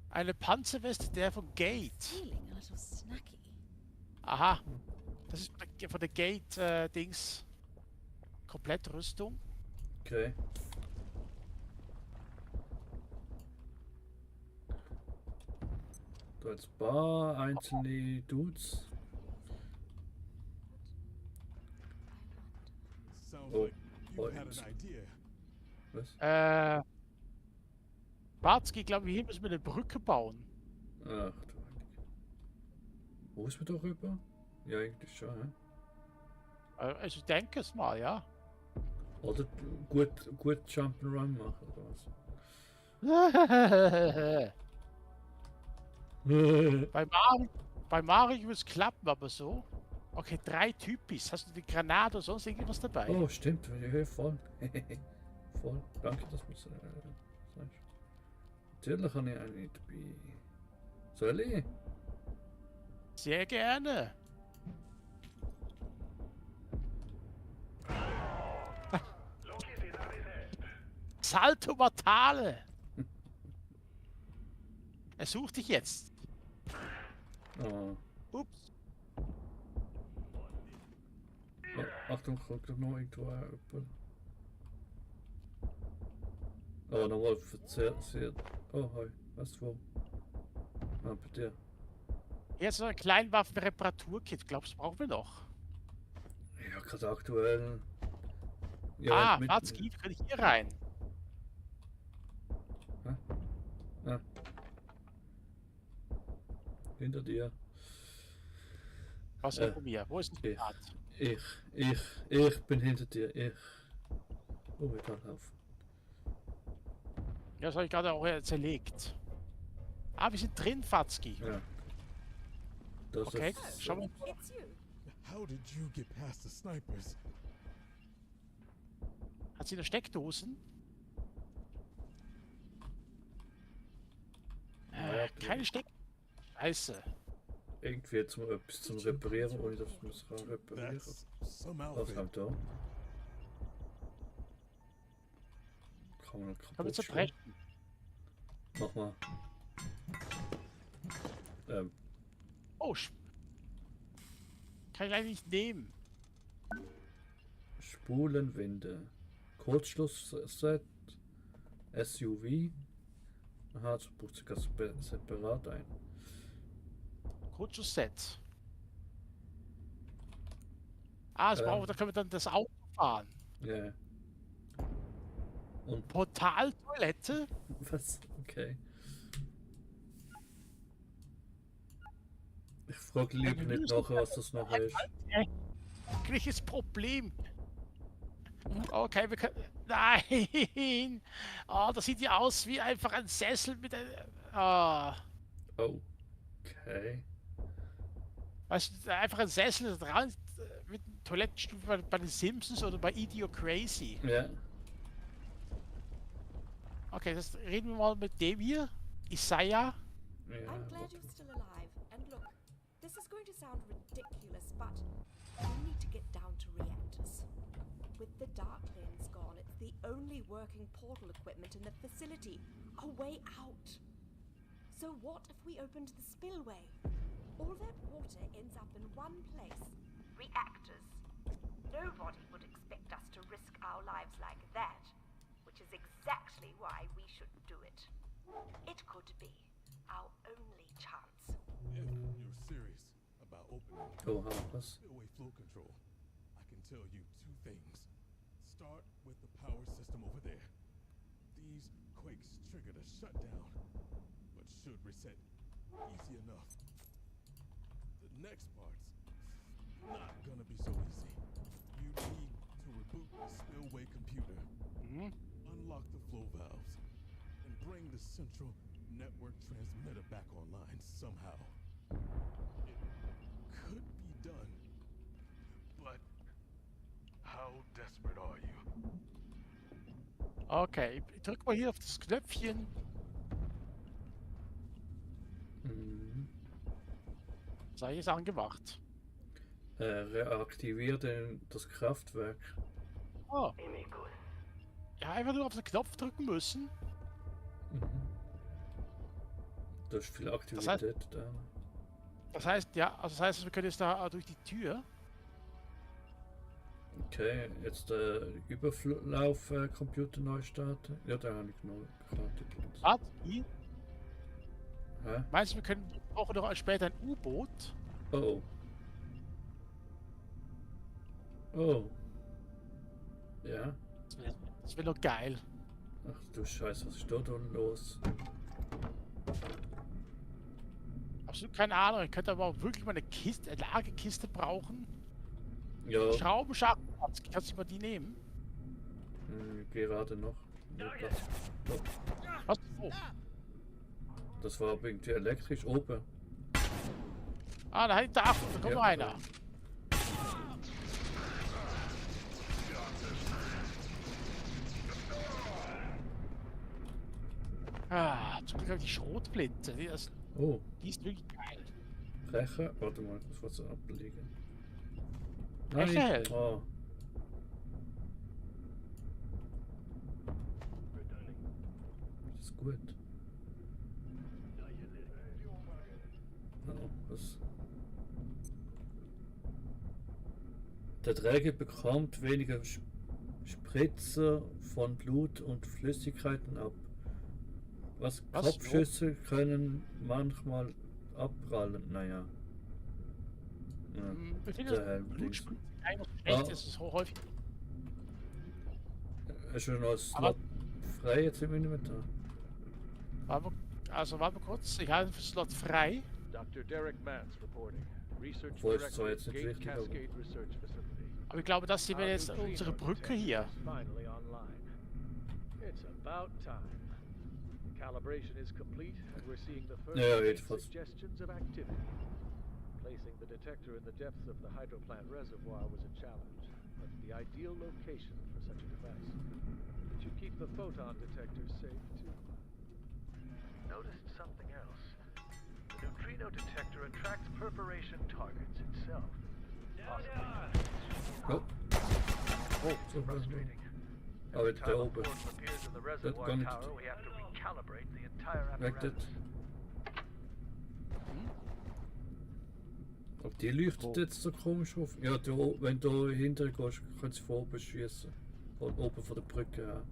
Eine Panzerweste der von Gate. Feeling a little snacky. Aha. Das ist von der Gate Dings. Komplettrüstung. Okay. Da jetzt ein paar einzelne Dudes. Sounds Oh, like you had Points. an idea. Was? Watzki, glaube ich, hier müssen wir eine Brücke bauen. Ach du Heilige. Wo ist man da rüber? Ja, eigentlich schon, hä? Also ich denke es mal, ja. Oder gut Jump'n'Run machen oder was? Bei Mario wird es klappen, aber so. Okay, 3 Typis. Hast du die Granate oder sonst irgendwas dabei? Oh, stimmt, ja, voll. Voll. Danke, dass du es sagst. Natürlich habe ich eine dabei. Soll ich? Sehr gerne. Salto Mortale. Er sucht dich jetzt. Oh. Ups. Oh, Achtung, kommt doch noch irgendwo jemand. Oh, nochmal verzerrt. Oh, hi. Weißt du wo? Ah, bei dir. Jetzt so ein Kleinwaffen-Reparaturkit. Glaubst du, brauchen wir noch? Ja, gerade aktuell. Ja, mit- Watzki, kann ich hier rein? Ah. Hinter dir. Was Äh, von mir? Wo ist ich. das Rad? Ich bin hinter dir. Ich. Oh, ich kann laufen. Ja, das habe ich gerade auch zerlegt. Wir sind drin, Fatzki. Ja. Das Okay, ist. schau mal. It's you. How did you get past the snipers? Hat sie noch Steckdosen? Ja, Keine Steck... Scheiße. Irgendwie jetzt mal etwas zum Reparieren, ohne dass man es kann reparieren. That's some Was outfit. kommt da? Kann man noch Können wir kaputt zerbrechen? Mach mal. Oh, kann ich leider nicht nehmen. Spulenwinde. Kurzschlussset. SUV. Aha, das braucht sogar separat ein. Kurzschuss-Set. Das brauchen wir, da können wir dann das Auto fahren. Ja. Und Portaltoilette? was? Okay. Ich frage lieber nicht nachher, was das noch ist. Wirkliches Problem. Okay, wir können... Nein! Das sieht ja aus wie einfach ein Sessel mit einem... Okay. Weißt du, einfach ein Sessel dran mit Toilettenstufe bei den Simpsons oder bei Idiocracy. Ja. Okay, das reden wir mal mit dem hier. Isaiah. Ja, I'm glad warte. you're still alive. And look, this is going to sound ridiculous, but we need to get down to reactors. With the dark lanes gone, it's the only working portal equipment in the facility. A way out. So what if we opened the spillway? All that water ends up in one place. Reactors. Nobody would expect us to risk our lives like that, which is exactly why we should do it. It could be our only chance. If you're serious about opening Oha, was? spillway flow control, I can tell you two things. Start with the power system over there. These quakes triggered a shutdown, but should reset easy enough. The next part's not gonna be so easy. You need to reboot the spillway computer, unlock the flow valves, and bring the central network transmitter back online somehow. It could be done, but how desperate are you? Okay, ich drück mal hier auf das Knöpfchen. Mhm. Sei es angemacht. Reaktivier das Kraftwerk. Oh. Ja, einfach nur auf den Knopf drücken müssen. Mhm. Da ist viel Aktivität heißt- da. Das heißt, ja, also das heißt, wir können jetzt da durch die Tür. Okay, jetzt Überlauf-Computer neu starten. Ja, da habe ich neu gestartet. Warte, hier. Hä? Meinst du, wir können auch noch später ein U-Boot? Oh. Oh. Ja. Das wäre doch geil. Ach du Scheiße, was ist da denn los? Absolut keine Ahnung. Ich könnte aber auch wirklich mal eine Kiste, eine Lagerkiste brauchen. Ja, Schraubenschacht. Kannst du mal die nehmen? gerade noch. Ja, Was? Oh. das war aber irgendwie elektrisch oben. Ah, da hinter, Achtung, da kommt Ja, noch einer. Ah, zum Glück habe ich die Schrotflinte. Oh, Die ist wirklich geil. Brecher. Warte mal, ich muss was ablegen. Brecher? Oh. Das ist gut. Oh, was? Der Träger bekommt weniger Spritzer von Blut und Flüssigkeiten ab. Was? Kopfschüsse können manchmal abprallen. Naja. Ja, Ich finde, der Helm das links. Blutspritze eigentlich schlecht Ah. ist. Es ist so häufig. Ist schon noch ein Aber- Slot frei jetzt im Inventar? Warte mal kurz. Ich halte den Slot frei. Dr. Derek Mance reporting. Research Wo ist zwar Director, jetzt nicht Gate wichtig, aber- Cascade Research Facility. Aber ich glaube, das sehen wir Our jetzt neutrino unsere Brücke detector hier. is finally online. It's about time. Calibration is complete, and we're seeing the first Ja, faint jedenfalls. suggestions of activity. Placing the detector in the depths of the hydroplant reservoir was a challenge, but the ideal location for such a device. It should keep the photon detector safe too. Noticed something else. The neutrino detector attracts perforation targets itself. Oh. Oh, so Frustrating. Aber Every der time a oben. portal appears in the Das reservoir gar nicht. tower, we have to recalibrate the entire Weg apparatus. dort. Aber die leuchtet jetzt so komisch auf. Ja, da, wenn du hinter gehst, kannst du von oben schießen. Von oben von der Brücke her.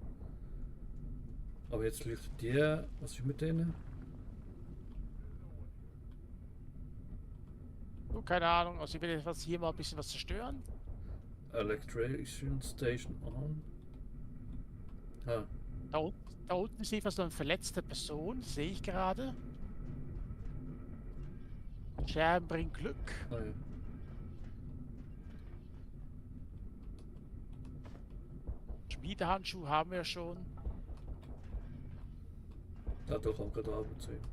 Aber jetzt leuchtet die. Was ist mit denen? Oh, keine Ahnung. Also ich will jetzt hier mal ein bisschen was zerstören. Electrician Station on. Ha. Da unten ist jedenfalls noch eine verletzte Person. Sehe ich gerade. Scherben bringt Glück. Ah, ja. Schmiedehandschuh haben wir schon. Dadurch auch gerade Abend sehen.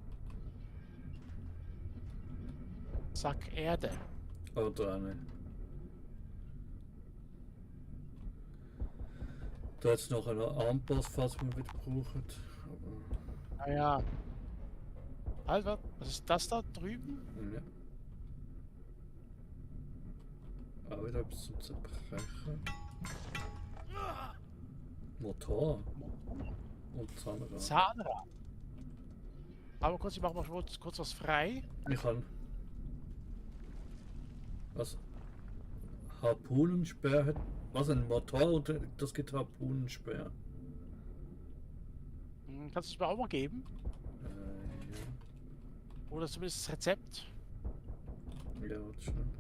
Sack Erde. Oh, da eine. Da jetzt noch einen Armboss, falls man wieder braucht. Aber, Naja. Albert, was ist das da drüben? ja. Auch wieder etwas zum Zerbrechen. Motor. Und Zahnrad. Zahnrad. Aber kurz, ich mach mal kurz was frei. Ich kann. Was? Harpunensperr hat. Was, ein Motor und das gibt Harpunensperr. Kannst du es mir auch mal geben? Ja. Oder zumindest das Rezept? Ja, warte schon.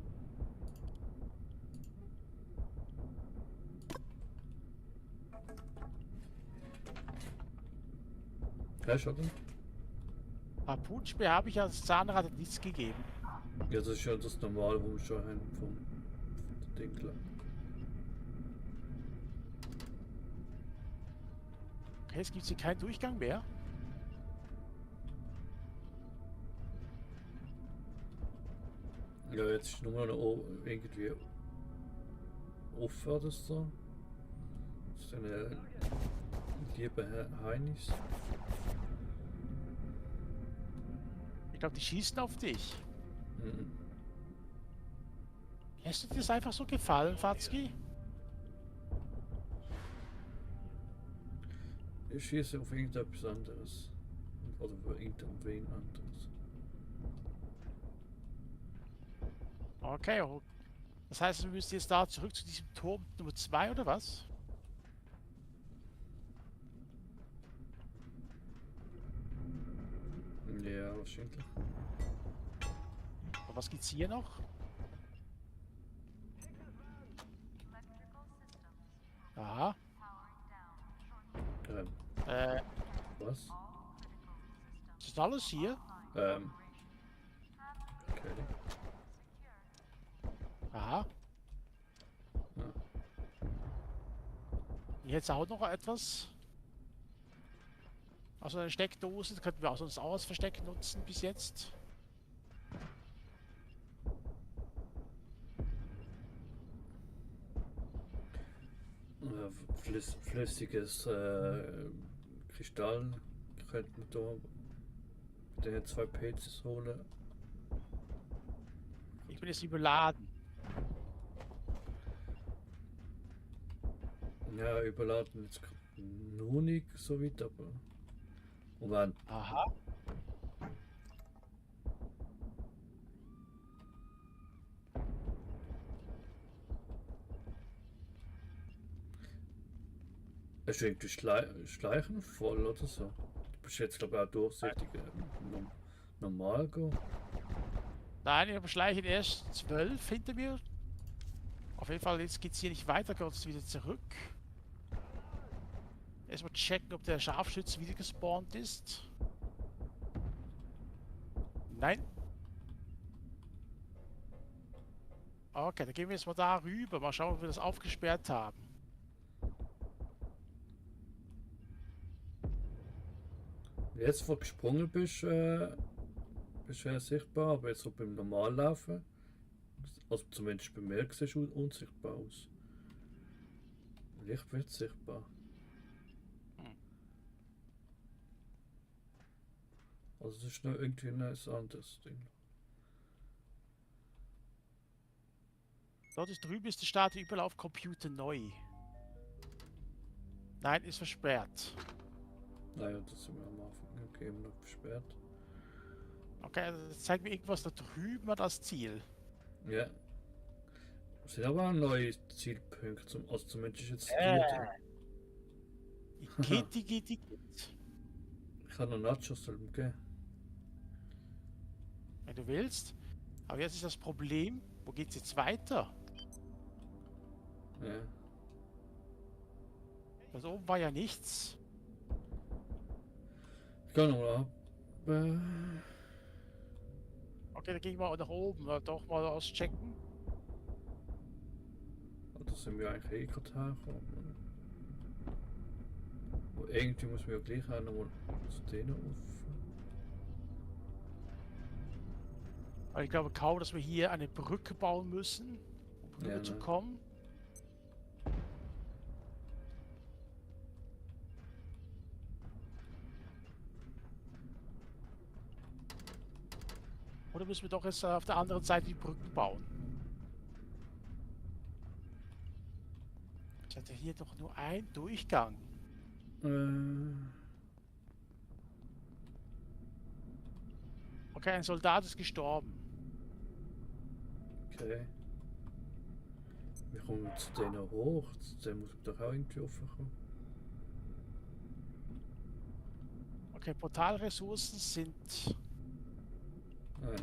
Ja, schon. Harpunenspeer habe ich ja, das Zahnrad hat nichts gegeben. Ja, das ist ja das Normale, wo wir schon haben vom Ding. Okay, es gibt hier keinen Durchgang mehr. Ja, jetzt ist nur noch irgendwie offen oder so. Das ist eine liebe Heinis. Ich glaube, die schießen auf dich. Mhm. Lässt du dir das einfach so gefallen, Fatzki? Ich schieße auf irgendetwas anderes. Oder auf irgendwen anderes. Okay, das heißt, wir müssen jetzt da zurück zu diesem Turm Nummer 2 oder was? Ja, wahrscheinlich. Und was gibt's hier noch? Aha. Was? Ist das alles hier? Okay. Aha. Ja. Jetzt auch noch etwas. Also eine Steckdose, das könnten wir auch sonst auch als Versteck nutzen bis jetzt. Flüssiges Kristall könnte man da mit den 2 PCs holen. Ich bin jetzt überladen. Ja, überladen jetzt noch nicht so weit, aber. Moment. Aha. Hast du irgendwie Schleichen voll oder so? Du bist jetzt, glaube ich, auch durchsichtig. Normal gehen. Nein, ich habe Schleichen erst 12 hinter mir. Auf jeden Fall, jetzt geht es hier nicht weiter, geht es wieder zurück. Erstmal checken, ob der Scharfschütze wieder gespawnt ist. Nein. Okay, dann gehen wir jetzt mal da rüber. Mal schauen, ob wir das aufgesperrt haben. Jetzt, wo du gesprungen bist, bist du ja sichtbar, aber jetzt so beim Normallaufen, also zumindest bei mir, siehst du unsichtbar aus. Licht wird sichtbar. Also das ist noch irgendwie ein anderes Ding. Dort ist drüben ist die Statue überall auf Computer neu. Nein, ist versperrt. Naja, das sind wir am Anfang eben noch versperrt. Okay, also das zeigt mir irgendwas da drüben als Ziel. Ja. Es sind aber auch neue Zielpunkte, also zumindest jetzt Kitty. Ich kann noch Nachos geben. Wenn du willst. Aber jetzt ist das Problem, wo geht's jetzt weiter? Ja. Da oben war ja nichts. Ich kann noch mal ab. Okay, dann gehe ich mal nach oben, doch mal auschecken. Da sind wir eigentlich eh gerade hergekommen. Aber irgendwie muss man ja gleich auch noch mal zu denen auf. Aber ich glaube kaum, dass wir hier eine Brücke bauen müssen, um rüber zu kommen. Oder müssen wir doch jetzt auf der anderen Seite die Brücken bauen? Ich hatte hier doch nur einen Durchgang. Okay, ein Soldat ist gestorben. Okay. Wir kommen zu denen hoch. Zu denen muss man doch auch irgendwie raufkommen. Okay, Portalressourcen sind... Ah, ja.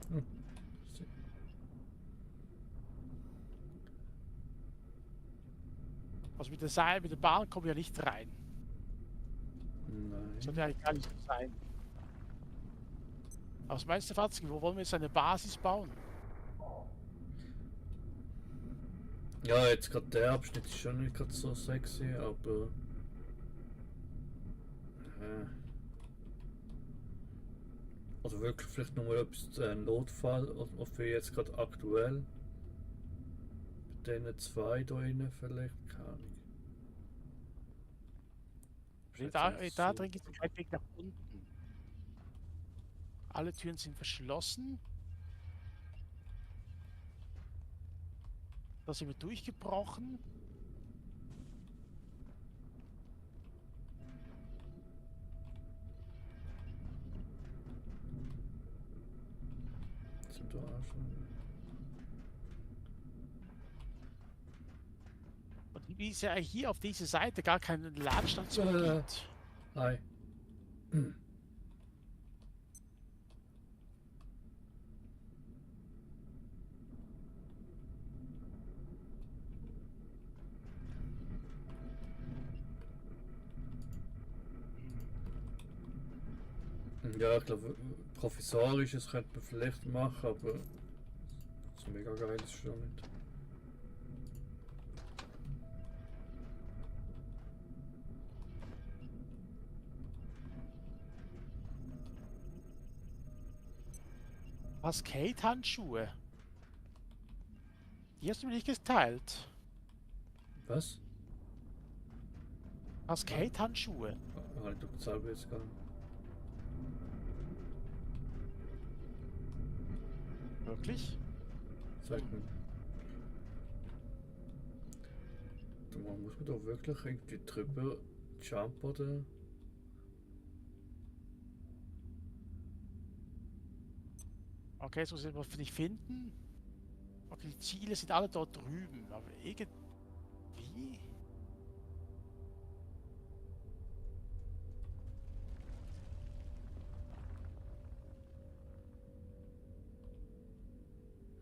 Hm. Se- Also mit der Seil, mit der Bahn kommen wir ja nicht rein. Nein. Sollte eigentlich gar nicht so sein. Aber was meinst du, Fatzki, wo wollen wir jetzt eine Basis bauen? Ja, jetzt gerade der Abschnitt ist schon nicht gerade so sexy, aber. Also wirklich vielleicht nochmal etwas Notfall, oder für jetzt gerade aktuell. Bei denen zwei da drinnen vielleicht, keine Ahnung. Da drin gibt es keinen Weg nach unten. Alle Türen sind verschlossen. Da sind wir durchgebrochen. Sind da auch schon. Und wie es ja hier auf dieser Seite gar keine Ladestation gibt. Hi. Ja, ich glaube, provisorisches könnte man vielleicht machen, aber so mega geil ist es schon nicht. Cascade-Handschuhe. Die hast du mir nicht geteilt. Was? Cascade-Handschuhe. Ah, ich selber jetzt gar nicht. Wirklich? Zeig mir. Da muss man doch wirklich irgendwie drüber jumpen oder? Okay, jetzt muss ich was nicht finden. Okay, die Ziele sind alle dort drüben, aber irgendwie.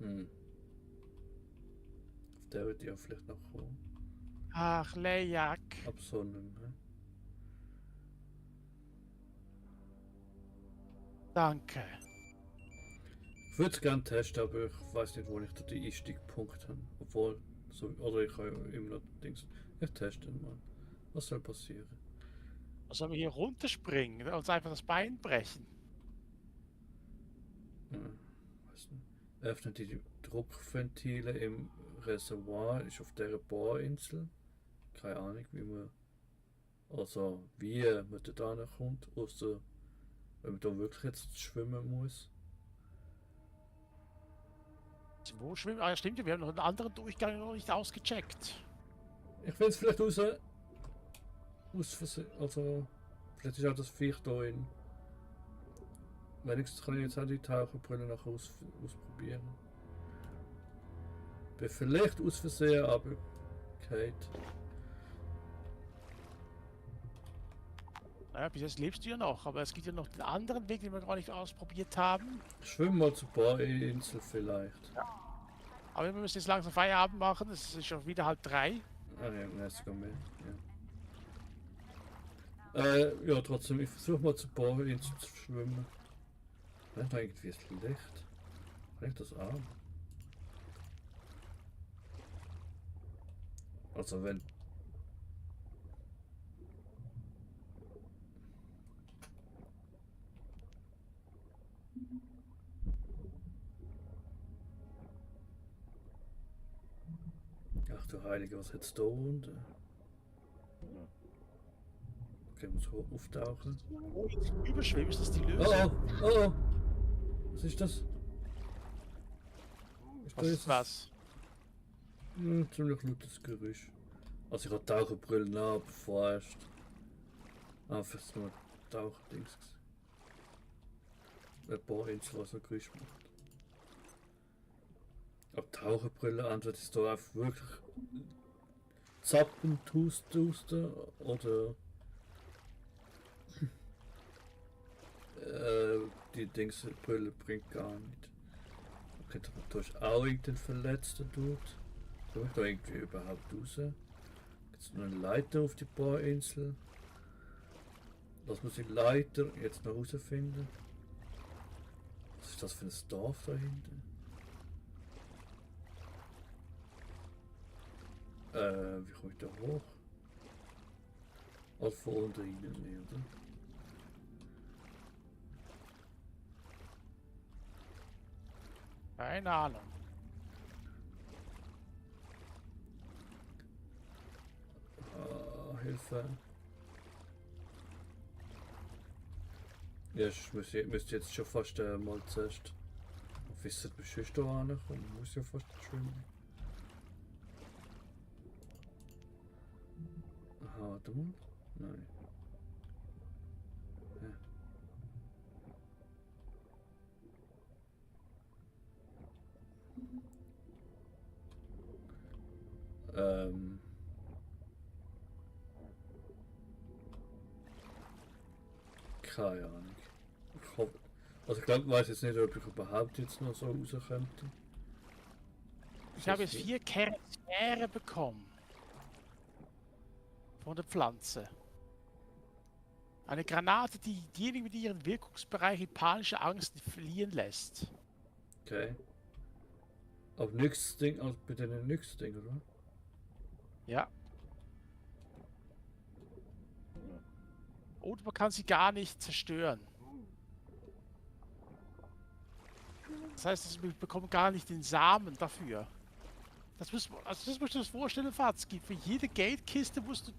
Auf der wird ja vielleicht noch kommen. Ach, Lejak. Absonnen, ne? Danke. Ich würde es gerne testen, aber ich weiß nicht, wo ich da die Einstiegspunkte habe. Obwohl, so, oder ich kann ja immer noch Dings. Ich teste mal. Was soll passieren? Sollen wir hier runterspringen und uns einfach das Bein brechen? Ja, weiß nicht. Öffnet die Druckventile im Reservoir, ist auf dieser Bohrinsel. Keine Ahnung, wie man. Also, wie man da kommt, außer wenn man da wirklich jetzt schwimmen muss. Wo schwimmen? Ah, ja, stimmt, wir haben noch einen anderen Durchgang noch nicht ausgecheckt. Ich will es vielleicht aus Versehen. Also, vielleicht ist auch das Viech da in. Wenigstens kann ich jetzt auch die Taucherbrille nachher ausprobieren. Bin vielleicht aus Versehen, aber Kate. Naja, bis jetzt lebst du ja noch, aber es gibt ja noch den anderen Weg, den wir gar nicht ausprobiert haben. Schwimmen mal zur Bohrinsel vielleicht. Ja. Aber wir müssen jetzt langsam Feierabend machen, es ist schon wieder 2:30. Ah ja, nein, sogar mehr. Ja, trotzdem, ich versuche mal zur Bohrinsel zu schwimmen. Hat irgendwie das Licht? Kann ich das auch? Also wenn... Ach du Heilige, was hättest du da unten? muss hoch auftauchen. Oh, jetzt überschwimmen, ist das die Oh Lösung? oh, oh oh. Was ist das? Was ist was? Ziemlich lautes Geräusch. Also ich habe Taucherbrillen an, bevor erst. Einfach nur Tauchdings. Ein paar Inseln, was so Geräusch macht. Aber Taucherbrille antwort ist da einfach wirklich zappen, tusten oder die Dingsbrille bringt gar nicht. Okay, da ist auch irgendein Verletzter dort. Komme ich da irgendwie überhaupt raus? Gibt es noch eine Leiter auf die Bohrinsel? Das muss ich Leiter jetzt noch herausfinden. Was ist das für ein Dorf da hinten? Wie komme ich da hoch? Also von unten rein, nee, oder? Keine Ahnung. Hilfe. Ja, ich müsste jetzt schon fast mal zuerst wissen, wie ich da ankomme. Ich muss ja fast schwimmen. Aha, warte mal. Nein. Ja. Keine Ahnung. Ich hoffe, also ich glaube, ich weiß jetzt nicht, ob ich überhaupt jetzt noch so rauskommt. Ich habe jetzt 4 Charaktere bekommen. Von der Pflanze. Eine Granate, die diejenigen mit ihren Wirkungsbereich in panische Angst verlieren lässt. Okay. Aber nix Ding, also bei denen nix Ding, oder? Ja. Und man kann sie gar nicht zerstören. Das heißt, wir bekommen gar nicht den Samen dafür. Das musst du dir vorstellen, Fatzki. Für jede Geldkiste musst du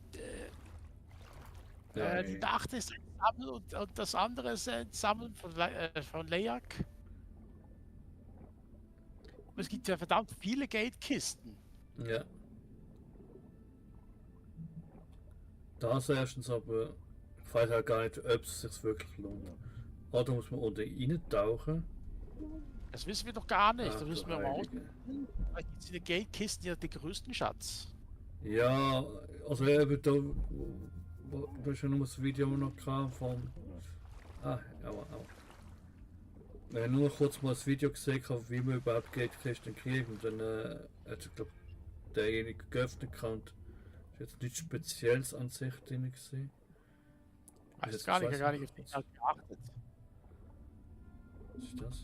die Nacht ist sammeln und das andere ist sammeln von Leyak. Es gibt ja verdammt viele Geldkisten. Ja. Das erstens, aber ich weiß halt gar nicht, ob es sich wirklich lohnt. Oder muss man unten rein tauchen? Das wissen wir doch gar nicht. Ach, Das müssen du wir mal aus. Heilige. Vielleicht gibt es in den Geldkisten ja den größten Schatz. Ja, also eben da ist ja nur das Video noch gehabt vom. Ah, ja. Wir haben nur kurz mal das Video gesehen, wie man überhaupt Geldkisten kriegt und dann hat sich, glaube derjenige geöffnet kann. Ist jetzt nichts Spezielles an sich drin gesehen. Weiß gar nicht, gar nicht auf den Inhalt geachtet. Was ist das?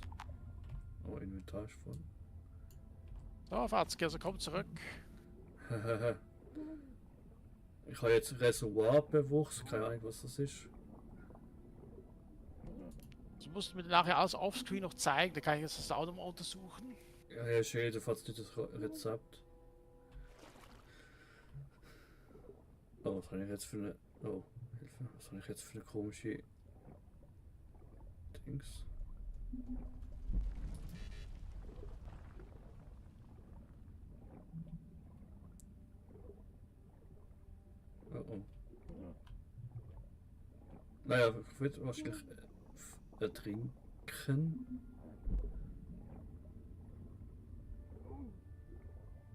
Oh, Inventar ist voll. So, Fatzki, also komm zurück. Ich habe jetzt Reservoirbewuchs, keine Ahnung was das ist. Das musst du mir nachher alles offscreen noch zeigen, dann kann ich jetzt das auch nochmal untersuchen. Ja, ist jedenfalls nicht das Rezept. Oh, was habe ich jetzt für eine. Oh, Hilfe. Was habe ich jetzt für eine komische Dings? Oh. Naja, ich würde wahrscheinlich ertrinken.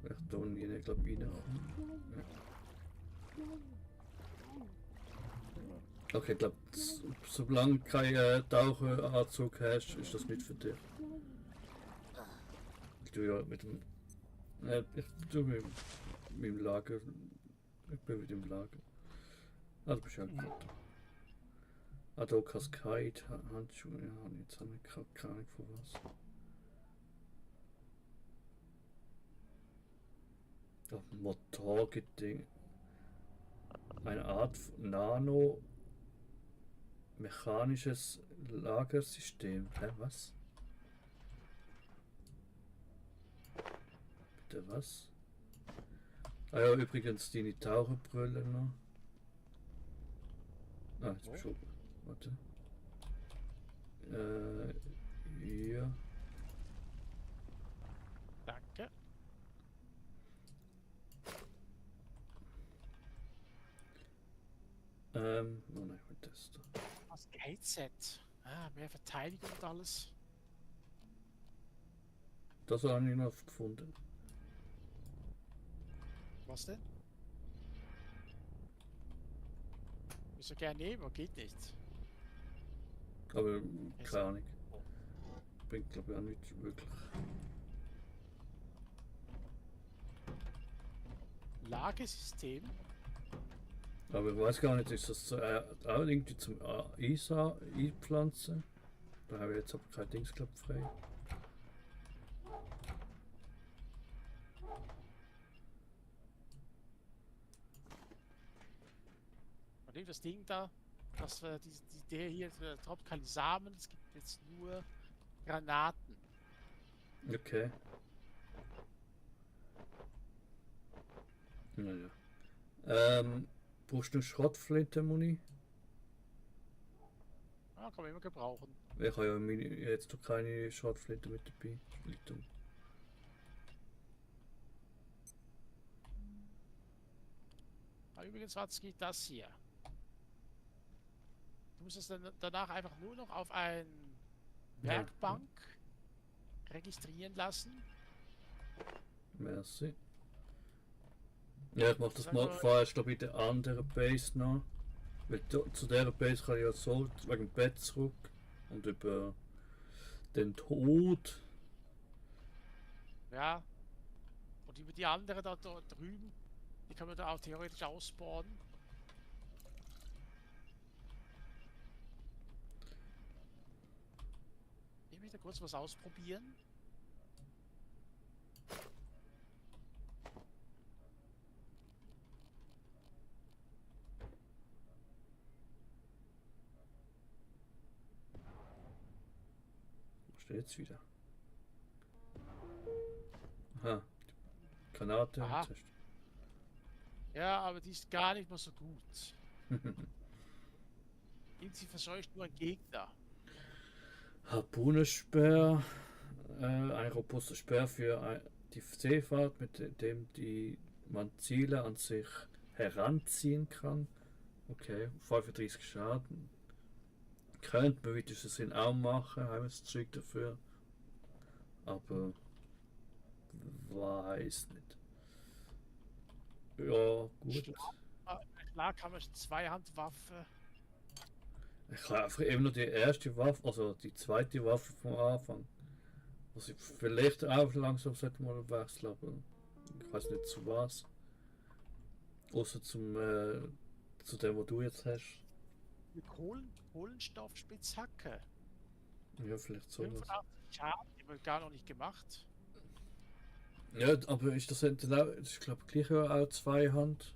Ich da nie, ich glaube, reinkommen. Ja. Okay, ich glaube, solange du keinen Taucheranzug hast, ist das nicht für dich. Ich tue ja mit dem. Ich tue mit dem Lager. Ich bin mit dem Lager. Ah, du bist ja gut. Ah, da Cascade, Handschuhe, ja, jetzt habe ich keine Ahnung von was. Ja, Motorgeding. Eine Art Nano mechanisches Lagersystem. Hä, was? Bitte was? Ah ja, übrigens die Taucherbrille noch. Ah, jetzt geschoben. Warte. Ja. Danke. Oh nein, ich will das da. Das Gate-Set. Ah, mehr Verteidigung und alles. Das habe ich noch gefunden. Was denn? Ich so gerne nehmen, aber geht nicht. Aber keine Ahnung. Bringt glaube ich auch nicht wirklich. Lagesystem. Aber ich weiß gar nicht, ist das auch irgendwie zum Einpflanzen? Da habe ich jetzt aber kein Dings glaub, frei. Und eben das Ding da, dass wir der hier droppt keine Samen, es gibt jetzt nur Granaten. Okay. Naja. Brauchst du Schrottflinte, Muni? Ah, kann man immer gebrauchen. Ich habe ja jetzt doch keine Schrottflinte mit dabei. Liegt dumm. Aber übrigens, was geht das hier? Du musst es dann danach einfach nur noch auf ein Werkbank registrieren lassen. Merci. Ja, ich mach das mal vorerst bei der anderen Base noch. Weil zu dieser Base kann ich ja so wegen dem Bett zurück und über den Tod. Ja. Und über die andere da drüben, die können wir da auch theoretisch ausbauen. Ich möchte kurz was ausprobieren. Was steht jetzt wieder? Aha. Granate. Aha. Ja, aber die ist gar nicht mal so gut. Sie verseucht nur einen Gegner. Harpunensperr. Ein robuster Speer für die Seefahrt, mit dem man Ziele an sich heranziehen kann. Okay, 35 Schaden. Könnte man wieder Sinn auch machen, haben wir das Zeug dafür. Aber weiß nicht. Ja, gut. Klar kann man Zweihandwaffe. Ich habe einfach eben nur die erste Waffe, also die zweite Waffe vom Anfang. Was ich vielleicht auch langsam sollte mal wechseln, aber ich weiß nicht zu was. Außer zu dem, was du jetzt hast. Eine Kohlenstoffspitzhacke. Ja, vielleicht so was. 85 Schaden, die wird gar noch nicht gemacht. Ja, aber ist das entweder, ich glaube gleich auch Zweihand.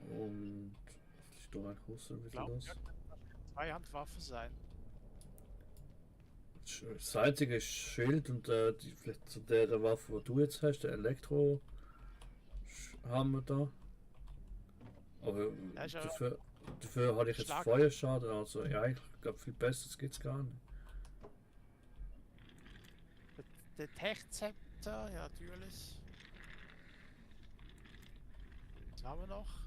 Und was ist da eigentlich raus? Wie viel los? Ja, Zweihandwaffe sein. Das einzige ist Schild und vielleicht zu der Waffe, die du jetzt hast, der Elektro Hammer da. Aber Ja, dafür hatte ich jetzt Feuerschaden, also ja, ich glaube viel Besseres geht's gar nicht. Der Tech-Zepter, ja natürlich. Was haben wir noch?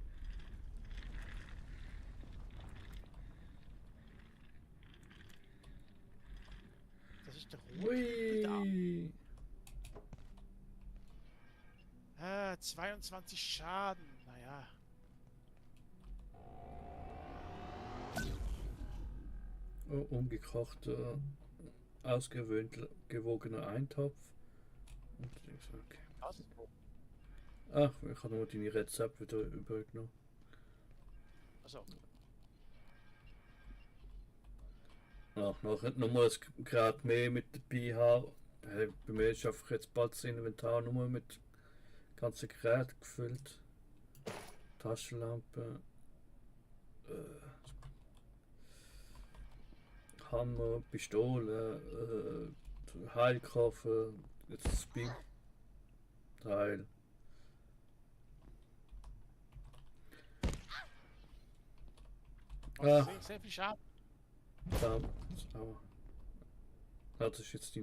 Das ist der rote. 22 Schaden, naja. Oh, umgekochter, ausgewogener Eintopf. Und okay. Ach, ich habe nur deine Rezept wieder übergenommen. Achso. Ach, nachher nochmal ein Grad mehr mit dabei haben. Hey, bei mir ist einfach jetzt bald das Inventar nur mit ganzen Geräten gefüllt. Taschenlampe. Hammer, Pistole, Heilkoffer, jetzt das Speed-Teil. Ah. Sehr, sehr viel Schaden. Da, aber. Das ist jetzt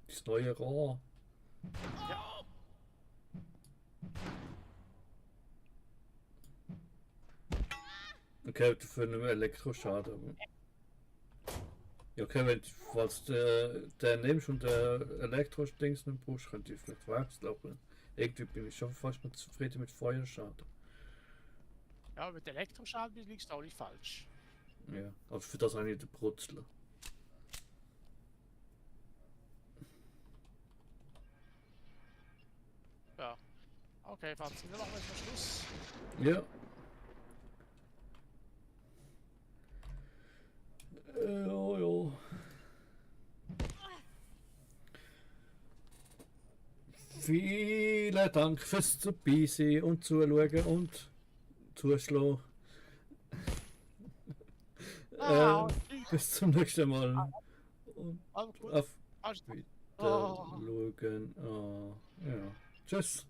das neue Rohr. Ja. Okay, für einen Elektroschaden. Ja, okay, wenn du falls der nimmst und der Elektro-Dings nicht brauchst, könnte ich vielleicht wechseln, aber irgendwie bin ich schon fast nicht zufrieden mit Feuerschaden. Ja, mit Elektroschaden liegst du auch nicht falsch. Ja, aber für das habe ich den Brutzler. Ja. Okay, Franz, dann machen wir jetzt mal Schluss. Ja. Ja, ja. Vielen Dank fürs dabei sein und zuschauen und zuschlagen. Bis zum nächsten Mal. Und Also gut. auf Also, Wiederschauen. Ja. Tschüss.